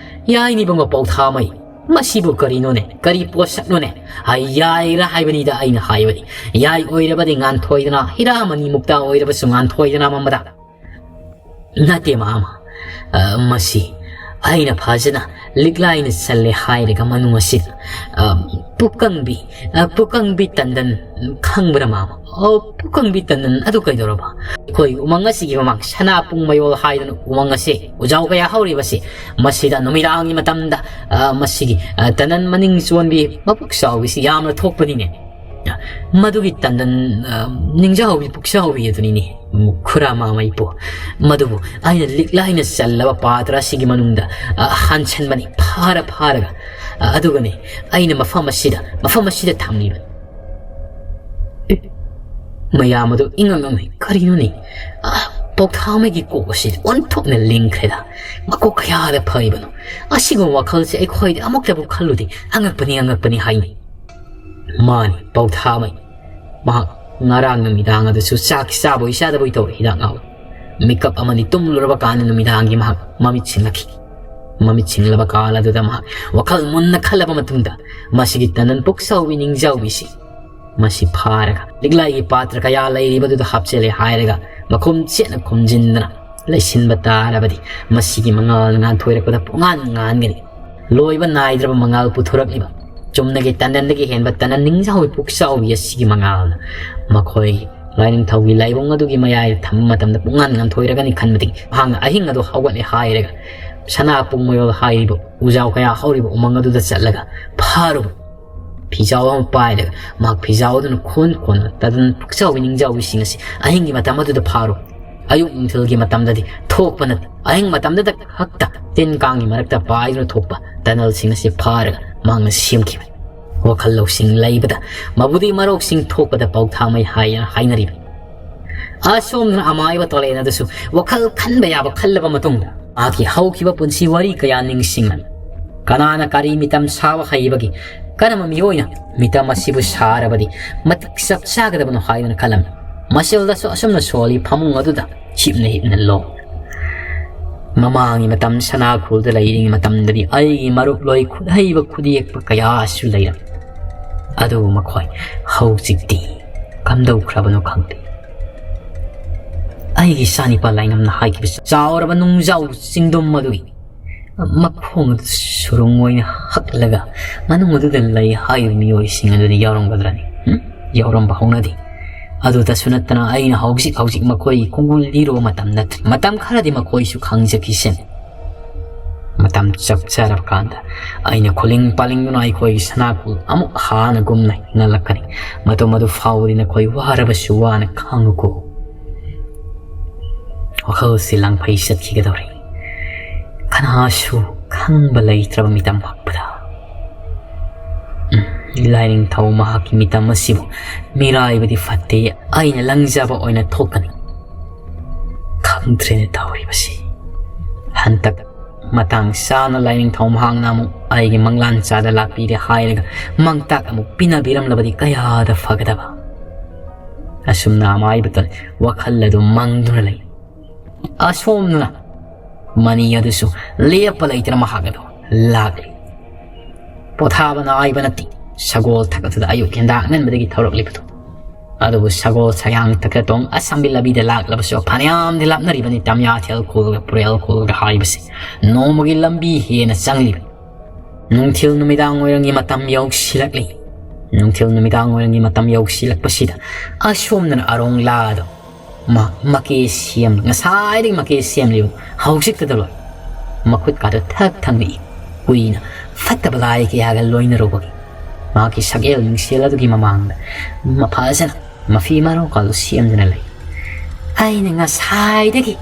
ꯌꯥꯏꯅꯤ ꯏꯕꯨꯡꯉꯣ ꯄꯧꯊꯥꯃꯩ, ꯃꯁꯤꯕꯨ ꯀꯔꯤꯅꯣꯅꯦ? ꯀꯔꯤ ꯄꯣꯠꯁꯛꯅꯣꯅꯦ? ꯍꯥꯏ, ꯌꯥꯏꯔꯥ ꯍꯥꯏꯕꯅꯤꯗ ꯑꯩꯅ ꯍꯥꯏꯕꯗꯤ꯫ ꯌꯥꯏ ꯑꯣꯏꯔꯕꯗꯤ ꯉꯥꯟꯊꯣꯏꯗꯅ, ꯍꯤꯔꯥꯃꯅꯤ ꯃꯨꯛꯇ ꯑꯣꯏꯔꯕꯁꯨ ꯉꯥꯟꯊꯣꯏꯗꯅ ꯃꯝꯕꯗ꯫ ꯅꯠꯇꯦ ꯃꯥꯃ, ꯑ, ꯃꯁꯤ ꯑꯩꯅ ꯐꯖꯅ ꯂꯤꯛꯂꯥꯏꯅ ꯆꯜꯂꯦ ꯍꯥꯏꯔꯒ ꯃꯅꯨꯡ ꯑꯁꯤꯗ, ꯑ, ꯄꯨꯀꯪꯕꯤ, ꯑ, ꯄꯨꯀꯪꯕꯤ ꯇꯟꯗꯟ ꯈꯪꯕ꯭ꯔꯥ ꯃꯥꯃ? ꯑꯣ, ꯄꯨꯀꯪꯕꯤ ꯇꯟꯗꯟ ꯑꯗꯨ ꯀꯩꯗꯧꯔꯕ? ꯑꯩꯈꯣꯏ ꯎꯃꯪ ꯑꯁꯤꯒꯤ ꯃꯃꯥꯡ ꯁꯅꯥ ꯄꯨꯡ ꯃꯌꯣꯜ ꯍꯥꯏꯗꯅ ꯎꯃꯪ ꯑꯁꯦ ꯎꯖꯥꯎ ꯀꯌꯥ ꯍꯧꯔꯤꯕꯁꯤ, ꯃꯁꯤꯗ ꯅꯨꯃꯤꯗꯥꯡꯒꯤ ꯃꯇꯝꯗ, ꯑ, ꯃꯁꯤꯒꯤ, ꯑ, ꯇꯟꯗꯟ ꯃꯅꯤꯡ ꯆꯣꯟꯕꯤ ꯃꯕꯨꯛ ꯆꯥꯎꯕꯤꯁꯤ ꯌꯥꯝꯅ ꯊꯣꯛꯄꯅꯤꯅꯦ꯫ ꯃꯗꯨꯒꯤ ꯇꯟꯗꯟ, ꯑ, ꯅꯤꯡꯖꯍꯧꯕꯤ, ꯄꯨꯛꯆꯍꯧꯕꯤ ꯑꯗꯨꯅꯤꯅꯦ, ꯈꯨꯔꯥ ꯃꯥꯃꯩꯄꯨ꯫ ꯃꯗꯨꯕꯨ ꯑꯩꯅ ꯂꯤꯛꯂꯥꯏꯅ ꯆꯜꯂꯕ ꯄꯥꯇ꯭ꯔ ꯑꯁꯤꯒꯤ ꯃꯅꯨꯡꯗ, ꯑ, ꯍꯥꯟꯁꯟꯕꯅꯤ, ꯐꯥꯔ ꯐꯥꯔꯒ꯫ ꯑ, ꯑꯗꯨꯒꯅꯦ, ꯑꯩꯅ ꯃꯐꯝ ꯑꯁꯤꯗ, ꯃꯐꯝ ꯑꯁꯤꯗ ꯊꯝꯂꯤꯕꯅꯤ꯫ ꯑꯦ, ꯃꯌꯥꯝ ꯑꯗꯨ ꯏꯉꯛ ꯉꯛꯅꯩ꯫ ꯀꯔꯤꯅꯣꯅꯦ? ꯑ, ꯄꯧꯊꯥꯃꯩꯒꯤ ꯀꯣꯛ ꯑꯁꯤ ꯑꯣꯟꯊꯣꯛꯅ ꯂꯤꯡꯈ꯭ꯔꯦꯗ꯫ ꯃꯀꯣꯛ ꯀꯌꯥꯗ ꯐꯔꯤꯕꯅꯣ? ꯑꯁꯤꯒꯨꯝꯕ ꯋꯥꯈꯜꯁꯦ ꯑꯩꯈꯣꯏꯗꯤ ꯑꯃꯨꯛꯇꯕꯨ ꯈꯜꯂꯨꯗꯦ꯫ ꯑꯉꯛꯄꯅꯤ, ꯑꯉꯛꯄꯅꯤ ꯍꯥꯏꯅꯤ꯫ ꯃꯥꯅꯤ, ꯄꯧꯊꯥꯃꯩ꯫ ꯃꯍꯥꯛ ꯉꯔꯥꯡ ꯅꯨꯃꯤꯗꯥꯡ ꯑꯗꯨꯁꯨ ꯆꯥꯛ ꯆꯥꯕꯣꯏ ꯆꯥꯗꯕꯣꯏ ꯇꯧꯔꯦ, ꯍꯤꯗꯥꯛ ꯉꯥꯎ꯫ ꯃꯤꯀꯞ ꯑꯃꯅꯤ ꯇꯨꯝꯂꯨꯔꯕ ꯀꯥꯟꯗ ꯅꯨꯃꯤꯗꯥꯡꯒꯤ ꯃꯍꯥꯛ ꯃꯃꯤꯠ ꯁꯤꯡꯂꯛꯈꯤ꯫ ꯃꯃꯤꯠ ꯁꯤꯡꯂꯕ ꯀꯥꯟ ꯑꯗꯨꯗ ꯃꯍꯥꯛ ꯋꯥꯈꯜ ꯃꯨꯟꯅ ꯈꯜꯂꯕ ꯃꯇꯨꯡꯗ, ꯃꯁꯤꯒꯤ ꯇꯅꯟ ꯄꯨꯛꯆꯥꯎꯕꯤ ꯅꯤꯡꯖꯥꯎꯕꯤꯁꯤ ꯃꯁꯤ ꯐꯥꯔꯒ ꯂꯤꯛꯂꯥꯏꯒꯤ ꯄꯥꯇ꯭ꯔ ꯀꯌꯥ ꯂꯩꯔꯤꯕꯗꯨꯗ ꯍꯥꯞꯆꯤꯜꯂꯦ ꯍꯥꯏꯔꯒ ꯃꯈꯨꯝ ꯆꯦꯠꯅ ꯈꯨꯝꯖꯤꯟꯗꯅ ꯂꯩꯁꯤꯟꯕ ꯇꯥꯔꯕꯗꯤ ꯃꯁꯤꯒꯤ ꯃꯉꯥꯜ ꯉꯥꯟꯊꯣꯏꯔꯛꯄꯗ ꯄꯨꯡꯉꯥꯟ ꯉꯥꯟꯒꯅꯤ꯫ ꯂꯣꯏꯕ ꯅꯥꯏꯗ꯭ꯔꯕ ꯃꯉꯥꯜ ꯄꯨꯊꯣꯔꯛꯂꯤꯕ ꯆꯨꯝꯅꯒꯤ ꯇꯟꯗꯟꯗꯒꯤ ꯍꯦꯟꯕ ꯇꯟꯗꯟ ꯅꯤꯡꯖꯥꯎꯕꯤ ꯄꯨꯛꯆꯥꯎꯕꯤ ꯑꯁꯤꯒꯤ ꯃꯉꯥꯜꯅ ꯃꯈꯣꯏ ꯂꯥꯏꯅꯤꯡꯊꯧꯒꯤ ꯂꯥꯏꯕꯨꯡ ꯑꯗꯨꯒꯤ ꯃꯌꯥꯏꯗ ꯊꯝꯕ ꯃꯇꯝꯗ ꯄꯨꯡꯉꯥꯟ ꯉꯥꯟꯊꯣꯏꯔꯒꯅꯤ ꯈꯟꯕꯗꯒꯤ ꯃꯍꯥꯛꯅ ꯑꯍꯤꯡ ꯑꯗꯨ ꯍꯧꯒꯠꯂꯦ ꯍꯥꯏꯔꯒ ꯁꯅꯥ ꯄꯨꯡ ꯃꯌꯣꯜ ꯍꯥꯏꯔꯤꯕ ꯎꯖꯥꯎ ꯀꯌꯥ ꯍꯧꯔꯤꯕ ꯎꯃꯪ ꯑꯗꯨꯗ ꯆꯠꯂꯒ ꯐꯥꯔꯨꯕ꯫ ꯐꯤꯖꯥꯎ ꯑꯃ ꯄꯥꯏꯔꯒ ꯃꯍꯥꯛ ꯐꯤꯖꯥꯎ ꯑꯗꯨꯅ ꯈꯣꯟ ꯈꯣꯟꯅ ꯇꯗꯟ ꯄꯨꯛꯆꯥꯎꯕꯤ ꯅꯤꯡꯖꯥꯎꯕꯤꯁꯤꯡ ꯑꯁꯤ ꯑꯍꯤꯡꯒꯤ ꯃꯇꯝ ꯑꯗꯨꯗ ꯐꯥꯔꯨ꯫ ꯑꯌꯨꯛ ꯅꯨꯡꯊꯤꯜꯒꯤ ꯃꯇꯝꯗꯗꯤ ꯊꯣꯛꯄ ꯅꯠꯇꯦ꯫ ꯑꯍꯤꯡ ꯃꯇꯝꯗꯗ ꯈꯛꯇ ꯇꯤꯟ ꯀꯥꯡꯒꯤ ꯃꯔꯛꯇ ꯄꯥꯏꯗꯨꯅ ꯊꯣꯛꯄ ꯇꯅꯜꯁꯤꯡ ꯑꯁꯤ ꯐꯥꯔꯒ ꯃꯍꯥꯛꯅ ꯁꯦꯝꯈꯤꯕꯅꯤ꯫ ꯋꯥꯈꯜ ꯂꯧꯁꯤꯡ ꯂꯩꯕꯗ ꯃꯕꯨꯗꯤ ꯃꯔꯣꯛꯁꯤꯡ ꯊꯣꯛꯄꯗ ꯄꯧꯊꯥꯃꯩ ꯍꯥꯏꯅ ꯍꯥꯏꯅꯔꯤꯕꯅꯤ꯫ ꯑꯁꯣꯝꯗꯅ ꯑꯃꯥꯏꯕ ꯇꯣꯂꯦꯟ ꯑꯗꯨꯁꯨ ꯋꯥꯈꯜ ꯈꯟꯕ ꯌꯥꯕ ꯈꯜꯂꯕ ꯃꯇꯨꯡꯗ ꯃꯍꯥꯛꯀꯤ ꯍꯧꯈꯤꯕ ꯄꯨꯟꯁꯤ ꯋꯥꯔꯤ ꯀꯌꯥ ꯅꯤꯡꯁꯤꯡꯂꯝꯃꯤ꯫ ꯀꯅꯥꯅ ꯀꯔꯤ ꯃꯤꯇꯝ ꯁꯥꯕ ꯍꯩꯕꯒꯤ ꯀꯔꯝꯕ ꯃꯤꯑꯣꯏꯅ ꯃꯤꯇꯝ ꯑꯁꯤꯕꯨ ꯁꯥꯔꯕꯗꯤ ꯃꯇꯤꯛ ꯆꯞ ꯆꯥꯒꯗꯕꯅꯣ ꯍꯥꯏꯗꯨꯅ ꯈꯜꯂꯝꯃꯤ꯫ ꯃꯁꯦꯜꯗꯁꯨ ꯑꯁꯨꯝꯅ ꯁꯣꯜꯂꯤ, ꯐꯃꯨꯡ ꯑꯗꯨꯗ ꯍꯤꯞꯅ ꯍꯤꯞꯅ ꯂꯣꯡ꯫ ꯃꯃꯥꯡꯒꯤ ꯃꯇꯝ ꯁꯅꯥ ꯈꯨꯜꯗ ꯂꯩꯔꯤꯉꯩ ꯃꯇꯝꯗꯗꯤ ꯑꯩꯒꯤ ꯃꯔꯨꯞ ꯂꯣꯏ ꯈꯨꯠꯍꯩꯕ ꯈꯨꯠꯌꯦꯛꯄ ꯀꯌꯥꯁꯨ ꯂꯩꯔꯝꯃꯤ꯫ ꯑꯗꯨꯕꯨ ꯃꯈꯣꯏ ꯍꯧꯖꯤꯛꯇꯤ ꯀꯝꯗꯧꯈ꯭ꯔꯕꯅꯣ ꯈꯪꯗꯦ꯫ ꯑꯩꯒꯤ ꯏꯆꯥꯅꯤꯄꯥ ꯂꯥꯏꯉꯝꯅ ꯍꯥꯏꯈꯤꯕ ꯆꯥꯎꯔꯕ ꯅꯨꯡꯖꯥꯎ ꯆꯤꯡꯗꯨꯝ ꯑꯗꯨꯒꯤ ꯃꯈꯣꯡ ꯑꯗꯨ ꯁꯨꯔꯨꯡ ꯑꯣꯏꯅ ꯍꯛꯂꯒ ꯃꯅꯨꯡ ꯑꯗꯨꯗ ꯂꯩ ꯍꯥꯏꯔꯤꯕ ꯃꯤꯑꯣꯏꯁꯤꯡ ꯑꯗꯨꯗꯤ ꯌꯥꯎꯔꯝꯒꯗ꯭ꯔꯅꯤ? ꯎꯝ? ꯌꯥꯎꯔꯝꯕ ꯍꯧꯅꯗꯦ꯫ ꯑꯗꯨꯗꯁꯨ ꯅꯠꯇꯅ ꯑꯩꯅ ꯍꯧꯖꯤꯛ ꯍꯧꯖꯤꯛ ꯃꯈꯣꯏꯒꯤ ꯈꯣꯡꯒꯨꯜ ꯂꯤꯔꯨꯕ ꯃꯇꯝ ꯅꯠꯇ꯭ꯔꯦ꯫ ꯃꯇꯝ ꯈꯔꯗꯤ ꯃꯈꯣꯏꯁꯨ ꯈꯪꯖꯈꯤꯁꯅꯤ꯫ ꯃꯇꯝ ꯆꯞ ꯆꯥꯔꯕ ꯀꯥꯟꯗ ꯑꯩꯅ ꯈꯨꯂꯤꯡ ꯄꯥꯂꯤꯡꯗꯨꯅ ꯑꯩꯈꯣꯏꯒꯤ ꯁꯅꯥꯈꯨꯜ ꯑꯃꯨꯛ ꯍꯥꯟꯅꯒꯨꯝꯅ ꯍꯤꯡꯍꯜꯂꯛꯀꯅꯤ꯫ ꯃꯇꯝ ꯑꯗꯨ ꯐꯥꯎꯕꯗꯤ ꯅꯈꯣꯏ ꯋꯥꯔꯕꯁꯨ ꯋꯥꯅ ꯈꯥꯡꯉꯨꯀꯣ꯫ ꯋꯥꯈꯜꯁꯤ ꯂꯥꯡꯐꯩ ꯆꯠꯈꯤꯒꯗꯧꯔꯦ꯫ ꯀꯅꯥꯁꯨ ꯈꯪꯕ ꯂꯩꯇ꯭ꯔꯕ ꯃꯤꯇꯝ ꯍꯛꯄꯗ꯫ ꯎꯝ, ꯂꯥꯏꯅꯤꯡꯊꯧ ꯃꯍꯥꯛꯀꯤ ꯃꯤꯇꯝ ꯑꯁꯤꯕꯨ ꯃꯤꯔꯥꯏꯕꯗꯤ ꯐꯠꯇꯦ, ꯑꯩꯅ ꯂꯪꯖꯕ ꯑꯣꯏꯅ ꯊꯣꯛꯀꯅꯤ꯫ ꯈꯪꯗ꯭ꯔꯦꯅꯦ ꯇꯧꯔꯤꯕꯁꯤ꯫ ꯍꯟꯗꯛ ꯃꯇꯥꯡ ꯆꯥꯅ ꯂꯥꯏꯅꯤꯡꯊꯧ ꯃꯍꯥꯛꯅ ꯑꯃꯨꯛ ꯑꯩꯒꯤ ꯃꯪꯂꯥꯟ ꯆꯥꯗ ꯂꯥꯛꯄꯤꯔꯦ ꯍꯥꯏꯔꯒ ꯃꯥꯡꯇꯥꯛ ꯑꯃꯨꯛ ꯄꯤꯅꯕꯤꯔꯝꯂꯕꯗꯤ ꯀꯌꯥꯗ ꯐꯒꯗꯕ꯫ ꯑꯁꯨꯝꯅ ꯑꯃꯥꯏꯕꯇ ꯋꯥꯈꯜ ꯑꯗꯨ ꯃꯪꯗꯨꯅ ꯂꯩ꯫ ꯑꯁꯣꯝꯗꯅ ꯃꯅꯤ ꯑꯗꯨꯁꯨ ꯂꯦꯞꯄ ꯂꯩꯇꯅ ꯃꯍꯥꯛ ꯑꯗꯨ ꯂꯥꯛꯂꯤ꯫ ꯄꯣꯊꯥꯕ ꯅꯥꯏꯕ ꯅꯠꯇꯦ꯫ ꯁꯒꯣꯜ ꯊꯛ ꯑꯗꯨꯗ ꯑꯌꯨꯛ ꯍꯦꯟꯗꯥꯛ ꯉꯟꯕꯗꯒꯤ ꯊꯧꯔꯛꯂꯤꯕꯗꯣ꯫ ꯑꯗꯨꯕꯨ ꯁꯒꯣꯜ ꯁꯌꯥꯡ ꯊꯛꯇ ꯇꯣꯡ ꯑꯁꯝꯕꯤ ꯂꯝꯕꯤꯗ ꯂꯥꯛꯂꯕꯁꯨ ꯐꯅꯌꯥꯝꯗꯤ ꯂꯥꯞꯅꯔꯤꯕꯅꯤ ꯇꯝꯌꯥꯊꯦꯜ ꯈꯨꯜꯒ ꯄꯨꯔꯦꯜ ꯈꯨꯜꯒ ꯍꯥꯏꯕꯁꯤ꯫ ꯅꯣꯡꯃꯒꯤ ꯂꯝꯕꯤ ꯍꯦꯟꯅ ꯆꯪꯂꯤꯕꯅꯤ꯫ ꯅꯨꯡꯊꯤꯜ ꯅꯨꯃꯤꯗꯥꯡ ꯋꯥꯏꯔꯝꯒꯤ ꯃꯇꯝ ꯌꯧꯁꯤꯜꯂꯛꯂꯤ꯫ ꯅꯨꯡꯊꯤꯜ ꯅꯨꯃꯤꯗꯥꯡ ꯋꯥꯏꯔꯝꯒꯤ ꯃꯇꯝ ꯌꯧꯁꯤꯜꯂꯛꯄꯁꯤꯗ ꯑꯁꯣꯝꯗꯅ ꯑꯔꯣꯡꯂꯥꯗꯣ ꯃꯥ ꯃꯀꯦ ꯁꯦꯝ, ꯉꯁꯥꯏꯗꯒꯤ ꯃꯀꯦ ꯁꯦꯝꯂꯤꯕ ꯍꯧꯖꯤꯛꯇꯗ ꯂꯣꯏ꯫ ꯃꯈꯨꯠꯀꯥꯗꯣ ꯊꯛ ꯊꯛ ꯅꯤꯛꯏ꯫ ꯀꯨꯏꯅ ꯐꯠꯇꯕ ꯂꯥꯏ ꯀꯌꯥꯒ ꯂꯣꯏꯅꯔꯨꯕꯒꯤ ꯃꯍꯥꯛꯀꯤ ꯁꯛꯍꯦꯜ ꯃꯤꯡꯁꯦꯜ ꯑꯗꯨꯒꯤ ꯃꯃꯥꯡꯗ ꯃꯐꯖꯅ ꯃꯐꯤ ꯃꯔꯣꯡꯀꯥꯗꯣ ꯁꯦꯝꯗꯨꯅ ꯂꯩ꯫ ꯑꯩꯅ ꯉꯁꯥꯏꯗꯒꯤ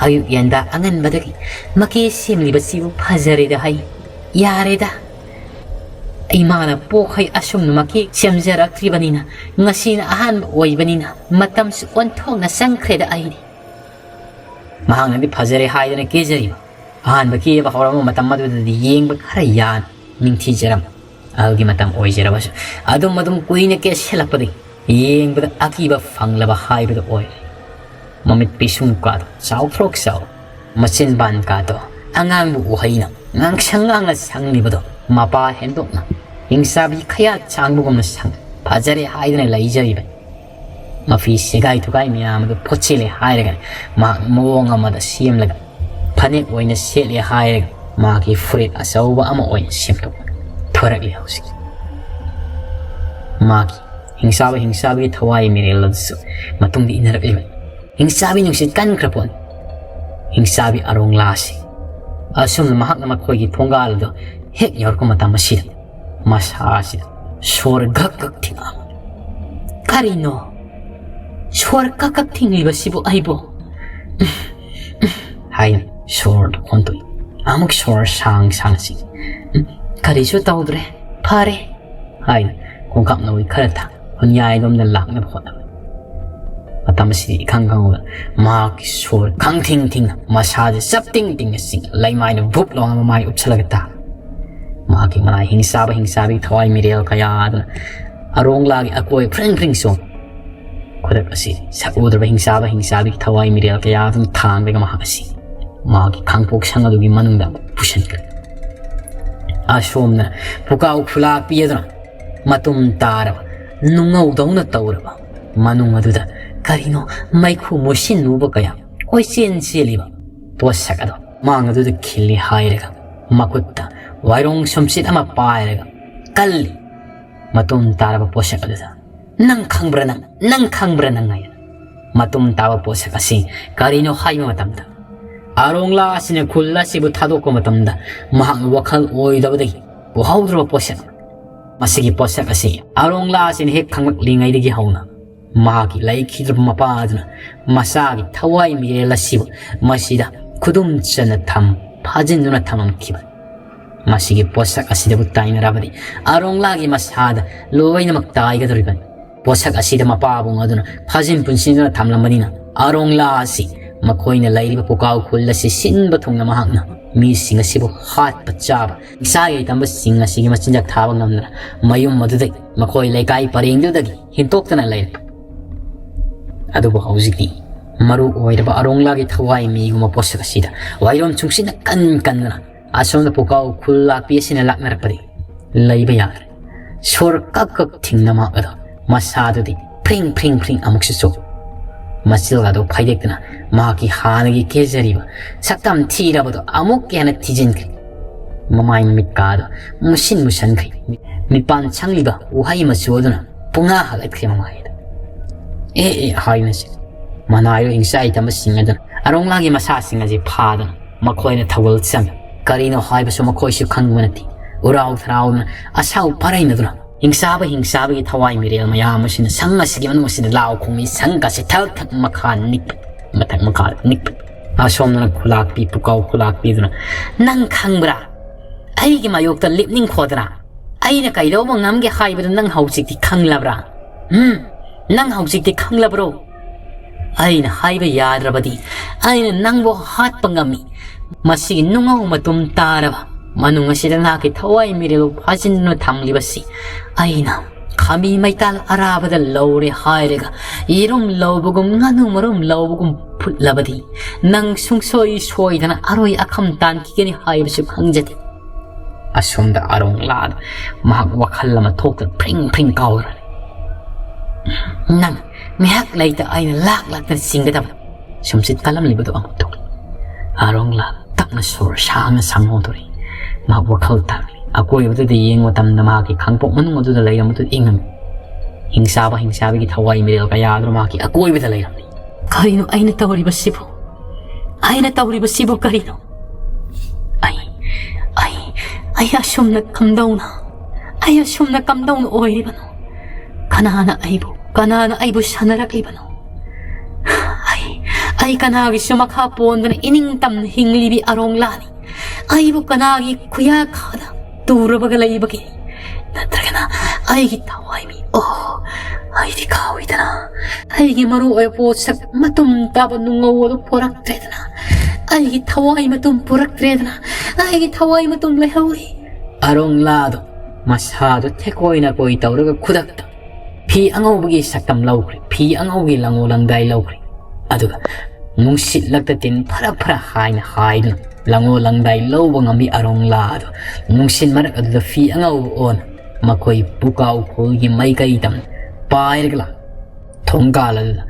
ꯑꯌꯨꯛ ꯌꯦꯟꯗꯥ ꯑꯉꯟꯕꯗꯒꯤ ꯃꯀꯦ ꯁꯦꯝꯂꯤꯕꯁꯤꯕꯨ ꯐꯖꯔꯦꯗ ꯍꯥꯏ꯫ ꯌꯥꯔꯦꯗ꯫ ꯏꯃꯥꯅ ꯄꯣꯛꯈꯩ ꯑꯁꯨꯝꯅꯃꯛꯀꯤ ꯁꯦꯝꯖꯔꯛꯇ꯭ꯔꯤꯕꯅꯤꯅ, ꯉꯁꯤꯅ ꯑꯍꯥꯟꯕ ꯑꯣꯏꯕꯅꯤꯅ ꯃꯇꯝꯁꯨ ꯑꯣꯟꯊꯣꯛꯅ ꯆꯪꯈ꯭ꯔꯦꯗ ꯑꯩꯗꯤ꯫ ꯃꯍꯥꯛꯅꯗꯤ ꯐꯖꯔꯦ ꯍꯥꯏꯗꯅ ꯀꯦꯖꯔꯤꯕ꯫ ꯑꯍꯥꯟꯕ ꯀꯦꯕ ꯍꯧꯔꯝꯕ ꯃꯇꯝ ꯑꯗꯨꯗꯗꯤ ꯌꯦꯡꯕ ꯈꯔ ꯌꯥꯅ ꯅꯤꯡꯊꯤꯖꯔꯝ꯫ ꯑꯍꯜꯒꯤ ꯃꯇꯝ ꯑꯣꯏꯖꯔꯕꯁꯨ ꯑꯗꯨꯝ ꯑꯗꯨꯝ ꯀꯨꯏꯅ ꯀꯦꯁꯤꯜꯂꯛꯄꯗꯒꯤ ꯌꯦꯡꯕꯗ ꯑꯀꯤꯕ ꯐꯪꯂꯕ ꯍꯥꯏꯕꯗꯨ ꯑꯣꯏꯔꯦ꯫ ꯃꯃꯤꯠ ꯄꯤꯁꯨꯝ ꯀꯥꯗꯣ ꯆꯥꯎꯊ꯭ꯔꯣꯛ ꯆꯥꯎ, ꯃꯆꯤꯟꯕꯥꯟ ꯀꯥꯗꯣ ꯑꯉꯥꯡꯕ ꯎꯍꯩꯅ ꯉꯥꯡꯁꯪ ꯉꯥꯡꯅ ꯁꯪꯂꯤꯕꯗꯣ ꯃꯄꯥ ꯍꯦꯟꯗꯣꯛꯅ ꯍꯤꯡꯆꯥꯕꯤ ꯈꯌꯥꯠ ꯁꯥꯡꯕꯒꯨꯝꯅ ꯁꯪ ꯐꯖꯔꯦ ꯍꯥꯏꯗꯅ ꯂꯩꯖꯔꯤꯕꯅꯤ꯫ ꯃꯐꯤ ꯁꯦꯒꯥꯏ ꯊꯨꯒꯥꯏ ꯃꯌꯥꯝ ꯑꯗꯨ ꯐꯣꯠꯆꯤꯜꯂꯦ ꯍꯥꯏꯔꯒ ꯃꯍꯥꯛ ꯃꯑꯣꯡ ꯑꯃꯗ ꯁꯦꯝꯂꯒ ꯐꯅꯦꯛ ꯑꯣꯏꯅ ꯁꯦꯠꯂꯦ ꯍꯥꯏꯔꯒ ꯃꯍꯥꯛꯀꯤ ꯐꯨꯔꯤꯠ ꯑꯆꯧꯕ ꯑꯃ ꯑꯣꯏꯅ ꯁꯦꯝꯗꯣꯛ ꯊꯣꯔꯛꯂꯤ ꯍꯧꯖꯤꯛ꯫ ꯃꯍꯥꯛꯀꯤ ꯍꯤꯡꯆꯥꯕ ꯍꯤꯡꯆꯥꯕꯒꯤ ꯊꯋꯥꯏ ꯃꯤꯔꯦꯜ ꯑꯗꯨꯁꯨ ꯃꯇꯨꯡꯗ ꯏꯟꯅꯔꯛꯂꯤꯕꯅꯤ꯫ ꯍꯤꯡꯆꯥꯕꯤ ꯅꯨꯡꯁꯤꯠ ꯀꯟꯈ꯭ꯔ ꯄꯣꯠꯅꯤ꯫ ꯍꯤꯡꯆꯥꯕꯤ ꯑꯔꯣꯡꯂꯥꯁꯤ ꯑꯁꯨꯝꯅ ꯃꯍꯥꯛꯅ ꯃꯈꯣꯏꯒꯤ ꯊꯣꯡꯒꯥꯜ ꯑꯗꯨ ꯍꯦꯛ ꯌꯧꯔꯛꯄ ꯃꯇꯝ ꯑꯁꯤꯗ ꯃꯁꯥ ꯑꯁꯤꯗ ꯁꯣꯔ ꯒꯛ ꯒꯛ ꯊꯤꯡꯉꯛꯑꯕ꯫ "ꯀꯔꯤꯅꯣ? ꯁꯣꯔ ꯀꯛ ꯀꯛ ꯊꯤꯡꯂꯤꯕꯁꯤꯕꯨ ꯑꯩꯕꯨ?" ꯍꯥꯏꯅ ꯁꯣꯔꯗꯨ ꯍꯣꯟꯗꯣꯛꯏ꯫ ꯑꯃꯨꯛ ꯁꯣꯔ ꯁꯥꯡ ꯁꯥꯡꯅ ꯆꯤꯡꯏ꯫ "ꯎꯝ, ꯀꯔꯤꯁꯨ ꯇꯧꯗ꯭ꯔꯦ꯫ ꯐꯔꯦ," ꯍꯥꯏꯅ ꯈꯣꯡꯀꯥꯞ ꯅꯧꯔꯤ ꯈꯔ ꯊꯥꯡ ꯍꯨꯟꯌꯥꯏꯂꯣꯝꯗ ꯂꯥꯛꯅꯕ ꯍꯣꯠꯅꯕ꯫ ꯃꯇꯝ ꯑꯁꯤꯗ ꯏꯈꯪ ꯈꯪꯍꯧꯗ ꯃꯍꯥꯛꯀꯤ ꯁꯣꯔ ꯈꯪꯊꯤꯡ ꯊꯤꯡꯅ ꯃꯁꯥꯁꯦ ꯆꯞ ꯇꯤꯡ ꯇꯤꯡꯅ ꯆꯤꯡ ꯂꯩꯃꯥꯏꯅ ꯚꯨꯞ ꯂꯥꯎꯅ ꯃꯃꯥꯏ ꯎꯞꯁꯜꯂꯒ ꯇꯥ꯫ ꯃꯍꯥꯛꯀꯤ ꯃꯅꯥꯏ ꯍꯤꯡꯆꯥꯕ ꯍꯤꯡꯆꯥꯕꯤ ꯊꯋꯥꯏ ꯃꯤꯔꯦꯜ ꯀꯌꯥ ꯑꯗꯨꯅ ꯑꯔꯣꯡꯂꯥꯒꯤ ꯑꯀꯣꯏ ꯐ꯭ꯔꯤꯡ ꯐ꯭ꯔꯤꯡ ꯆꯣꯡ꯫ ꯈꯨꯗꯛ ꯑꯁꯤ ꯁꯛꯎꯗ꯭ꯔꯕ ꯍꯤꯡꯆꯥꯕ ꯍꯤꯡꯆꯥꯕꯤ ꯊꯋꯥꯏ ꯃꯤꯔꯦꯜ ꯀꯌꯥ ꯑꯗꯨꯅ ꯊꯥꯡꯂꯒ ꯃꯍꯥꯛ ꯑꯁꯤ ꯃꯍꯥꯛꯀꯤ ꯈꯥꯡꯄꯣꯛ ꯁꯪ ꯑꯗꯨꯒꯤ ꯃꯅꯨꯡꯗ ꯄꯨꯁꯤꯟꯈ꯭ꯔꯦ꯫ ꯑꯁꯣꯝꯅ ꯄꯨꯀꯥꯎ ꯈꯨꯂꯥꯛꯄꯤ ꯑꯗꯨꯅ ꯃꯇꯨꯝ ꯇꯥꯔꯕ ꯅꯨꯡꯉꯧꯗꯧꯅ ꯇꯧꯔꯕ ꯃꯅꯨꯡ ꯑꯗꯨꯗ ꯀꯔꯤꯅꯣ ꯃꯩꯈꯨ ꯃꯨꯁꯤꯟ ꯃꯨꯕ ꯀꯌꯥ ꯀꯣꯏꯆꯦꯟ ꯆꯦꯜꯂꯤꯕ ꯄꯣꯠꯁꯛ ꯑꯗꯣ ꯃꯥꯡ ꯑꯗꯨꯗ ꯈꯤꯜꯂꯤ ꯍꯥꯏꯔꯒ ꯃꯈꯨꯠꯇ ꯋꯥꯏꯔꯣꯡ ꯁꯨꯝꯆꯤꯠ ꯑꯃ ꯄꯥꯏꯔꯒ ꯀꯜꯂꯤ꯫ ꯃꯇꯨꯝ ꯇꯥꯔꯕ ꯄꯣꯠꯁꯛ ꯑꯗꯨꯗ, "ꯅꯪ ꯈꯪꯕ꯭ꯔꯥ ꯅꯪ? ꯅꯪ ꯈꯪꯕ꯭ꯔꯥ ꯅꯪ?" ꯍꯥꯏꯅ ꯃꯇꯨꯝ ꯇꯥꯕ ꯄꯣꯠꯁꯛ ꯑꯁꯤ ꯀꯔꯤꯅꯣ ꯍꯥꯏꯕ ꯃꯇꯝꯗ, ꯑꯔꯣꯡꯂꯥ ꯑꯁꯤꯅ ꯈꯨꯜ ꯑꯁꯤꯕꯨ ꯊꯥꯗꯣꯛꯄ ꯃꯇꯝꯗ ꯃꯍꯥꯛꯅ ꯋꯥꯈꯜ ꯑꯣꯏꯗꯕꯗꯒꯤ ꯎꯍꯧꯗ꯭ꯔꯕ ꯄꯣꯠꯁꯛ꯫ ꯃꯁꯤꯒꯤ ꯄꯣꯠꯁꯛ ꯑꯁꯤ ꯑꯔꯣꯡꯂꯥ ꯑꯁꯤꯅ ꯍꯦꯛ ꯈꯪꯂꯛꯂꯤꯉꯩꯗꯒꯤ ꯍꯧꯅ ꯃꯍꯥꯛꯀꯤ ꯂꯩꯈꯤꯗ꯭ꯔꯕ ꯃꯄꯥ ꯑꯗꯨꯅ ꯃꯆꯥꯒꯤ ꯊꯋꯥꯏ ꯃꯤꯔꯦꯜ ꯑꯁꯤꯕꯨ ꯃꯁꯤꯗ ꯈꯨꯗꯨꯝ ꯆꯟꯅ ꯊꯝ ꯐꯥꯖꯤꯟꯗꯨꯅ ꯊꯝꯂꯝꯈꯤꯕꯅꯤ꯫ ꯃꯁꯤꯒꯤ ꯄꯣꯠꯁꯛ ꯑꯁꯤꯗꯕꯨ ꯇꯥꯏꯅꯔꯕꯗꯤ ꯑꯔꯣꯡꯂꯥꯒꯤ ꯃꯁꯥꯗ ꯂꯣꯏꯅꯃꯛ ꯇꯥꯏꯒꯗꯧꯔꯤꯕꯅꯤ꯫ ꯄꯣꯠꯁꯛ ꯑꯁꯤꯗ ꯃꯄꯥꯕꯨꯡ ꯑꯗꯨꯅ ꯐꯥꯖꯤꯟ ꯄꯨꯟꯁꯤꯟꯗꯨꯅ ꯊꯝꯂꯝꯕꯅꯤꯅ ꯑꯔꯣꯡꯂꯥ ꯑꯁꯤ ꯃꯈꯣꯏꯅ ꯂꯩꯔꯤꯕ ꯄꯨꯀꯥꯎ ꯈꯨꯜ ꯑꯁꯤ ꯁꯤꯟꯕ ꯊꯨꯡꯅ ꯃꯍꯥꯛꯅ ꯃꯤꯁꯤꯡ ꯑꯁꯤꯕꯨ ꯍꯥꯠꯄ ꯆꯥꯕ, ꯏꯁꯥꯒꯤ ꯇꯝꯕꯁꯤꯡ ꯑꯁꯤꯒꯤ ꯃꯆꯤꯟꯖꯥꯛ ꯊꯥꯕ ꯉꯝꯗꯅ ꯃꯌꯨꯝ ꯑꯗꯨꯗꯒꯤ, ꯃꯈꯣꯏ ꯂꯩꯀꯥꯏ ꯄꯔꯦꯡꯗꯨꯗꯒꯤ ꯍꯦꯟꯇꯣꯛꯇꯅ ꯂꯩꯔꯦ꯫ ꯑꯗꯨꯕꯨ ꯍꯧꯖꯤꯛꯇꯤ ꯃꯔꯨ ꯑꯣꯏꯔꯕ ꯑꯔꯣꯡꯂꯥꯒꯤ ꯊꯋꯥꯏ ꯃꯤꯒꯨꯝꯕ ꯄꯣꯠꯁꯛ ꯑꯁꯤꯗ ꯋꯥꯏꯔꯣꯝ ꯆꯨꯡꯁꯤꯟꯅ ꯀꯟ ꯀꯟꯗꯨꯅ ꯑꯁꯣꯝꯗ ꯄꯨꯀꯥꯎ ꯈꯨꯜ ꯂꯥꯛꯄꯤ ꯑꯁꯤꯅ ꯂꯥꯛꯅꯔꯛꯄꯗꯤ ꯂꯩꯕ ꯌꯥꯗ꯭ꯔꯦ꯫ ꯁꯣꯔ ꯀꯛ ꯀꯛ ꯊꯤꯡꯅ ꯃꯍꯥꯛ ꯑꯗꯣ ꯃꯁꯥꯗꯨꯗꯤ ꯐ꯭ꯔꯤꯡ ꯐ꯭ꯔꯤꯡ ꯐ꯭ꯔꯤꯡ ꯑꯃꯨꯛꯁꯨ ꯆꯣꯛ꯫ ꯃꯆꯤꯜꯒꯗꯣ ꯐꯩꯗꯦꯛꯇꯨꯅ ꯃꯍꯥꯛꯀꯤ ꯍꯥꯟꯅꯒꯤ ꯀꯦꯖꯔꯤꯕ ꯁꯛꯇꯝ ꯊꯤꯔꯕꯗꯣ ꯑꯃꯨꯛ ꯍꯦꯟꯅ ꯊꯤꯖꯤꯟꯈ꯭ꯔꯦ꯫ ꯃꯃꯥꯏ ꯃꯃꯤꯠꯀꯥꯗꯣ ꯃꯨꯁꯤꯟ ꯃꯨꯁꯟꯈ꯭ꯔꯦ꯫ ꯃꯤꯄꯥꯟ ꯁꯪꯂꯤꯕ ꯎꯍꯩ ꯃꯆꯨ ꯑꯗꯨꯅ ꯄꯨꯡꯉꯥ ꯍꯥꯒꯠꯈ꯭ꯔꯦ ꯃꯃꯥꯏꯗ꯫ "ꯑꯦ ꯑꯦ" ꯍꯥꯏꯅꯁꯤ ꯃꯅꯥꯏꯔꯣ ꯍꯤꯡꯆꯥꯏ ꯇꯝꯕꯁꯤꯡ ꯑꯗꯨꯅ ꯑꯔꯣꯡꯂꯥꯒꯤ ꯃꯁꯥꯁꯤꯡ ꯑꯁꯤ ꯐꯥꯗꯨꯅ ꯃꯈꯣꯏꯅ ꯊꯧꯒꯜ ꯆꯪꯉꯤ꯫ ꯀꯔꯤꯅꯣ ꯍꯥꯏꯕꯁꯨ ꯃꯈꯣꯏꯁꯨ ꯈꯪꯕ ꯅꯠꯇꯦ꯫ ꯎꯔꯥꯎ ꯊꯔꯥꯎꯗꯨꯅ ꯑꯁꯥꯎ ꯄꯥꯔꯩꯅꯗꯨꯅ ꯍꯤꯡꯆꯥꯕ ꯍꯤꯡꯆꯥꯕꯒꯤ ꯊꯋꯥꯏ ꯃꯤꯔꯦꯜ ꯃꯌꯥꯝ ꯑꯁꯤꯅ ꯁꯪ ꯑꯁꯤꯒꯤ ꯃꯅꯨꯡ ꯑꯁꯤꯗ ꯂꯥꯎ ꯈꯣꯡꯉꯤ꯫ ꯁꯪ ꯑꯁꯤ ꯊꯛ ꯊꯛ ꯃꯈꯥ ꯅꯤꯛꯄ, ꯃꯊꯛ ꯃꯈꯥ ꯅꯤꯛꯄ꯫ ꯑꯁꯣꯝꯗꯅ ꯈꯨꯂꯥꯛꯄꯤ, ꯄꯨꯀꯥꯎ ꯈꯨꯂꯥꯛꯄꯤꯗꯨꯅ, "ꯅꯪ ꯈꯪꯕ꯭ꯔꯥ? ꯑꯩꯒꯤ ꯃꯥꯌꯣꯛꯇ ꯂꯦꯞꯅꯤꯡꯈꯣꯗꯅ ꯑꯩꯅ ꯀꯩꯗꯧꯕ ꯉꯝꯒꯦ ꯍꯥꯏꯕꯗꯨ ꯅꯪ ꯍꯧꯖꯤꯛꯇꯤ ꯈꯪꯂꯕ꯭ꯔꯥ? ꯎꯝ? ꯅꯪ ꯍꯧꯖꯤꯛꯇꯤ ꯈꯪꯂꯕ꯭ꯔꯣ? ꯑꯩꯅ ꯍꯥꯏꯕ ꯌꯥꯗ꯭ꯔꯕꯗꯤ ꯑꯩꯅ ꯅꯪꯕꯨ ꯍꯥꯠꯄ ꯉꯝꯃꯤ꯫ ꯃꯁꯤꯒꯤ ꯅꯨꯡꯉꯧ ꯃꯇꯨꯝ ꯇꯥꯔꯕ ꯃꯅꯨꯡ ꯑꯁꯤꯗ ꯅꯍꯥꯛꯀꯤ ꯊꯋꯥꯏ ꯃꯤꯔꯦꯜ ꯐꯥꯖꯤꯟꯗꯨꯅ ꯊꯝꯂꯤꯕꯁꯤ ꯑꯩꯅ ꯈꯥꯃꯤ ꯃꯩꯇꯥꯜ ꯑꯔꯥꯕꯗ ꯂꯧꯔꯦ ꯍꯥꯏꯔꯒ ꯌꯦꯔꯨꯝ ꯂꯧꯕꯒꯨꯝ, ꯉꯥꯅꯨ ꯃꯔꯨꯝ ꯂꯧꯕꯒꯨꯝ ꯐꯨꯠꯂꯕꯗꯤ ꯅꯪ ꯁꯨꯡꯁꯣꯏ ꯁꯣꯏꯗꯅ ꯑꯔꯣꯏ ꯑꯈꯝ ꯇꯥꯟꯈꯤꯒꯅꯤ ꯍꯥꯏꯕꯁꯨ ꯈꯪꯖꯗꯦ꯫" ꯑꯁꯣꯝꯗ ꯑꯔꯣꯡꯂꯥꯗ ꯃꯍꯥꯛ ꯋꯥꯈꯜ ꯑꯃ ꯊꯣꯛꯇꯅ ꯐ꯭ꯔꯤꯡ ꯐ꯭ꯔꯤꯡ ꯀꯥꯎꯔꯦ꯫ "ꯅꯪ ꯉꯥꯏꯍꯥꯛ ꯂꯩꯇ ꯑꯩꯅ ꯂꯥꯛ ꯂꯥꯛꯇꯅ ꯆꯤꯡꯒꯗꯕ꯫" ꯁꯨꯝꯁꯤꯠ ꯀꯜꯂꯝꯂꯤꯕꯗꯨ ꯑꯃꯨꯛ ꯊꯣꯛꯂꯦ꯫ ꯑꯔꯣꯡꯂꯥ ꯇꯞꯅ ꯁꯣꯔ ꯁꯥꯡꯅ ꯁꯥꯡꯍꯧꯗꯣꯔꯛꯏ꯫ ꯃꯍꯥꯛ ꯋꯥꯈꯜ ꯇꯥꯔꯛꯂꯤ꯫ ꯑꯀꯣꯏꯕꯗꯨꯗ ꯌꯦꯡꯕ ꯃꯇꯝꯗ ꯃꯍꯥꯛꯀꯤ ꯈꯥꯡꯄꯣꯛ ꯃꯅꯨꯡ ꯑꯗꯨꯗ ꯂꯩꯔꯝꯕꯗꯨ ꯏꯪꯉꯝꯃꯤ꯫ ꯍꯤꯡꯆꯥꯕ ꯍꯤꯡꯆꯥꯕꯒꯤ ꯊꯋꯥꯏ ꯃꯤꯔꯦꯜ ꯀꯌꯥ ꯑꯗꯨ ꯃꯍꯥꯛꯀꯤ ꯑꯀꯣꯏꯕꯗ ꯂꯩꯔꯝꯂꯤ꯫ "ꯀꯔꯤꯅꯣ ꯑꯩꯅ ꯇꯧꯔꯤꯕꯁꯤꯕꯨ? ꯑꯩꯅ ꯇꯧꯔꯤꯕꯁꯤꯕꯨ ꯀꯔꯤꯅꯣ? ꯑꯩ, ꯑꯩ, ꯑꯩ ꯑꯁꯨꯝꯅ ꯀꯝꯗꯧꯅ, ꯑꯩ ꯑꯁꯨꯝꯅ ꯀꯝꯗꯧꯅ ꯑꯣꯏꯔꯤꯕꯅꯣ? ꯀꯅꯥꯅ ꯑꯩꯕꯨ, ꯀꯅꯥꯅ ꯑꯩꯕꯨ ꯁꯥꯟꯅꯔꯛꯂꯤꯕꯅꯣ? ꯑꯩ, ꯑꯩ ꯀꯅꯥꯒꯤꯁꯨ ꯃꯈꯥ ꯄꯣꯟꯗꯅ ꯏꯅꯤꯡ ꯇꯝꯅ ꯍꯤꯡꯂꯤꯕꯤ ꯑꯔꯣꯡꯂꯥꯅꯤ꯫ ꯑꯩꯕꯨ ꯀꯅꯥꯒꯤ ꯈꯨꯌꯥꯈꯥꯗ ꯇꯨꯔꯕꯒ ꯂꯩꯕꯒꯦ? ꯅꯠꯇ꯭ꯔꯒꯅ ꯑꯩꯒꯤ ꯊꯋꯥꯏ ꯃꯤ, ꯑꯣ, ꯑꯩꯗꯤ ꯀꯥꯎꯏꯗꯅ, ꯑꯩꯒꯤ ꯃꯔꯨ ꯑꯣꯏꯕ ꯄꯣꯠꯁꯛ ꯃꯇꯨꯝ ꯇꯥꯕ ꯅꯨꯡꯉꯧ ꯑꯗꯨ ꯄꯨꯔꯛꯇ꯭ꯔꯦꯗꯅ, ꯑꯩꯒꯤ ꯊꯋꯥꯏ ꯃꯇꯨꯝ ꯄꯨꯔꯛꯇ꯭ꯔꯦꯗꯅ, ꯑꯩꯒꯤ ꯊꯋꯥꯏ ꯃꯇꯨꯝ ꯂꯩꯍꯧꯔꯤ꯫ ꯑꯔꯣꯡꯂꯥꯗꯣ ꯃꯁꯥꯗꯣ ꯊꯦꯀꯣꯏ ꯅꯥꯀꯣꯏ ꯇꯧꯔꯒ ꯈꯨꯗꯛꯇ ꯐꯤ ꯑꯉꯧꯕꯒꯤ ꯁꯛꯇꯝ ꯂꯧꯈ꯭ꯔꯦ, ꯐꯤ ꯑꯉꯧꯕꯒꯤ ꯂꯪꯉꯣ ꯂꯪꯗꯥꯏ ꯂꯧꯈ꯭ꯔꯦ꯫ ꯑꯗꯨꯒ ꯅꯨꯡꯁꯤꯠꯂꯛꯇ ꯇꯤꯟ ꯐꯔ ꯐꯔ ꯍꯥꯏꯅ ꯍꯥꯏꯗꯨꯅ ꯂꯪꯉꯣ ꯂꯪꯗꯥꯏ ꯂꯧꯕ ꯉꯝꯃꯤ ꯑꯔꯣꯡꯂꯥ ꯑꯗꯨ꯫ ꯅꯨꯡꯁꯤꯠ ꯃꯔꯛ ꯑꯗꯨꯗ ꯐꯤ ꯑꯉꯧꯕ ꯑꯣꯟꯅ ꯃꯈꯣꯏ ꯄꯨꯀꯥꯎ ꯈꯨꯜꯒꯤ ꯃꯥꯏꯀꯩ ꯇꯝꯅ ꯄꯥꯏꯔꯒ ꯂꯥꯛ꯫ ꯊꯣꯡꯒꯥꯜ ꯑꯗꯨꯗ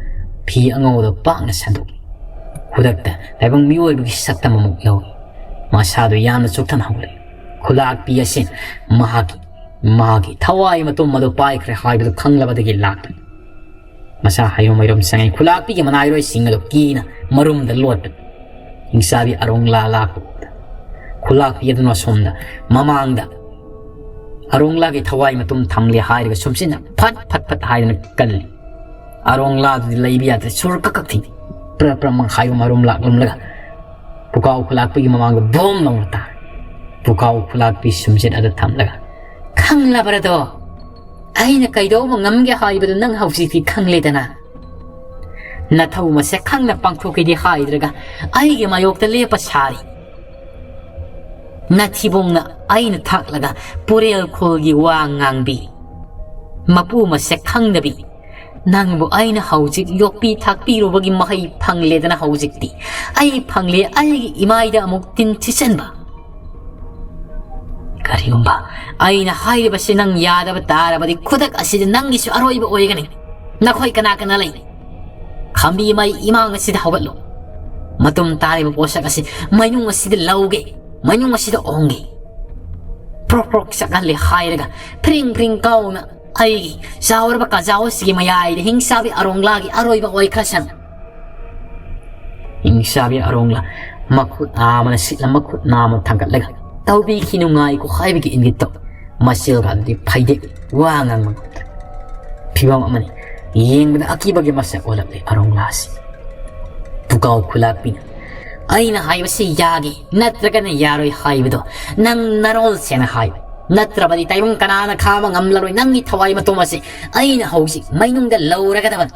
ꯐꯤ ꯑꯉꯧꯕꯗ ꯄꯥꯛꯅ ꯁꯟꯗꯣꯛꯏ꯫ ꯈꯨꯗꯛꯇ ꯇꯥꯏꯕꯪ ꯃꯤꯑꯣꯏꯕꯒꯤ ꯁꯛꯇꯝ ꯑꯃꯨꯛ ꯂꯧꯏ꯫ ꯃꯁꯥꯗꯨ ꯌꯥꯝꯅ ꯆꯣꯛꯊꯅ ꯍꯧꯒꯠꯂꯛꯏ꯫ ꯈꯨꯂꯥꯛꯄꯤ ꯑꯁꯤ ꯃꯍꯥꯛꯀꯤ, ꯃꯥꯒꯤ ꯊꯋꯥꯏ ꯃꯇꯨꯝ ꯑꯗꯨ ꯄꯥꯏꯈ꯭ꯔꯦ ꯍꯥꯏꯕꯗꯨ ꯈꯪꯂꯕꯗꯒꯤ ꯂꯥꯛꯄꯅꯤ꯫ ꯃꯁꯥ ꯍꯌꯨꯝ ꯃꯌꯨꯝ ꯆꯪꯉꯤ꯫ ꯈꯨꯂꯥꯛꯄꯤꯒꯤ ꯃꯅꯥꯏꯔꯣꯏꯁꯤꯡ ꯑꯗꯨ ꯀꯤꯅ ꯃꯔꯨꯝꯗ ꯂꯣꯠꯄꯅꯤ꯫ ꯍꯤꯡꯆꯥꯕꯤ ꯑꯔꯣꯡꯂꯥ ꯂꯥꯛꯄ ꯎꯕꯗ ꯈꯨꯂꯥꯛꯄꯤ ꯑꯗꯨꯅ ꯑꯁꯣꯝꯗ ꯃꯃꯥꯡꯗ ꯑꯔꯣꯡꯂꯥꯒꯤ ꯊꯋꯥꯏ ꯃꯇꯨꯝ ꯊꯝꯂꯦ ꯍꯥꯏꯔꯒ ꯁꯨꯝꯁꯤꯅ ꯐꯠ ꯐꯠ ꯐꯠ ꯍꯥꯏꯗꯅ ꯀꯜꯂꯤ꯫ ꯑꯔꯣꯡꯂꯥꯗꯨꯗꯤ ꯂꯩꯕ ꯌꯥꯗ꯭ꯔꯦ, ꯁꯨꯔ ꯀꯛ ꯀꯛ ꯊꯤꯡꯉꯤ꯫ ꯄ꯭ꯔ ꯄ꯭ꯔ ꯃꯪꯈꯥꯏꯕ ꯃꯔꯨꯝ ꯂꯥꯛꯂꯝꯂꯒ ꯄꯨꯀꯥꯎ ꯈꯨꯂꯥꯛꯄꯤꯒꯤ ꯃꯃꯥꯡꯗ ꯕꯣꯝ ꯂꯥꯎꯅ ꯇꯥꯔꯦ꯫ ꯄꯨꯀꯥꯎ ꯈꯨꯂꯥꯛꯄꯤ ꯁꯨꯝꯁꯤꯠ ꯑꯗꯨ ꯊꯝꯂꯒ, "ꯈꯪꯂꯕ꯭ꯔꯗꯣ? ꯑꯩꯅ ꯀꯩꯗꯧꯕ ꯉꯝꯒꯦ ꯍꯥꯏꯕꯗꯨ ꯅꯪ ꯍꯧꯖꯤꯛꯇꯤ ꯈꯪꯂꯦꯗꯅ꯫ ꯅꯊꯧ ꯃꯁꯛ ꯈꯪꯅ ꯄꯥꯡꯊꯣꯛꯀꯦꯗꯤ ꯍꯥꯏꯗ꯭ꯔꯒ ꯑꯩꯒꯤ ꯃꯥꯌꯣꯛꯇ ꯂꯦꯞꯄ ꯁꯥꯔꯤ꯫ ꯅꯊꯤꯕꯣꯡꯅ ꯑꯩꯅ ꯊꯥꯛꯂꯒ ꯄꯨꯔꯦꯜ ꯈꯨꯜꯒꯤ ꯋꯥ ꯉꯥꯡꯕꯤ꯫ ꯃꯄꯨ ꯃꯁꯛ ꯈꯪꯗꯕꯤ꯫ ꯅꯪꯕꯨ ꯑꯩꯅ ꯍꯧꯖꯤꯛ ꯌꯣꯛꯄꯤ ꯊꯥꯛꯄꯤꯔꯨꯕꯒꯤ ꯃꯍꯩ ꯐꯪꯂꯦꯗꯅ ꯍꯧꯖꯤꯛꯇꯤ꯫ ꯑꯩ ꯐꯪꯂꯦ ꯑꯩꯒꯤ ꯏꯃꯥꯏꯗ ꯑꯃꯨꯛ ꯇꯤꯟ ꯊꯤꯠꯆꯟꯕ꯫ ꯀꯔꯤꯒꯨꯝꯕ ꯑꯩꯅ ꯍꯥꯏꯔꯤꯕꯁꯤ ꯅꯪ ꯌꯥꯗꯕ ꯇꯥꯔꯕꯗꯤ ꯈꯨꯗꯛ ꯑꯁꯤꯗ ꯅꯪꯒꯤꯁꯨ ꯑꯔꯣꯏꯕ ꯑꯣꯏꯒꯅꯤ꯫ ꯅꯈꯣꯏ ꯀꯅꯥ ꯀꯅꯥ ꯂꯩ? ꯈꯥꯝꯕꯤ ꯃꯩ ꯏꯃꯥꯡ ꯑꯁꯤꯗ ꯍꯧꯒꯠꯂꯨ꯫ ꯃꯇꯨꯝ ꯇꯥꯔꯤꯕ ꯄꯣꯠꯁꯛ ꯑꯁꯤ ꯃꯅꯨꯡ ꯑꯁꯤꯗ ꯂꯧꯒꯦ, ꯃꯅꯨꯡ ꯑꯁꯤꯗ ꯑꯣꯡꯒꯦ꯫ ꯄ꯭ꯔꯣꯛ ꯄ꯭ꯔꯣꯛ ꯆꯠꯍꯜꯂꯦ ꯍꯥꯏꯔꯒ ꯐ꯭ꯔꯤꯡ ꯐ꯭ꯔꯤꯡ ꯀꯥꯎꯅ ꯑꯩꯒꯤ ꯆꯥꯎꯔꯕ ꯀꯥꯖꯥꯎ ꯑꯁꯤꯒꯤ ꯃꯌꯥꯏꯗ ꯍꯤꯡꯆꯥꯕꯤ ꯑꯔꯣꯡꯂꯥꯒꯤ ꯑꯔꯣꯏꯕ ꯑꯣꯏꯈ꯭ꯔꯁꯅꯨ꯫ ꯍꯤꯡꯆꯥꯕꯤ ꯑꯔꯣꯡꯂꯥ ꯃꯈꯨꯠ ꯅꯥꯝꯃꯅ ꯁꯤꯠꯂ ꯃꯈꯨꯠ ꯅꯥꯝꯃ ꯊꯥꯡꯒꯠꯂꯒ ꯇꯧꯕꯤꯈꯤꯅꯨ ꯉꯥꯏꯈꯣ ꯍꯥꯏꯕꯒꯤ ꯏꯪꯒꯤꯠꯇꯣ ꯃꯆꯤꯜꯒ ꯑꯗꯨꯗꯤ ꯐꯩꯗꯦꯛ ꯋꯥ ꯉꯥꯡꯕ ꯉꯝꯗ꯭ꯔꯦ꯫ ꯐꯤꯕꯝ ꯑꯃꯅꯤ꯫ ꯌꯦꯡꯕꯗ ꯑꯀꯤꯕꯒꯤ ꯃꯁꯛ ꯑꯣꯜꯂꯛꯂꯦ ꯑꯔꯣꯡꯂꯥꯁꯤ꯫ ꯄꯨꯀꯥꯎ ꯈꯨꯂꯥꯛꯄꯤꯅ, "ꯑꯩꯅ ꯍꯥꯏꯕꯁꯤ ꯌꯥꯒꯦ ꯅꯠꯇ꯭ꯔꯒꯅ ꯌꯥꯔꯣꯏ ꯍꯥꯏꯕꯗꯣ ꯅꯪ ꯅꯔꯣꯜ ꯁꯦꯡꯅ ꯍꯥꯏꯌꯨ꯫ ꯅꯠꯇ꯭ꯔꯕꯗꯤ ꯇꯥꯏꯕꯪ ꯀꯅꯥꯅ ꯈꯥꯝꯕ ꯉꯝꯂꯔꯣꯏ ꯅꯪꯒꯤ ꯊꯋꯥꯏ ꯃꯇꯨꯝ ꯑꯁꯤ꯫ ꯑꯩꯅ ꯍꯧꯖꯤꯛ ꯃꯩꯅꯨꯡꯗ ꯂꯧꯔꯒꯗꯕꯅꯤ꯫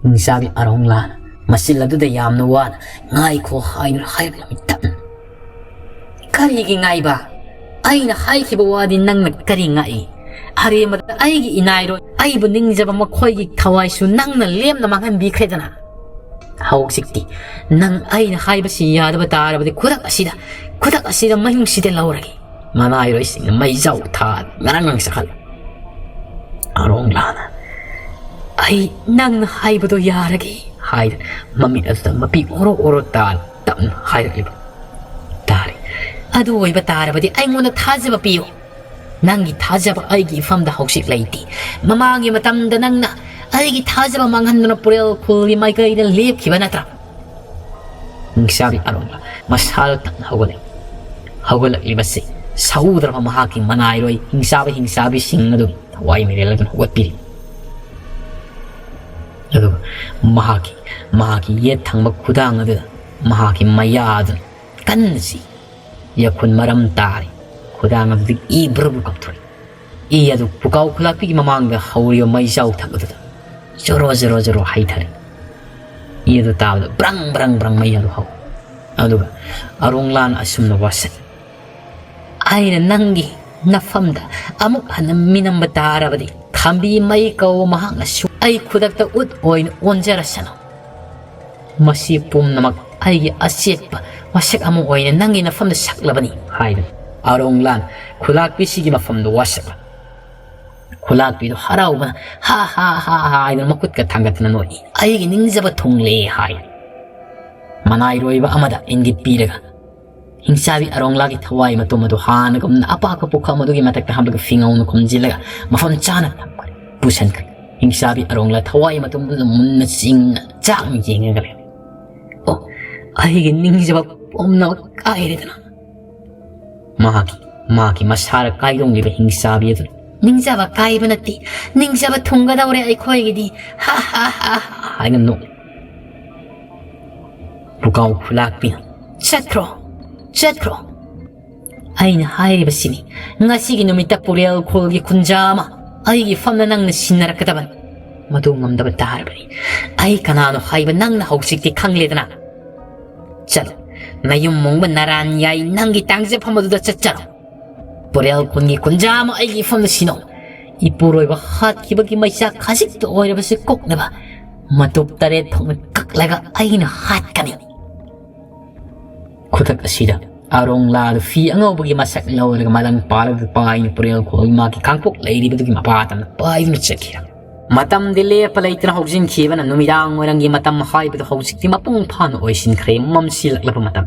ꯍꯤꯡꯆꯥꯕꯤ ꯑꯔꯣꯡꯂꯥꯅ ꯃꯆꯤꯜ ꯑꯗꯨꯗ ꯌꯥꯝꯅ ꯋꯥꯅ, "ꯉꯥꯏꯈꯣ" ꯍꯥꯏꯗꯨꯅ ꯍꯥꯏꯔꯛꯂꯝꯃꯤ ꯇꯞꯅ꯫ "ꯀꯔꯤꯒꯤ ꯉꯥꯏꯕ? ꯑꯩꯅ ꯍꯥꯏꯈꯤꯕ ꯋꯥꯗꯤ ꯅꯪꯅ ꯀꯔꯤ ꯉꯥꯛꯏ? ꯑꯔꯦꯝꯕꯗ ꯑꯩꯒꯤ ꯏꯅꯥꯏꯔꯣꯏ, ꯑꯩꯕꯨ ꯅꯤꯡꯖꯕ ꯃꯈꯣꯏꯒꯤ ꯊꯋꯥꯏꯁꯨ ꯅꯪꯅ ꯂꯦꯝꯅ ꯃꯥꯡꯍꯟꯕꯤꯈ꯭ꯔꯦꯗꯅ꯫ ꯍꯧꯖꯤꯛꯇꯤ ꯅꯪ ꯑꯩꯅ ꯍꯥꯏꯕꯁꯤ ꯌꯥꯗꯕ ꯇꯥꯔꯕꯗꯤ ꯈꯨꯗꯛ ꯑꯁꯤꯗ, ꯈꯨꯗꯛ ꯑꯁꯤꯗ ꯃꯌꯨꯡꯁꯤꯗ ꯂꯧꯔꯒꯦ꯫ ꯃꯅꯥꯏꯔꯣꯏꯁꯤꯡꯅ ꯃꯩꯖꯥꯎ ꯊꯥ ꯉꯔꯪ ꯉꯔꯪ ꯆꯥꯛꯈꯠꯂꯦ꯫ ꯑꯔꯣꯡꯂꯥꯅ, "ꯑꯩ ꯅꯪꯅ ꯍꯥꯏꯕꯗꯣ ꯌꯥꯔꯒꯦ" ꯍꯥꯏꯗꯅ ꯃꯃꯤꯠ ꯑꯗꯨꯗ ꯃꯄꯤ ꯑꯣꯔꯣ ꯑꯣꯔꯣ ꯇꯥꯅ ꯇꯞꯅ ꯍꯥꯏꯔꯛꯂꯤꯕ ꯇꯥꯔꯦ꯫ "ꯑꯗꯨ ꯑꯣꯏꯕ ꯇꯥꯔꯕꯗꯤ ꯑꯩꯉꯣꯟꯗ ꯊꯥꯖꯕ ꯄꯤꯌꯨ꯫ ꯅꯪꯒꯤ ꯊꯥꯖꯕ ꯑꯩꯒꯤ ꯏꯐꯝꯗ ꯍꯧꯖꯤꯛ ꯂꯩꯇꯦ꯫ ꯃꯃꯥꯡꯒꯤ ꯃꯇꯝꯗ ꯅꯪꯅ ꯑꯩꯒꯤ ꯊꯥꯖꯕ ꯃꯥꯡꯍꯟꯗꯨꯅ ꯄꯨꯔꯦꯜ ꯈꯨꯜꯒꯤ ꯃꯥꯏꯀꯩꯗ ꯂꯦꯞꯈꯤꯕ ꯅꯠꯇ꯭ꯔꯥ?" ꯍꯤꯡꯆꯥꯕꯤ ꯑꯔꯣꯟꯕ ꯃꯁꯥꯗ ꯇꯞꯅ ꯍꯧꯒꯠꯂꯛꯏ꯫ ꯍꯧꯒꯠꯂꯛꯂꯤꯕꯁꯤ ꯁꯥꯎꯗ꯭ꯔꯕ ꯃꯍꯥꯛꯀꯤ ꯃꯅꯥꯏꯔꯣꯏ ꯍꯤꯡꯆꯥꯕ ꯍꯤꯡꯆꯥꯕꯤꯁꯤꯡ ꯑꯗꯨ ꯊꯋꯥꯏ ꯃꯤꯔꯦꯜ ꯑꯗꯨꯅ ꯍꯧꯒꯠꯄꯤꯔꯤ꯫ ꯑꯗꯨꯒ ꯃꯍꯥꯛꯀꯤ, ꯃꯍꯥꯛꯀꯤ ꯌꯦꯠ ꯊꯪꯕ ꯈꯨꯗꯥꯡ ꯑꯗꯨꯗ ꯃꯍꯥꯛꯀꯤ ꯃꯌꯥ ꯑꯗꯨꯅ ꯀꯟꯅ ꯆꯤꯛꯏ꯫ ꯌꯥꯈꯨꯟ ꯃꯔꯝ ꯇꯥꯔꯤ꯫ ꯈꯨꯗꯥꯡ ꯑꯗꯨꯗꯒꯤ ꯏ ꯕ꯭ꯔꯨ ꯕ꯭ꯔꯨ ꯀꯥꯞꯊꯣꯔꯛꯏ꯫ ꯏ ꯑꯗꯨ ꯄꯨꯀꯥꯎ ꯈꯨꯂꯥꯛꯄꯤꯒꯤ ꯃꯃꯥꯡꯗ ꯍꯧꯔꯤꯕ ꯃꯩꯖꯥꯎ ꯊꯛ ꯑꯗꯨꯗ ꯖꯣꯔꯣ ꯖꯣꯔꯣ ꯖꯣꯔꯣ ꯍꯩꯊꯔꯛꯏ꯫ ꯏ ꯑꯗꯨ ꯇꯥꯕꯗ ꯕ꯭ꯔꯪ ꯕ꯭ꯔꯪ ꯕ꯭ꯔꯪ ꯃꯩ ꯑꯗꯨ ꯍꯧꯏ꯫ ꯑꯗꯨꯒ ꯑꯔꯣꯡꯂꯥꯟ ꯑꯁꯨꯝꯅ ꯋꯥꯁꯛꯏ꯫ "ꯑꯩꯅ ꯅꯪꯒꯤ ꯅꯐꯝꯗ ꯑꯃꯨꯛ ꯍꯟꯅ ꯃꯤꯅꯝꯕ ꯇꯥꯔꯕꯗꯤ ꯈꯥꯝꯕꯤ ꯃꯩ ꯀꯧꯕ ꯃꯍꯥꯛꯅꯁꯨ ꯑꯩ ꯈꯨꯗꯛꯇ ꯎꯠ ꯑꯣꯏꯅ ꯑꯣꯟꯖꯔꯁꯅꯨ꯫ ꯃꯁꯤ ꯄꯨꯝꯅꯃꯛ ꯑꯩꯒꯤ ꯑꯆꯦꯠꯄ ꯋꯥꯁꯛ ꯑꯃ ꯑꯣꯏꯅ ꯅꯪꯒꯤ ꯅꯐꯝꯗ ꯁꯛꯂꯕꯅꯤ" ꯍꯥꯏꯗꯨꯅ ꯑꯔꯣꯡꯂꯥꯟ ꯈꯨꯂꯥꯛꯄꯤꯁꯤꯒꯤ ꯃꯐꯝꯗ ꯋꯥꯁꯛꯂ ꯈꯨꯂꯥꯛꯄꯤꯗꯨ ꯍꯔꯥꯎꯕꯅ "ꯍꯥ ꯍꯥ ꯍꯥ ꯍꯥ" ꯍꯥꯏꯗꯨꯅ ꯃꯈꯨꯠꯀ ꯊꯥꯡꯒꯠꯇꯨꯅ ꯅꯣꯛꯏ꯫ "ꯑꯩꯒꯤ ꯅꯤꯡꯖꯕ ꯊꯨꯡꯂꯦ" ꯍꯥꯏ꯫ ꯃꯅꯥꯏꯔꯣꯏꯕ ꯑꯃꯗ ꯏꯪꯒꯤꯠ ꯄꯤꯔꯒ ꯍꯤꯡꯆꯥꯕꯤ ꯑꯔꯣꯡꯂꯥꯒꯤ ꯊꯋꯥꯏ ꯃꯇꯨꯝ ꯑꯗꯨ ꯍꯥꯟꯅꯒꯨꯝꯅ ꯑꯄꯥꯛꯄ ꯄꯨꯈꯝ ꯑꯗꯨꯒꯤ ꯃꯊꯛꯇ ꯍꯥꯞꯂꯒ ꯐꯤꯉꯧꯅ ꯈꯨꯝꯖꯤꯜꯂꯒ ꯃꯐꯝ ꯆꯥꯅ ꯊꯝꯈ꯭ꯔꯦ꯫ ꯄꯨꯁꯟꯈ꯭ꯔꯦ꯫ ꯍꯤꯡꯆꯥꯕꯤ ꯑꯔꯣꯡꯂꯥ ꯊꯋꯥꯏ ꯃꯇꯨꯝ ꯑꯗꯨꯗ ꯃꯨꯟꯅ ꯆꯤꯡꯅ ꯆꯥꯛꯅ ꯌꯦꯡꯉꯒ ꯂꯩꯔꯦ꯫ "ꯑꯣ, ꯑꯩꯒꯤ ꯅꯤꯡꯖꯕ ꯄꯨꯝꯅꯃꯛ ꯀꯥꯏꯔꯦꯗꯅ!" ꯃꯍꯥꯛꯀꯤ, ꯃꯍꯥꯛꯀꯤ ꯃꯁꯥꯗ ꯀꯥꯏꯗꯣꯡꯂꯤꯕ ꯍꯤꯡꯆꯥꯕꯤ ꯑꯗꯨꯅ, "ꯅꯤꯡꯖꯕ ꯀꯥꯏꯕ ꯅꯠꯇꯦ, ꯅꯤꯡꯖꯕ ꯊꯨꯡꯒꯗꯧꯔꯦ ꯑꯩꯈꯣꯏꯒꯤꯗꯤ꯫ ꯍꯥ ꯍꯥ ꯍꯥ ꯍꯥ" ꯍꯥꯏꯅ ꯅꯣꯛꯏ꯫ ꯄꯨꯀꯥꯎ ꯈꯨꯂꯥꯛꯄꯤꯅ, "ꯆꯠꯈ꯭ꯔꯣ, ꯆꯠꯈ꯭ꯔꯣ꯫ ꯑꯩꯅ ꯍꯥꯏꯔꯤꯕꯁꯤꯅꯤ, ꯉꯁꯤꯒꯤ ꯅꯨꯃꯤꯠꯇ ꯄꯨꯔꯦꯜ ꯈꯨꯜꯒꯤ ꯈꯨꯟꯖꯥ ꯑꯃ ꯑꯩꯒꯤ ꯐꯝꯅ ꯅꯪꯅ ꯁꯤꯟꯅꯔꯛꯀꯗꯕꯅꯤ꯫ ꯃꯗꯨ ꯉꯝꯗꯕ ꯇꯥꯔꯕꯗꯤ ꯑꯩ ꯀꯅꯥꯅꯣ ꯍꯥꯏꯕ ꯅꯪꯅ ꯍꯧꯖꯤꯛꯇꯤ ꯈꯪꯂꯦꯗꯅ꯫ ꯆꯠꯂꯣ, ꯅꯌꯨꯝ ꯃꯨꯡꯕ ꯅꯔꯥꯟ ꯌꯥꯏ ꯅꯪꯒꯤ ꯇꯥꯡꯖꯐꯝ ꯑꯗꯨꯗ ꯆꯠꯆꯔꯣ꯫ ꯄꯨꯔꯦꯜ ꯈꯨꯟꯒꯤ ꯈꯨꯟꯖꯥ ꯑꯃ ꯑꯩꯒꯤ ꯏꯐꯝꯗ ꯁꯤꯅꯧ꯫ ꯏꯄꯨꯔꯣꯏꯕ ꯍꯥꯠꯈꯤꯕꯒꯤ ꯃꯩꯆꯥꯛ ꯈꯖꯤꯛꯇ ꯑꯣꯏꯔꯕꯁꯨ ꯀꯣꯛꯅꯕ ꯃꯇꯨꯞ ꯇꯔꯦꯠ ꯊꯣꯛꯅ ꯀꯛꯂꯒ ꯑꯩꯅ ꯍꯥꯠꯀꯅꯤ꯫ ꯈꯨꯗꯛ ꯑꯁꯤꯗ ꯑꯔꯣꯡꯂꯥꯗꯨ ꯐꯤ ꯑꯉꯧꯕꯒꯤ ꯃꯁꯛ ꯂꯧꯔꯒ ꯃꯂꯪ ꯄꯥꯜꯂꯒ ꯄꯥꯏꯅ ꯄꯨꯔꯦꯜ ꯈꯨꯜ ꯃꯥꯒꯤ ꯀꯥꯡꯄꯣꯛ ꯂꯩꯔꯤꯕꯗꯨꯒꯤ ꯃꯄꯥ ꯇꯝꯅ ꯄꯥꯏꯗꯨꯅ ꯆꯠꯈꯤꯔꯝꯃꯤ꯫ ꯃꯇꯝꯗꯤ ꯂꯦꯞꯄ ꯂꯩꯇꯅ ꯍꯧꯖꯤꯟꯈꯤꯕꯅ ꯅꯨꯃꯤꯗꯥꯡ ꯋꯥꯏꯔꯝꯒꯤ ꯃꯇꯝ ꯍꯥꯏꯕꯗꯨ ꯍꯧꯖꯤꯛꯇꯤ ꯃꯄꯨꯡ ꯐꯥꯅ ꯑꯣꯏꯁꯤꯟꯈ꯭ꯔꯦ꯫ ꯃꯝꯁꯤꯜꯂꯛꯂꯕ ꯃꯇꯝ꯫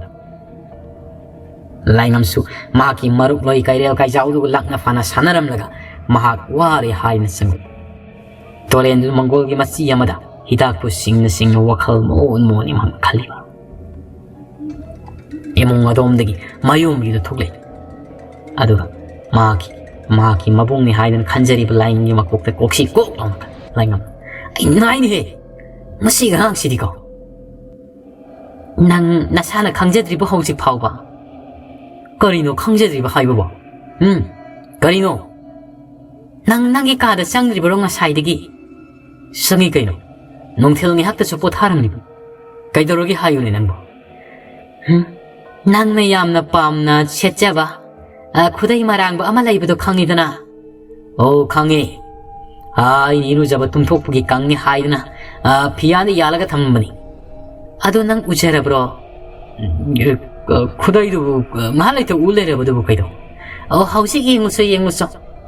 ꯂꯥꯏꯉꯝꯁꯨ ꯃꯍꯥꯛꯀꯤ ꯃꯔꯨꯞꯂꯣꯏ ꯀꯩꯔꯦꯜ ꯀꯥꯏꯖꯥꯎꯗꯨꯒ ꯂꯥꯛꯅ ꯐꯥꯅ ꯁꯥꯟꯅꯔꯝꯂꯒ ꯃꯍꯥꯛ ꯋꯥꯔꯦ ꯍꯥꯏꯅ ꯆꯪꯉꯛꯏ꯫ ꯇꯣꯔꯦꯟꯗꯨ ꯃꯪꯒꯣꯜꯒꯤ ꯃꯆꯤ ꯑꯃꯗ ꯍꯤꯗꯥꯛꯄꯨ ꯁꯤꯡꯅ ꯁꯤꯡꯅ ꯋꯥꯈꯜ ꯃꯣꯟ ꯃꯣꯟ ꯏꯃꯥꯡ ꯈꯜꯂꯤꯕ ꯏꯃꯨꯡ ꯑꯗꯣꯝꯗꯒꯤ ꯃꯌꯣꯝꯕꯤꯗꯨ ꯊꯣꯛꯂꯛꯏ꯫ ꯑꯗꯨꯒ ꯃꯍꯥꯛꯀꯤ ꯃꯍꯥꯛꯀꯤ ꯃꯕꯨꯡꯅꯤ ꯍꯥꯏꯗꯅ ꯈꯟꯖꯔꯤꯕ ꯂꯥꯏꯉꯝꯒꯤ ꯃꯀꯣꯛꯇ ꯀꯣꯛꯁꯤ ꯀꯣꯛ ꯂꯥꯎꯅ ꯂꯥꯏꯉꯝ, "ꯑꯩ ꯅꯥꯏꯅꯦꯍꯦ, ꯃꯁꯤꯒꯤ ꯑꯉꯥꯡꯁꯤꯗꯤꯀꯣ꯫ ꯅꯪ ꯅꯁꯥꯅ ꯈꯪꯖꯗ꯭ꯔꯤꯕ ꯍꯧꯖꯤꯛ ꯐꯥꯎꯕ?" "ꯀꯔꯤꯅꯣ ꯈꯪꯖꯗ꯭ꯔꯤꯕ ꯍꯥꯏꯕꯕꯣ? ꯎꯝ, ꯀꯔꯤꯅꯣ? ꯅꯪ ꯅꯪꯒꯤ ꯀꯥꯗ ꯆꯪꯗ꯭ꯔꯤꯕꯔꯣ ꯉꯁꯥꯏꯗꯒꯤ?" "ꯆꯪꯉꯤ ꯀꯩꯅꯣ, ꯅꯨꯡꯊꯤꯜ ꯉꯥꯏꯍꯥꯛꯇꯁꯨ ꯄꯣꯊꯥꯔꯝꯂꯤꯕ꯫ ꯀꯩꯗꯧꯔꯒꯦ ꯍꯥꯏꯌꯨꯅꯦ ꯅꯪꯕꯣ?" "ꯍꯨꯝ, ꯅꯪꯅ ꯌꯥꯝꯅ ꯄꯥꯝꯅ ꯁꯦꯠꯆꯕ, ꯑ, ꯈꯨꯗꯩ ꯃꯔꯥꯡꯕ ꯑꯃ ꯂꯩꯕꯗꯣ ꯈꯪꯉꯤꯗꯅ?" "ꯑꯣ, ꯈꯪꯉꯦ꯫ ꯑꯥ, ꯑꯩꯅ ꯏꯔꯨꯖꯕ ꯇꯨꯝꯊꯣꯛꯄꯒꯤ ꯀꯪꯉꯦ ꯍꯥꯏꯗꯅ, ꯑꯥ, ꯐꯤꯌꯥꯟꯗ ꯌꯥꯜꯂꯒ ꯊꯝꯃꯝꯕꯅꯤ꯫ ꯑꯗꯣ ꯅꯪ ꯎꯖꯔꯕ꯭ꯔꯣ?" "ꯎꯝ, ꯑ, ꯈꯨꯗꯩꯗꯨꯕꯨ, ꯑ, ꯉꯥꯏꯍꯥꯛ ꯂꯩꯇ ꯎ ꯂꯩꯔꯕꯗꯨꯕꯨ ꯀꯩꯗꯧ?" "ꯑꯣ, ꯍꯧꯖꯤꯛ ꯌꯦꯡꯉꯨꯁꯣ, ꯌꯦꯡꯉꯨꯁꯣ꯫"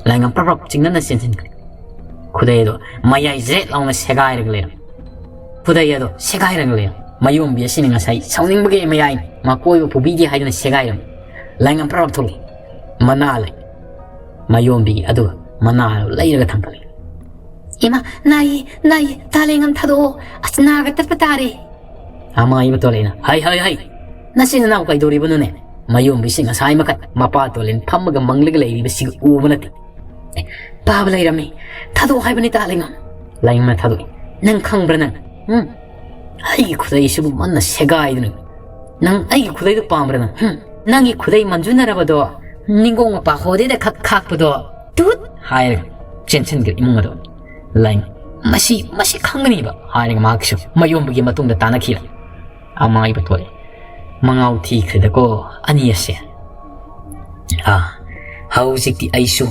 ꯂꯥꯏꯉꯝ ꯄ꯭ꯔꯞ ꯄ꯭ꯔꯞ ꯆꯤꯡꯅꯅ ꯆꯦꯟꯁꯤꯟꯈ꯭ꯔꯦ꯫ ꯈꯨꯗꯩ ꯑꯗꯣ ꯃꯌꯥꯏ ꯖ꯭ꯔꯦꯠ ꯂꯥꯎꯅ ꯁꯦꯒꯥꯏꯔꯒ ꯂꯩꯔꯝꯃꯤ꯫ ꯈꯨꯗꯩ ꯑꯗꯣ ꯁꯦꯒꯥꯏꯔꯒ ꯂꯩꯔꯝꯃꯤ꯫ ꯃꯌꯣꯝꯕꯤ ꯑꯁꯤꯅ ꯉꯁꯥꯏ ꯁꯥꯎꯅꯤꯡꯕꯒꯤ ꯃꯌꯥꯏꯅ ꯃꯀꯣꯏꯕ ꯄꯨꯕꯤꯒꯦ ꯍꯥꯏꯗꯨꯅ ꯁꯦꯒꯥꯏꯔꯝꯃꯤ꯫ ꯂꯥꯏꯉꯝ ꯄ꯭ꯔꯞ ꯄ꯭ꯔꯞ ꯊꯣꯛꯂꯛꯏ꯫ ꯃꯅꯥ ꯂꯩ꯫ ꯃꯌꯣꯝꯕꯤꯒꯤ ꯑꯗꯨꯒ ꯃꯅꯥ ꯂꯩꯔꯒ ꯊꯝꯒꯠꯂꯤ꯫ "ꯏꯃꯥ, ꯅꯥꯏꯌꯦ, ꯅꯥꯏꯌꯦ, ꯇꯥ ꯂꯩꯉꯝ ꯊꯥꯗꯣꯛꯑꯣ꯫ ꯑꯁ, ꯅꯥꯒ ꯇꯠꯄ ꯇꯥꯔꯦ꯫" ꯑꯃ ꯏꯃ ꯇꯣꯂꯦꯅ, "ꯍꯩ, ꯍꯩ, ꯍꯩ! ꯅꯆꯤꯟ ꯅꯅꯥꯎ ꯀꯩꯗꯧꯔꯤꯕꯅꯣꯅꯦ? ꯃꯌꯣꯝꯕꯤꯁꯤ ꯉꯁꯥꯏ ꯃꯈꯩ ꯃꯄꯥ ꯇꯣꯂꯦꯟ ꯐꯝꯃꯒ ꯃꯪꯂꯒ ꯂꯩꯔꯤꯕꯁꯤꯒ ꯎꯕ ꯅꯠꯇꯦ꯫ ꯑꯦ, ꯄꯥꯕ ꯂꯩꯔꯝꯃꯤ꯫ ꯊꯥꯗꯣꯛꯑꯣ ꯍꯥꯏꯕꯅꯤ ꯇꯥ ꯂꯩꯉꯝ꯫" ꯂꯥꯏꯉꯝꯅ ꯊꯥꯗꯣꯛꯏ꯫ "ꯅꯪ ꯈꯪꯕ꯭ꯔꯥ ꯅꯪ? ꯎꯝ? ꯑꯩꯒꯤ ꯈꯨꯗꯩꯁꯤꯕꯨ ꯃꯟꯅ ꯁꯦꯒꯥꯏꯗꯨꯅ꯫ ꯅꯪ ꯑꯩꯒꯤ ꯈꯨꯗꯩꯗꯨ ꯄꯥꯝꯕ꯭ꯔꯥ ꯅꯪ? ꯎꯝ? ꯅꯪꯒꯤ ꯈꯨꯗꯩ ꯃꯟꯖꯨꯅꯔꯕꯗꯣ ꯅꯤꯡꯒꯣꯡ ꯃꯄꯥ ꯍꯣꯗꯦꯗ ꯈꯛ ꯈꯥꯛꯄꯗꯣ ꯇꯨꯠ ꯍꯥꯏꯔꯒ ꯆꯦꯟꯁꯤꯟꯈ꯭ꯔꯦ ꯏꯃꯨꯡ ꯑꯗꯣ꯫ ꯂꯥꯏ, "ꯃꯁꯤ, ꯃꯁꯤ ꯈꯪꯒꯅꯤꯕ" ꯍꯥꯏꯔꯒ ꯃꯍꯥꯛꯁꯨ ꯃꯌꯣꯝꯕꯒꯤ ꯃꯇꯨꯡꯗ ꯇꯥꯟꯅꯈꯤꯕ꯫ ꯑꯃꯥꯏꯕ ꯊꯣꯛꯑꯦ꯫ "ꯃꯉꯥꯎ ꯊꯤꯈ꯭ꯔꯦꯗꯀꯣ ꯑꯅꯤ ꯑꯁꯦ꯫ ꯑꯥ, ꯍꯧꯖꯤꯛꯇꯤ ꯑꯩꯁꯨ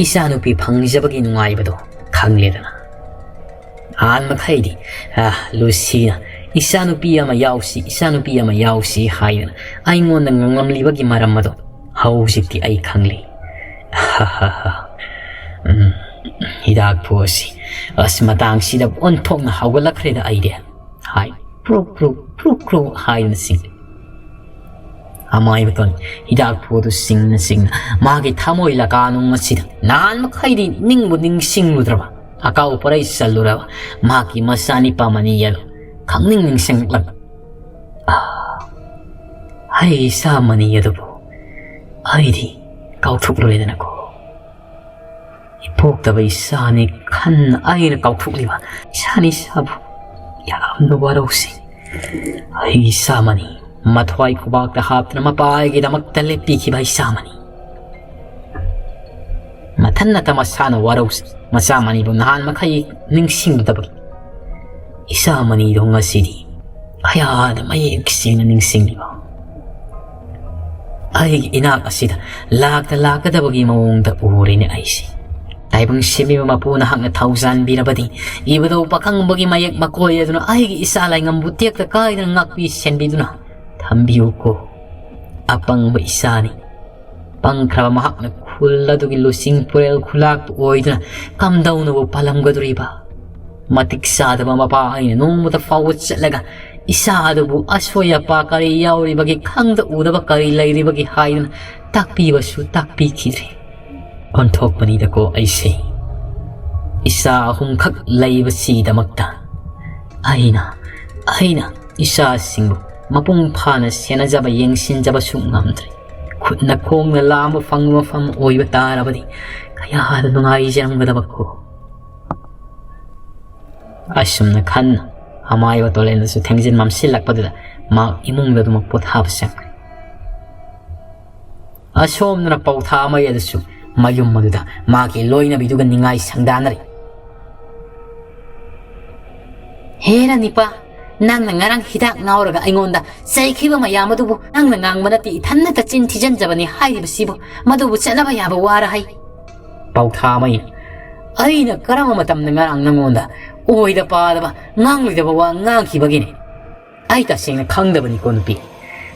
ꯏꯆꯥꯅꯨꯄꯤ ꯐꯪꯖꯕꯒꯤ ꯅꯨꯡꯉꯥꯏꯕꯗꯣ ꯈꯪꯂꯦꯗꯅ꯫ ꯑꯍꯥꯟ ꯃꯈꯩꯗꯤ, ꯑꯥ, ꯂꯨꯁꯤꯅ ꯏꯆꯥꯅꯨꯄꯤ ꯑꯃ ꯌꯥꯎꯁꯤ, ꯏꯆꯥꯅꯨꯄꯤ ꯑꯃ ꯌꯥꯎꯁꯤ ꯍꯥꯏꯗꯅ ꯑꯩꯉꯣꯟꯗ ꯉꯥꯡꯂꯝꯂꯤꯕꯒꯤ ꯃꯔꯝ ꯑꯗꯣ ꯍꯧꯖꯤꯛꯇꯤ ꯑꯩ ꯈꯪꯂꯦ꯫ ꯎꯝ, ꯍꯤꯗꯥꯛ ꯐꯨ ꯑꯁꯤ, ꯑꯁ, ꯃꯇꯥꯡꯁꯤꯗ ꯑꯣꯟꯊꯣꯛꯅ ꯍꯧꯒꯠꯂꯛꯈ꯭ꯔꯦꯗ ꯑꯩꯗꯤ" ꯍꯥꯏ꯫ ꯄ꯭ꯔꯨꯛ, ꯄ꯭ꯔꯨꯛ, ꯄ꯭ꯔꯨꯛ, ꯄ꯭ꯔꯨꯛ ꯍꯥꯏꯗꯨꯅ ꯁꯤꯡꯂꯦ꯫ ꯑꯃꯥꯏꯕꯇꯣꯟ ꯍꯤꯗꯥꯛ ꯐꯨ ꯑꯗꯨ ꯁꯤꯡꯅ ꯁꯤꯡꯅ ꯃꯥꯒꯤ ꯊꯃꯣꯏ ꯂꯀꯥꯅꯨꯡ ꯑꯁꯤꯗ ꯅꯍꯥꯟ ꯃꯈꯩꯗꯤ ꯅꯤꯡꯕꯨ ꯅꯤꯡꯁꯤꯡꯂꯨꯗ꯭ꯔꯕ ꯑꯀꯥꯎ ꯄꯔꯩ ꯆꯜꯂꯨꯔꯕ ꯃꯍꯥꯛꯀꯤ ꯃꯆꯥꯅꯤꯄꯥ ꯃꯅꯤ ꯑꯗꯨ ꯈꯪꯅꯤꯡ ꯅꯤꯡꯁꯤꯡꯂꯛꯂꯕ꯫ "ꯑꯥ, ꯑꯩ ꯏꯆꯥ ꯃꯅꯤ ꯑꯗꯨꯕꯨ ꯑꯩꯗꯤ ꯀꯥꯎꯊꯣꯛꯂꯨꯔꯦꯗꯅꯀꯣ꯫ ꯏꯄꯣꯛꯇꯕ ꯏꯆꯥꯅꯤ ꯈꯟꯅ ꯑꯩꯅ ꯀꯥꯎꯊꯣꯛꯂꯤꯕ ꯏꯆꯥꯅꯤ ꯏꯆꯥꯕꯨ ꯌꯥꯝꯅ ꯋꯥꯔꯧꯁꯤ꯫ ꯑꯩꯒꯤ ꯏꯆꯥ ꯃꯅꯤ, ꯃꯊ꯭ꯋꯥꯏ ꯈꯨꯕꯥꯛꯇ ꯍꯥꯞꯇꯨꯅ ꯃꯄꯥ ꯑꯩꯒꯤꯗꯃꯛꯇ ꯂꯦꯞꯄꯤꯈꯤꯕ ꯏꯆꯥ ꯃꯅꯤ꯫ ꯃꯊꯟꯅꯇ ꯃꯁꯥꯅ ꯋꯥꯔꯧꯁꯤ꯫ ꯃꯆꯥ ꯃꯅꯤꯕꯨ ꯅꯍꯥꯟ ꯃꯈꯩ ꯅꯤꯡꯁꯤꯡꯂꯨꯗꯕꯒꯤ ꯏꯆꯥ ꯃꯅꯤꯗꯣ ꯉꯁꯤꯗꯤ ꯀꯌꯥꯗ ꯃꯌꯦꯛ ꯁꯦꯡꯅ ꯅꯤꯡꯁꯤꯡꯂꯤꯕ꯫ ꯑꯩꯒꯤ ꯏꯅꯥꯛ ꯑꯁꯤꯗ ꯂꯥꯛꯇ ꯂꯥꯛꯀꯗꯕꯒꯤ ꯃꯑꯣꯡꯗ ꯎꯔꯦꯅꯦ ꯑꯩꯁꯦ꯫ ꯇꯥꯏꯕꯪ ꯁꯦꯝꯕꯤꯕ ꯃꯄꯨꯅ ꯍꯛꯅ ꯊꯧꯖꯥꯟꯕꯤꯔꯕꯗꯤ ꯏꯕꯨꯙꯧ ꯄꯥꯈꯪꯕꯒꯤ ꯃꯌꯦꯛ ꯃꯀꯣꯏ ꯑꯗꯨꯅ ꯑꯩꯒꯤ ꯏꯆꯥ ꯂꯥꯏꯉꯝꯕꯨ ꯇꯦꯛꯇ ꯀꯥꯏꯗꯅ ꯉꯥꯛꯄꯤ ꯁꯦꯟꯕꯤꯗꯨꯅ ꯊꯝꯕꯤꯌꯨꯀꯣ꯫ ꯑꯄꯪꯕ ꯏꯆꯥꯅꯤ꯫ ꯄꯪꯈ꯭ꯔꯕ ꯃꯍꯥꯛꯅ ꯈꯨꯜ ꯑꯗꯨꯒꯤ ꯂꯨꯆꯤꯡ ꯄꯨꯔꯦꯜ ꯈꯨꯂꯥꯛꯄ ꯑꯣꯏꯗꯨꯅ ꯀꯝꯗꯧꯅꯕꯨ ꯄꯥꯜꯂꯝꯒꯗꯧꯔꯤꯕ? ꯃꯇꯤꯛ ꯆꯥꯗꯕ ꯃꯄꯥ ꯑꯩꯅ ꯅꯣꯡꯃꯇ ꯐꯥꯎꯕ ꯆꯠꯂꯒ ꯏꯆꯥ ꯑꯗꯨꯕꯨ ꯑꯁꯣꯏ ꯑꯄꯥ ꯀꯔꯤ ꯌꯥꯎꯔꯤꯕꯒꯤ, ꯈꯪꯗ ꯎꯗꯕ ꯀꯔꯤ ꯂꯩꯔꯤꯕꯒꯤ ꯍꯥꯏꯗꯨꯅ ꯇꯥꯛꯄꯤꯕꯁꯨ ꯇꯥꯛꯄꯤꯈꯤꯗ꯭ꯔꯦ꯫ ꯑꯣꯟꯊꯣꯛꯄꯅꯤꯗꯀꯣ ꯑꯩꯁꯦ꯫ ꯏꯆꯥ ꯑꯍꯨꯝꯈꯛ ꯂꯩꯕꯁꯤꯒꯤꯗꯃꯛꯇ ꯑꯩꯅ, ꯑꯩꯅ ꯏꯆꯥꯁꯤꯡꯕꯨ ꯃꯄꯨꯡ ꯐꯥꯅ ꯁꯦꯟꯅꯖꯕ, ꯌꯦꯡꯁꯤꯟꯖꯕꯁꯨ ꯉꯝꯗ꯭ꯔꯦ꯫ ꯈꯨꯠꯅ ꯈꯣꯡꯅ ꯂꯥꯝꯕ ꯐꯪꯕ ꯃꯐꯝ ꯑꯣꯏꯕ ꯇꯥꯔꯕꯗꯤ ꯀꯌꯥꯗ ꯅꯨꯡꯉꯥꯏꯖꯔꯝꯒꯗꯕꯀꯣ꯫ ꯑꯁꯨꯝꯅ ꯈꯟꯅ ꯑꯃꯥꯏꯕ ꯇꯣꯂꯦꯟꯗꯁꯨ ꯊꯦꯡꯖꯤꯟ ꯃꯝꯁꯤꯜꯂꯛꯄꯗꯨꯗ ꯃꯍꯥꯛ ꯏꯃꯨꯡꯗ ꯑꯗꯨꯃꯛ ꯄꯣꯊꯥꯕ ꯆꯪꯈ꯭ꯔꯦ꯫ ꯑꯁꯣꯝꯗꯅ ꯄꯧꯊꯥꯃꯩ ꯑꯗꯨꯁꯨ ꯃꯌꯨꯝ ꯑꯗꯨꯗ ꯃꯥꯒꯤ ꯂꯣꯏꯅꯕꯤꯗꯨꯒ ꯅꯤꯡꯉꯥꯏ ꯁꯪꯗꯥꯅꯔꯤ꯫ "ꯍꯦꯔꯥ ꯅꯤꯄꯥ, ꯅꯪꯅ ꯉꯔꯥꯡ ꯍꯤꯗꯥꯛ ꯉꯥꯎꯔꯒ ꯑꯩꯉꯣꯟꯗ ꯆꯩꯈꯤꯕ ꯃꯌꯥꯝ ꯑꯗꯨꯕꯨ ꯅꯪꯅ ꯉꯥꯡꯕ ꯅꯠꯇꯦ, ꯏꯊꯟꯅꯇ ꯆꯤꯟ ꯊꯤꯖꯟꯖꯕꯅꯤ ꯍꯥꯏꯔꯤꯕꯁꯤꯕꯨ, ꯃꯗꯨꯕꯨ ꯆꯠꯅꯕ ꯌꯥꯕ ꯋꯥꯔ ꯍꯥꯏ?" ꯄꯧꯊꯥꯃꯩ, "ꯑꯩꯅ ꯀꯔꯝꯕ ꯃꯇꯝꯗ ꯉꯔꯥꯡ ꯅꯪꯉꯣꯟꯗ ꯑꯣꯏꯗ ꯄꯥꯗꯕ, ꯉꯥꯡꯂꯣꯏꯗꯕ ꯋꯥ ꯉꯥꯡꯈꯤꯕꯒꯤꯅꯦ? ꯑꯩ ꯇꯁꯦꯡꯅ ꯈꯪꯗꯕꯅꯤꯀꯣ ꯅꯨꯄꯤ꯫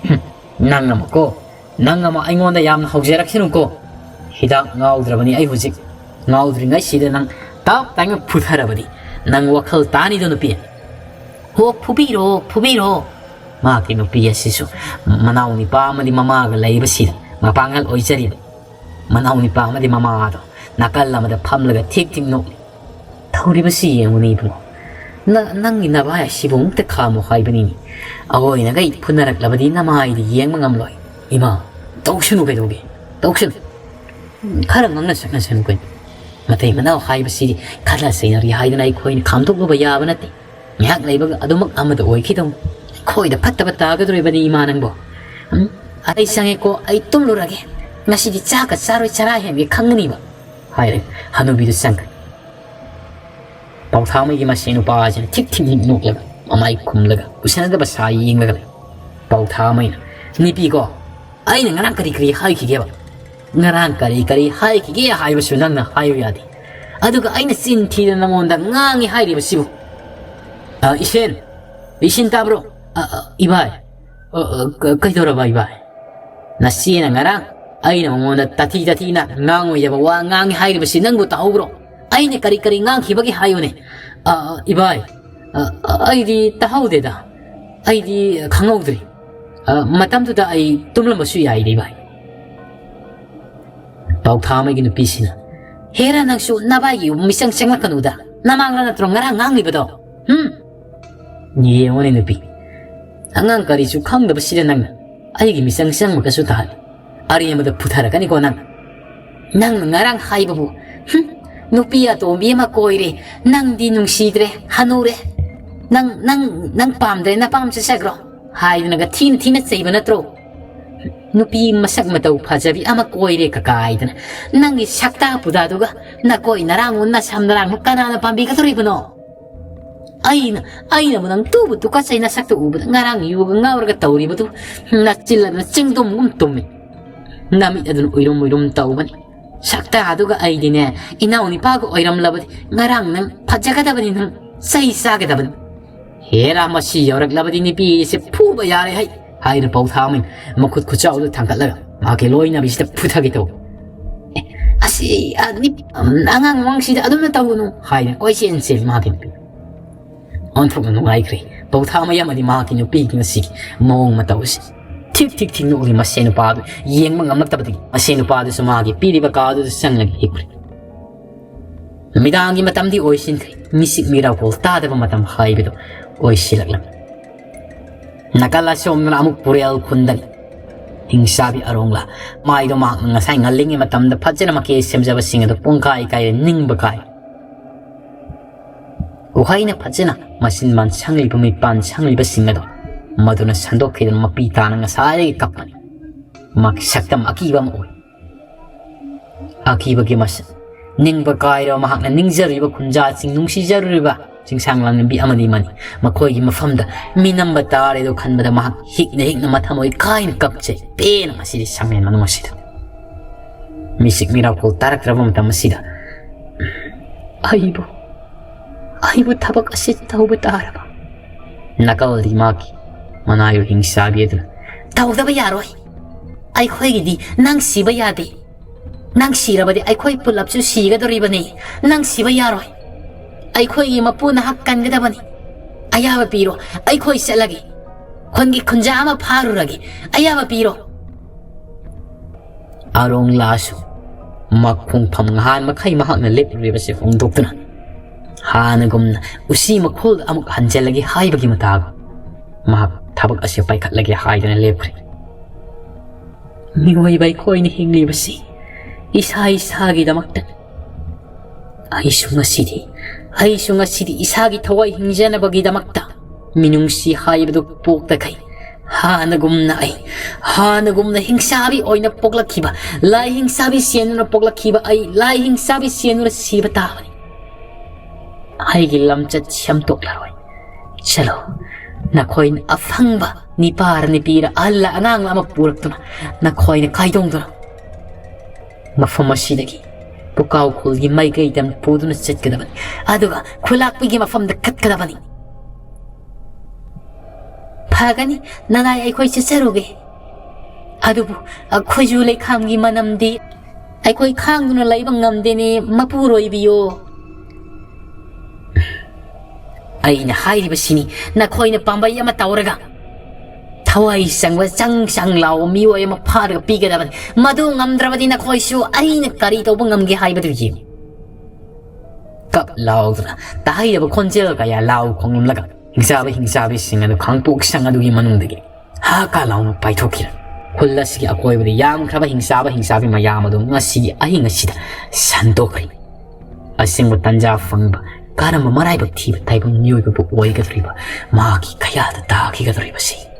ꯍꯨꯝ, ꯅꯪ ꯑꯃꯀꯣ, ꯅꯪ ꯑꯃ ꯑꯩꯉꯣꯟꯗ ꯌꯥꯝꯅ ꯍꯧꯖꯔꯛꯁꯅꯨꯀꯣ꯫ ꯍꯤꯗꯥꯛ ꯉꯥꯎꯗ꯭ꯔꯕꯅꯤ ꯑꯩ ꯍꯧꯖꯤꯛ꯫ ꯉꯥꯎꯗ꯭ꯔꯤꯉꯩꯁꯤꯗ ꯅꯪ ꯇꯞ ꯇꯥꯏꯅ ꯐꯨꯊꯔꯕꯗꯤ ꯅꯪ ꯋꯥꯈꯜ ꯇꯥꯅꯤꯗꯣ ꯅꯨꯄꯤ?" "ꯍꯣ, ꯐꯨꯕꯤꯔꯣ, ꯐꯨꯕꯤꯔꯣ꯫" ꯃꯍꯥꯛꯀꯤ ꯅꯨꯄꯤ ꯑꯁꯤꯁꯨ ꯃꯅꯥꯎ ꯅꯤꯄꯥ ꯑꯃꯗꯤ ꯃꯃꯥꯒ ꯂꯩꯕꯁꯤꯗ ꯃꯄꯥꯡꯒꯜ ꯑꯣꯏꯖꯔꯤꯕ ꯃꯅꯥꯎ ꯅꯤꯄꯥ ꯑꯃꯗꯤ ꯃꯃꯥ ꯑꯗꯣ ꯅꯥꯀꯜ ꯑꯃꯗ ꯐꯝꯂꯒ ꯊꯤꯛ ꯊꯤꯛ ꯅꯣꯛꯂꯤ꯫ "ꯇꯧꯔꯤꯕꯁꯤ ꯌꯦꯡꯉꯨꯅꯦ ꯏꯕꯨꯡꯉꯣ꯫ ꯅ-, ꯅꯪꯒꯤ ꯅꯚꯥꯏ ꯑꯁꯤꯕꯨ ꯑꯃꯨꯛꯇ ꯈꯥꯝꯃꯨ ꯍꯥꯏꯕꯅꯤꯅꯦ꯫ ꯑꯋꯣꯏꯅꯒꯩ ꯐꯨꯅꯔꯛꯂꯕꯗꯤ ꯅꯃꯥꯏꯗꯤ ꯌꯦꯡꯕ ꯉꯝꯂꯣꯏ꯫ ꯏꯃꯥ, ꯇꯧꯁꯅꯨ ꯀꯩꯗꯧꯒꯦ? ꯇꯧꯁꯅꯨ꯫ ꯈꯔ ꯉꯥꯡꯅ ꯁꯛꯅꯁꯅꯨ ꯀꯩꯅꯣ꯫ ꯃꯇꯩ ꯃꯅꯥꯎ ꯍꯥꯏꯕꯁꯤꯗꯤ ꯈꯠꯅ ꯆꯩꯅꯔꯤ ꯍꯥꯏꯗꯅ ꯑꯩꯈꯣꯏꯅ ꯈꯥꯝꯗꯣꯛꯂꯨꯕ ꯌꯥꯕ ꯅꯠꯇꯦ꯫ ꯉꯥꯏꯍꯥꯛ ꯂꯩꯕꯒ ꯑꯗꯨꯃꯛ ꯑꯃꯗ ꯑꯣꯏꯈꯤꯗꯧꯅꯤ꯫ ꯑꯩꯈꯣꯏꯗ ꯐꯠꯇꯕ ꯇꯥꯒꯗꯧꯔꯤꯕꯅꯤ ꯏꯃꯥ ꯅꯪꯕꯣ꯫ ꯎꯝ, ꯑꯩ ꯆꯪꯉꯦꯀꯣ, ꯑꯩ ꯇꯨꯝꯂꯨꯔꯒꯦ꯫ ꯉꯁꯤꯗꯤ ꯆꯥꯛꯀ ꯆꯥꯔꯣꯏ, ꯆꯔꯥ ꯍꯦꯟꯒꯦ ꯈꯪꯒꯅꯤꯕ꯫" ꯍꯥꯏꯔꯦ ꯍꯅꯨꯕꯤꯗꯨ ꯆꯪꯈ꯭ꯔꯦ꯫ ꯄꯥꯎꯊꯥꯃꯩꯒꯤ ꯃꯁꯦꯟ ꯅꯨꯄꯥ ꯑꯁꯤꯅ ꯊꯤꯛ ꯊꯤꯛ ꯊꯤꯛ ꯅꯣꯛꯂꯒ, ꯃꯃꯥꯏ ꯈꯨꯝꯂꯒ, ꯎꯁꯤꯟꯅꯗꯕ ꯁꯥ ꯌꯦꯡꯂꯒ ꯂꯩ꯫ ꯄꯥꯎꯊꯥꯃꯩꯅ, "ꯅꯨꯄꯤꯀꯣ, ꯑꯩꯅ ꯉꯔꯥꯡ ꯀꯔꯤ ꯀꯔꯤ ꯍꯥꯏꯈꯤꯒꯦꯕ? ꯉꯔꯥꯡ ꯀꯔꯤ ꯀꯔꯤ ꯍꯥꯏꯈꯤꯒꯦ ꯍꯥꯏꯕꯁꯨ ꯅꯪꯅ ꯍꯥꯏꯌꯨ ꯌꯥꯗꯦ꯫ ꯑꯗꯨꯒ ꯑꯩꯅ ꯆꯤꯟ ꯊꯤꯗꯅ ꯅꯉꯣꯟꯗ ꯉꯥꯡꯉꯤ ꯍꯥꯏꯔꯤꯕꯁꯤꯕꯨ?" "ꯑ, ꯏꯁꯦꯟ, ꯏꯁꯤꯟ ꯇꯥꯕ꯭ꯔꯣ? ꯑ, ꯑ, ꯏꯕꯥꯏ, ꯑ, ꯑ, ꯀ-, ꯀꯩꯗꯧꯔꯕ ꯏꯕꯥꯏ? ꯅꯆꯦꯅ ꯉꯔꯥꯡ ꯑꯩꯅ ꯃꯉꯣꯟꯗ ꯇꯥꯊꯤ ꯇꯥꯊꯤꯅ ꯉꯥꯡꯉꯣꯏꯗꯕ ꯋꯥ ꯉꯥꯡꯉꯤ ꯍꯥꯏꯔꯤꯕꯁꯤ ꯅꯪꯕꯨ ꯇꯥꯍꯧꯕ꯭ꯔꯣ? ꯑꯩꯅ ꯀꯔꯤ ꯀꯔꯤ ꯉꯥꯡꯈꯤꯕꯒꯦ ꯍꯥꯏꯌꯨꯅꯦ?" "ꯑ, ꯑ, ꯏꯕꯥꯏ, ꯑ, ꯑ, ꯑꯩꯗꯤ ꯇꯥꯍꯧꯗꯦꯗ꯫ ꯑꯩꯗꯤ ꯈꯪꯍꯧꯗ꯭ꯔꯦ꯫ ꯑ, ꯃꯇꯝꯗꯨꯗ ꯑꯩ ꯇꯨꯝꯂꯝꯕꯁꯨ ꯌꯥꯏꯗ ꯏꯕꯥꯏ꯫" ꯄꯥꯎꯊꯥꯃꯩꯒꯤ ꯅꯨꯄꯤꯁꯤꯅ, "ꯍꯦꯔꯥ ꯅꯪꯁꯨ ꯅꯕꯥꯏꯒꯤ ꯃꯤꯆꯪ ꯆꯪꯂꯛꯀꯅꯨꯗ꯫ ꯅꯃꯥꯡꯗ ꯅꯠꯇ꯭ꯔꯣ ꯉꯔꯥꯡ ꯉꯥꯡꯂꯤꯕꯗꯣ? ꯍꯨꯝ?" ꯌꯦꯡꯉꯨꯅꯦ ꯅꯨꯄꯤ, ꯑꯉꯥꯡ ꯀꯔꯤꯁꯨ ꯈꯪꯗꯕꯁꯤꯗ ꯅꯪꯅ ꯑꯩꯒꯤ ꯃꯤꯆꯪ ꯆꯪꯕꯒꯁꯨ ꯇꯥꯍꯜꯂꯤ꯫ ꯑꯔꯦꯝꯕꯗ ꯐꯨꯊꯔꯛꯀꯅꯤꯀꯣ ꯅꯪ꯫ ꯅꯪꯅ ꯉꯔꯥꯡ ꯍꯥꯏꯕꯕꯨ, ꯍꯨꯝ, ꯅꯨꯄꯤ ꯑꯇꯣꯝꯕꯤ ꯑꯃ ꯀꯣꯏꯔꯦ, ꯅꯪꯗꯤ ꯅꯨꯡꯁꯤꯗ꯭ꯔꯦ, ꯍꯅꯨꯔꯦ, ꯅꯪ, ꯅꯪ, ꯅꯪ ꯄꯥꯝꯗ꯭ꯔꯦ, ꯅꯄꯥꯝ ꯆꯠꯆꯈ꯭ꯔꯣ ꯍꯥꯏꯗꯅꯒ ꯊꯤꯅ ꯊꯤꯅ ꯆꯩꯕ ꯅꯠꯇ꯭ꯔꯣ? ꯅꯨꯄꯤ ꯃꯁꯛ ꯃꯇꯧ ꯐꯖꯕꯤ ꯑꯃ ꯀꯣꯏꯔꯦ ꯀꯀꯥ ꯍꯥꯏꯗꯅ ꯅꯪꯒꯤ ꯁꯛꯇꯥ ꯄꯨꯗꯥꯗꯨꯒ ꯅꯀꯣꯏ ꯅꯔꯥꯡ ꯅꯁꯝ ꯅꯔꯥꯡꯗꯨ ꯀꯅꯥꯅ ꯄꯥꯝꯕꯤꯒꯗꯧꯔꯤꯕꯅꯣ? ꯑꯩꯅ, ꯑꯩꯅꯕꯨ ꯅꯪ ꯇꯨꯕꯨ ꯇꯨꯀꯠꯆꯩ, ꯅꯁꯛꯇꯨ ꯎꯕꯗ ꯉꯔꯥꯡ ꯌꯨꯒ ꯉꯥꯎꯔꯒ ꯇꯧꯔꯤꯕꯗꯨ ꯅꯆꯤꯜ ꯑꯗꯨꯅ ꯆꯤꯡꯗꯨꯝꯒꯨꯝ ꯇꯨꯝꯃꯤ꯫ ꯅꯃꯤꯠ ꯑꯗꯨꯅ ꯎꯏꯔꯨꯝ ꯎꯏꯔꯨꯝ ꯇꯧꯕꯅꯤ꯫ ꯁꯛꯇꯥꯗꯨꯒ ꯑꯩꯗꯤꯅꯦ, ꯏꯅꯥꯎ ꯅꯤꯄꯥꯒ ꯑꯣꯏꯔꯝꯂꯕꯗꯤ ꯉꯔꯥꯡ ꯅꯪ ꯐꯖꯒꯗꯕꯅꯤ, ꯅꯪ ꯆꯩ ꯆꯥꯒꯗꯕꯅꯤ꯫ ꯍꯦꯔꯥ, ꯃꯁꯤ ꯌꯧꯔꯛꯂꯕꯗꯤ ꯅꯨꯄꯤꯁꯦ ꯐꯨꯕ ꯌꯥꯔꯦ ꯍꯩ, ꯍꯥꯏꯅ ꯄꯧꯊꯥꯃꯩ ꯃꯈꯨꯠ ꯈꯨꯆꯥꯎꯗꯨ ꯊꯥꯡꯒꯠꯂꯒ ꯃꯍꯥꯛꯀꯤ ꯂꯣꯏꯅꯕꯤꯁꯤꯗ ꯐꯨꯊꯒꯦ ꯇꯧꯕ꯫ "ꯑꯦ, ꯑꯁꯤ, ꯑ, ꯅꯤ-, ꯑꯝ, ꯑꯉꯥꯡ ꯃꯑꯣꯡꯁꯤꯗ ꯑꯗꯨꯝꯅ ꯇꯧꯒꯅꯨ," ꯍꯥꯏꯅ ꯀꯣꯏꯆꯦꯟ ꯆꯦꯜꯂꯤ ꯃꯍꯥꯛꯀꯤ ꯅꯨꯄꯤ꯫ ꯑꯣꯟꯊꯣꯛꯅ ꯅꯨꯡꯉꯥꯏꯈ꯭ꯔꯦ ꯄꯧꯊꯥꯃꯩ ꯑꯃꯗꯤ ꯃꯍꯥꯛꯀꯤ ꯅꯨꯄꯤꯒꯤ ꯉꯁꯤꯒꯤ ꯃꯑꯣꯡ ꯃꯇꯧ ꯑꯁꯤ꯫ ꯊꯤꯛ ꯊꯤꯛ ꯊꯤꯛ ꯅꯣꯛꯂꯤ ꯃꯁꯦ ꯅꯨꯄꯥꯗꯨ ꯌꯦꯡꯕ ꯉꯝꯂꯛꯇꯕꯗꯒꯤ ꯃꯁꯦ ꯅꯨꯄꯥꯗꯨꯁꯨ ꯃꯥꯒꯤ ꯄꯤꯔꯤꯕ ꯀꯥꯗꯨꯗ ꯆꯪꯂꯒ ꯍꯤꯞꯈ꯭ꯔꯦ꯫ ꯅꯨꯃꯤꯗꯥꯡꯒꯤ ꯃꯇꯝꯗꯤ ꯑꯣꯏꯁꯤꯟꯈ꯭ꯔꯦ꯫ ꯃꯤꯆꯤꯛ ꯃꯤꯔꯥꯎꯀꯣꯜ ꯇꯥꯗꯕ ꯃꯇꯝ ꯍꯥꯏꯕꯗꯨ ꯑꯣꯏꯁꯤꯜꯂꯛꯂꯝꯃꯤ꯫ ꯅꯥꯀꯜ ꯑꯁꯣꯝꯗꯅ ꯑꯃꯨꯛ ꯄꯨꯔꯦꯜ ꯈꯨꯟꯗꯅꯤ꯫ ꯍꯤꯡꯆꯥꯕꯤ ꯑꯔꯣꯡꯂꯥ ꯃꯥꯏꯗꯣ ꯃꯍꯥꯛꯅ ꯉꯁꯥꯏ ꯉꯜꯂꯤꯉꯩ ꯃꯇꯝꯗ ꯐꯖꯅ ꯃꯀꯦ ꯁꯦꯝꯖꯕꯁꯤꯡ ꯑꯗꯨ ꯄꯨꯡꯀꯥꯏ ꯀꯥꯏꯔꯦ, ꯅꯤꯡꯕ ꯀꯥꯏ꯫ ꯎꯍꯩꯅ ꯐꯖꯅ ꯃꯆꯤꯟ ꯃꯥꯟ ꯁꯪꯂꯤꯕ ꯃꯤꯄꯥꯟ ꯁꯪꯂꯤꯕꯁꯤꯡ ꯑꯗꯣ ꯃꯗꯨꯅ ꯁꯟꯗꯣꯛꯈꯤꯗꯨꯅ ꯃꯄꯤ ꯇꯥꯅ ꯉꯁꯥꯏꯗꯒꯤ ꯀꯞꯄꯅꯤ꯫ ꯃꯍꯥꯛꯀꯤ ꯁꯛꯇꯝ ꯑꯀꯤꯕ ꯑꯃ ꯎꯏ꯫ ꯑꯀꯤꯕꯒꯤ ꯃꯁꯛ, ꯅꯤꯡꯕ ꯀꯥꯏꯔꯕ ꯃꯍꯥꯛꯅ ꯅꯤꯡꯖꯔꯤꯕ ꯈꯨꯟꯖꯥꯁꯤꯡ, ꯅꯨꯡꯁꯤꯖꯔꯤꯕ ꯆꯤꯡꯁꯥꯡ ꯂꯝꯕꯤ ꯑꯃꯗꯤ ꯑꯃꯅꯤ꯫ ꯃꯈꯣꯏꯒꯤ ꯃꯐꯝꯗ ꯃꯤꯅꯝꯕ ꯇꯥꯔꯦꯗꯣ ꯈꯟꯕꯗ ꯃꯍꯥꯛ ꯍꯤꯛꯅ ꯍꯤꯛꯅ ꯃꯊꯃꯣꯏ ꯀꯥꯏꯅ ꯀꯞꯆꯩ꯫ ꯄꯦꯟꯅ ꯉꯁꯤꯗꯤ ꯁꯪꯂꯦꯟ ꯃꯅꯨꯡ ꯑꯁꯤꯗ꯫ ꯃꯤꯆꯤꯛ ꯃꯤꯔꯥꯎꯀꯣꯜ ꯇꯥꯔꯛꯇ꯭ꯔꯕ ꯃꯇꯝ ꯑꯁꯤꯗ ꯑꯩꯕꯨ, ꯑꯩꯕꯨ ꯊꯕꯛ ꯑꯁꯤ ꯇꯧꯕ ꯇꯥꯔꯕ? ꯅꯥꯀꯜꯗꯤ ꯃꯥꯒꯤ ꯃꯅꯥꯏ ꯍꯤꯡꯆꯥꯕꯤ ꯑꯗꯨꯅ, "ꯇꯧꯗꯕ ꯌꯥꯔꯣꯏ꯫ ꯑꯩꯈꯣꯏꯒꯤꯗꯤ ꯅꯪ ꯁꯤꯕ ꯌꯥꯗꯦ꯫ ꯅꯪ ꯁꯤꯔꯕꯗꯤ ꯑꯩꯈꯣꯏ ꯄꯨꯂꯞꯁꯨ ꯁꯤꯒꯗꯧꯔꯤꯕꯅꯤ꯫ ꯅꯪ ꯁꯤꯕ ꯌꯥꯔꯣꯏ꯫ ꯑꯩꯈꯣꯏꯒꯤ ꯃꯄꯨ ꯅꯍꯥꯛ ꯀꯟꯒꯗꯕꯅꯤ꯫ ꯑꯌꯥꯕ ꯄꯤꯔꯣ꯫ ꯑꯩꯈꯣꯏ ꯆꯠꯂꯒꯦ꯫ ꯈꯨꯟꯒꯤ ꯈꯨꯟꯖꯥ ꯑꯃ ꯐꯥꯔꯨꯔꯒꯦ꯫ ꯑꯌꯥꯕ ꯄꯤꯔꯣ꯫" ꯑꯔꯣꯡꯂꯥꯁꯨ ꯃꯈꯣꯡꯐꯝ ꯉꯍꯥꯟ ꯃꯈꯩ ꯃꯍꯥꯛꯅ ꯂꯦꯞꯂꯨꯔꯤꯕꯁꯤ ꯍꯣꯡꯗꯣꯛꯇꯨꯅ ꯍꯥꯟꯅꯒꯨꯝꯅ ꯎꯆꯤ ꯃꯈꯣꯜꯗ ꯑꯃꯨꯛ ꯍꯟꯖꯤꯜꯂꯒꯦ ꯍꯥꯏꯕꯒꯤ ꯃꯇꯥꯒꯨꯝ ꯃꯍꯥꯛ ꯊꯕꯛ ꯑꯁꯤ ꯄꯥꯏꯈꯠꯂꯒꯦ ꯍꯥꯏꯗꯨꯅ ꯂꯦꯞꯈ꯭ꯔꯦ꯫ ꯃꯤꯑꯣꯏꯕ ꯑꯩꯈꯣꯏꯅ ꯍꯤꯡꯂꯤꯕꯁꯤ ꯏꯁꯥ ꯏꯁꯥꯒꯤꯗꯃꯛꯇꯅꯤ꯫ ꯑꯩꯁꯨ ꯉꯁꯤꯗꯤ, ꯑꯩꯁꯨ ꯉꯁꯤꯗꯤ ꯏꯁꯥꯒꯤ ꯊꯋꯥꯏ ꯍꯤꯡꯖꯅꯕꯒꯤꯗꯃꯛꯇ ꯃꯤꯅꯨꯡꯁꯤ ꯍꯥꯏꯕꯗꯨ ꯄꯣꯛꯇꯈꯩ ꯍꯥꯟꯅꯒꯨꯝꯅ ꯑꯩ, ꯍꯥꯟꯅꯒꯨꯝꯅ ꯍꯤꯡꯁꯥꯕꯤ ꯑꯣꯏꯅ ꯄꯣꯛꯂꯛꯈꯤꯕ, ꯂꯥꯏ ꯍꯤꯡꯁꯥꯕꯤ ꯁꯦꯟꯅꯨꯅ ꯄꯣꯛꯂꯛꯈꯤꯕ ꯑꯩ, ꯂꯥꯏ ꯍꯤꯡꯁꯥꯕꯤ ꯁꯦꯟꯅꯨꯅ ꯁꯤꯕ ꯇꯥꯕꯅꯤ꯫ ꯑꯩꯒꯤ ꯂꯝꯆꯠ ꯁꯦꯝꯗꯣꯛꯂꯔꯣꯏ꯫ ꯆꯠꯂꯣ, ꯅꯈꯣꯏꯅ ꯑꯐꯪꯕ ꯅꯤꯄꯥꯔ ꯅꯤꯄꯤꯔ ꯑꯍꯜꯂ ꯑꯉꯥꯡꯂ ꯑꯃ ꯄꯨꯔꯛꯇꯨꯅ ꯅꯈꯣꯏꯅ ꯀꯥꯏꯗꯣꯡꯗꯨꯅ ꯃꯐꯝ ꯑꯁꯤꯗꯒꯤ ꯄꯨꯀꯥꯎ ꯈꯨꯜꯒꯤ ꯃꯥꯏꯀꯩꯗ ꯄꯨꯗꯨꯅ ꯆꯠꯀꯗꯕꯅꯤ꯫ ꯑꯗꯨꯒ ꯈꯨꯂꯥꯛꯄꯤꯒꯤ ꯃꯐꯝꯗ ꯀꯠꯀꯗꯕꯅꯤ꯫ ꯐꯒꯅꯤ, ꯅꯅꯥꯏ, ꯑꯩꯈꯣꯏ ꯆꯠꯆꯔꯨꯒꯦ꯫ ꯑꯗꯨꯕꯨ ꯈꯣꯏꯖꯨ ꯂꯩꯈꯥꯝꯒꯤ ꯃꯅꯝꯗꯤ ꯑꯩꯈꯣꯏ ꯈꯥꯡꯗꯨꯅ ꯂꯩꯕ ꯉꯝꯗꯦꯅꯦ, ꯃꯄꯨꯔꯣꯏꯕꯤꯌꯣ꯫ ꯑꯩꯅ ꯍꯥꯏꯔꯤꯕꯁꯤꯅꯤ, ꯅꯈꯣꯏꯅ ꯄꯥꯝꯕꯩ ꯑꯃ ꯇꯧꯔꯒ ꯊꯋꯥꯏ ꯆꯪꯕ ꯆꯪ ꯆꯪ ꯂꯥꯎꯕ ꯃꯤꯑꯣꯏ ꯑꯃ ꯐꯥꯔꯒ ꯄꯤꯒꯗꯕꯅꯤ꯫ ꯃꯗꯨ ꯉꯝꯗ꯭ꯔꯕꯗꯤ ꯅꯈꯣꯏꯁꯨ ꯑꯩꯅ ꯀꯔꯤ ꯇꯧꯕ ꯉꯝꯒꯦ ꯍꯥꯏꯕꯗꯨ ꯌꯦꯡꯉꯨ꯫ ꯀꯞ ꯂꯥꯎꯗꯨꯅ ꯇꯥꯍꯩꯗꯕ ꯈꯣꯟꯖꯦꯜ ꯀꯌꯥ ꯂꯥꯎ ꯈꯣꯡꯂꯝꯂꯒ ꯍꯤꯡꯆꯥꯕ ꯍꯤꯡꯆꯥꯕꯤꯁꯤꯡ ꯑꯗꯨ ꯈꯥꯡꯄꯣꯛ ꯁꯪ ꯑꯗꯨꯒꯤ ꯃꯅꯨꯡꯗꯒꯤ ꯍꯥ ꯀꯥ ꯂꯥꯎꯅ ꯄꯥꯏꯊꯣꯛꯈꯤꯔꯦ꯫ ꯈꯨꯜ ꯑꯁꯤꯒꯤ ꯑꯀꯣꯏꯕꯗ ꯌꯥꯝꯈ꯭ꯔꯕ ꯍꯤꯡꯆꯥꯕ ꯍꯤꯡꯆꯥꯕꯤ ꯃꯌꯥꯝ ꯑꯗꯨ ꯉꯁꯤꯒꯤ ꯑꯍꯤꯡ ꯑꯁꯤꯗ ꯁꯟꯗꯣꯛꯈ꯭ꯔꯦ꯫ ꯑꯁꯦꯡꯕ ꯇꯟꯖꯥ ꯐꯪꯕ ꯀꯔꯝꯕ ꯃꯔꯥꯏꯕꯛ ꯊꯤꯕ ꯇꯥꯏꯕꯪ ꯃꯤꯑꯣꯏꯕꯕꯨ ꯑꯣꯏꯒꯗꯧꯔꯤꯕ ꯃꯍꯥꯛꯀꯤ ꯀꯌꯥꯗ ꯇꯥꯈꯤꯒꯗꯧꯔꯤꯕꯁꯤ?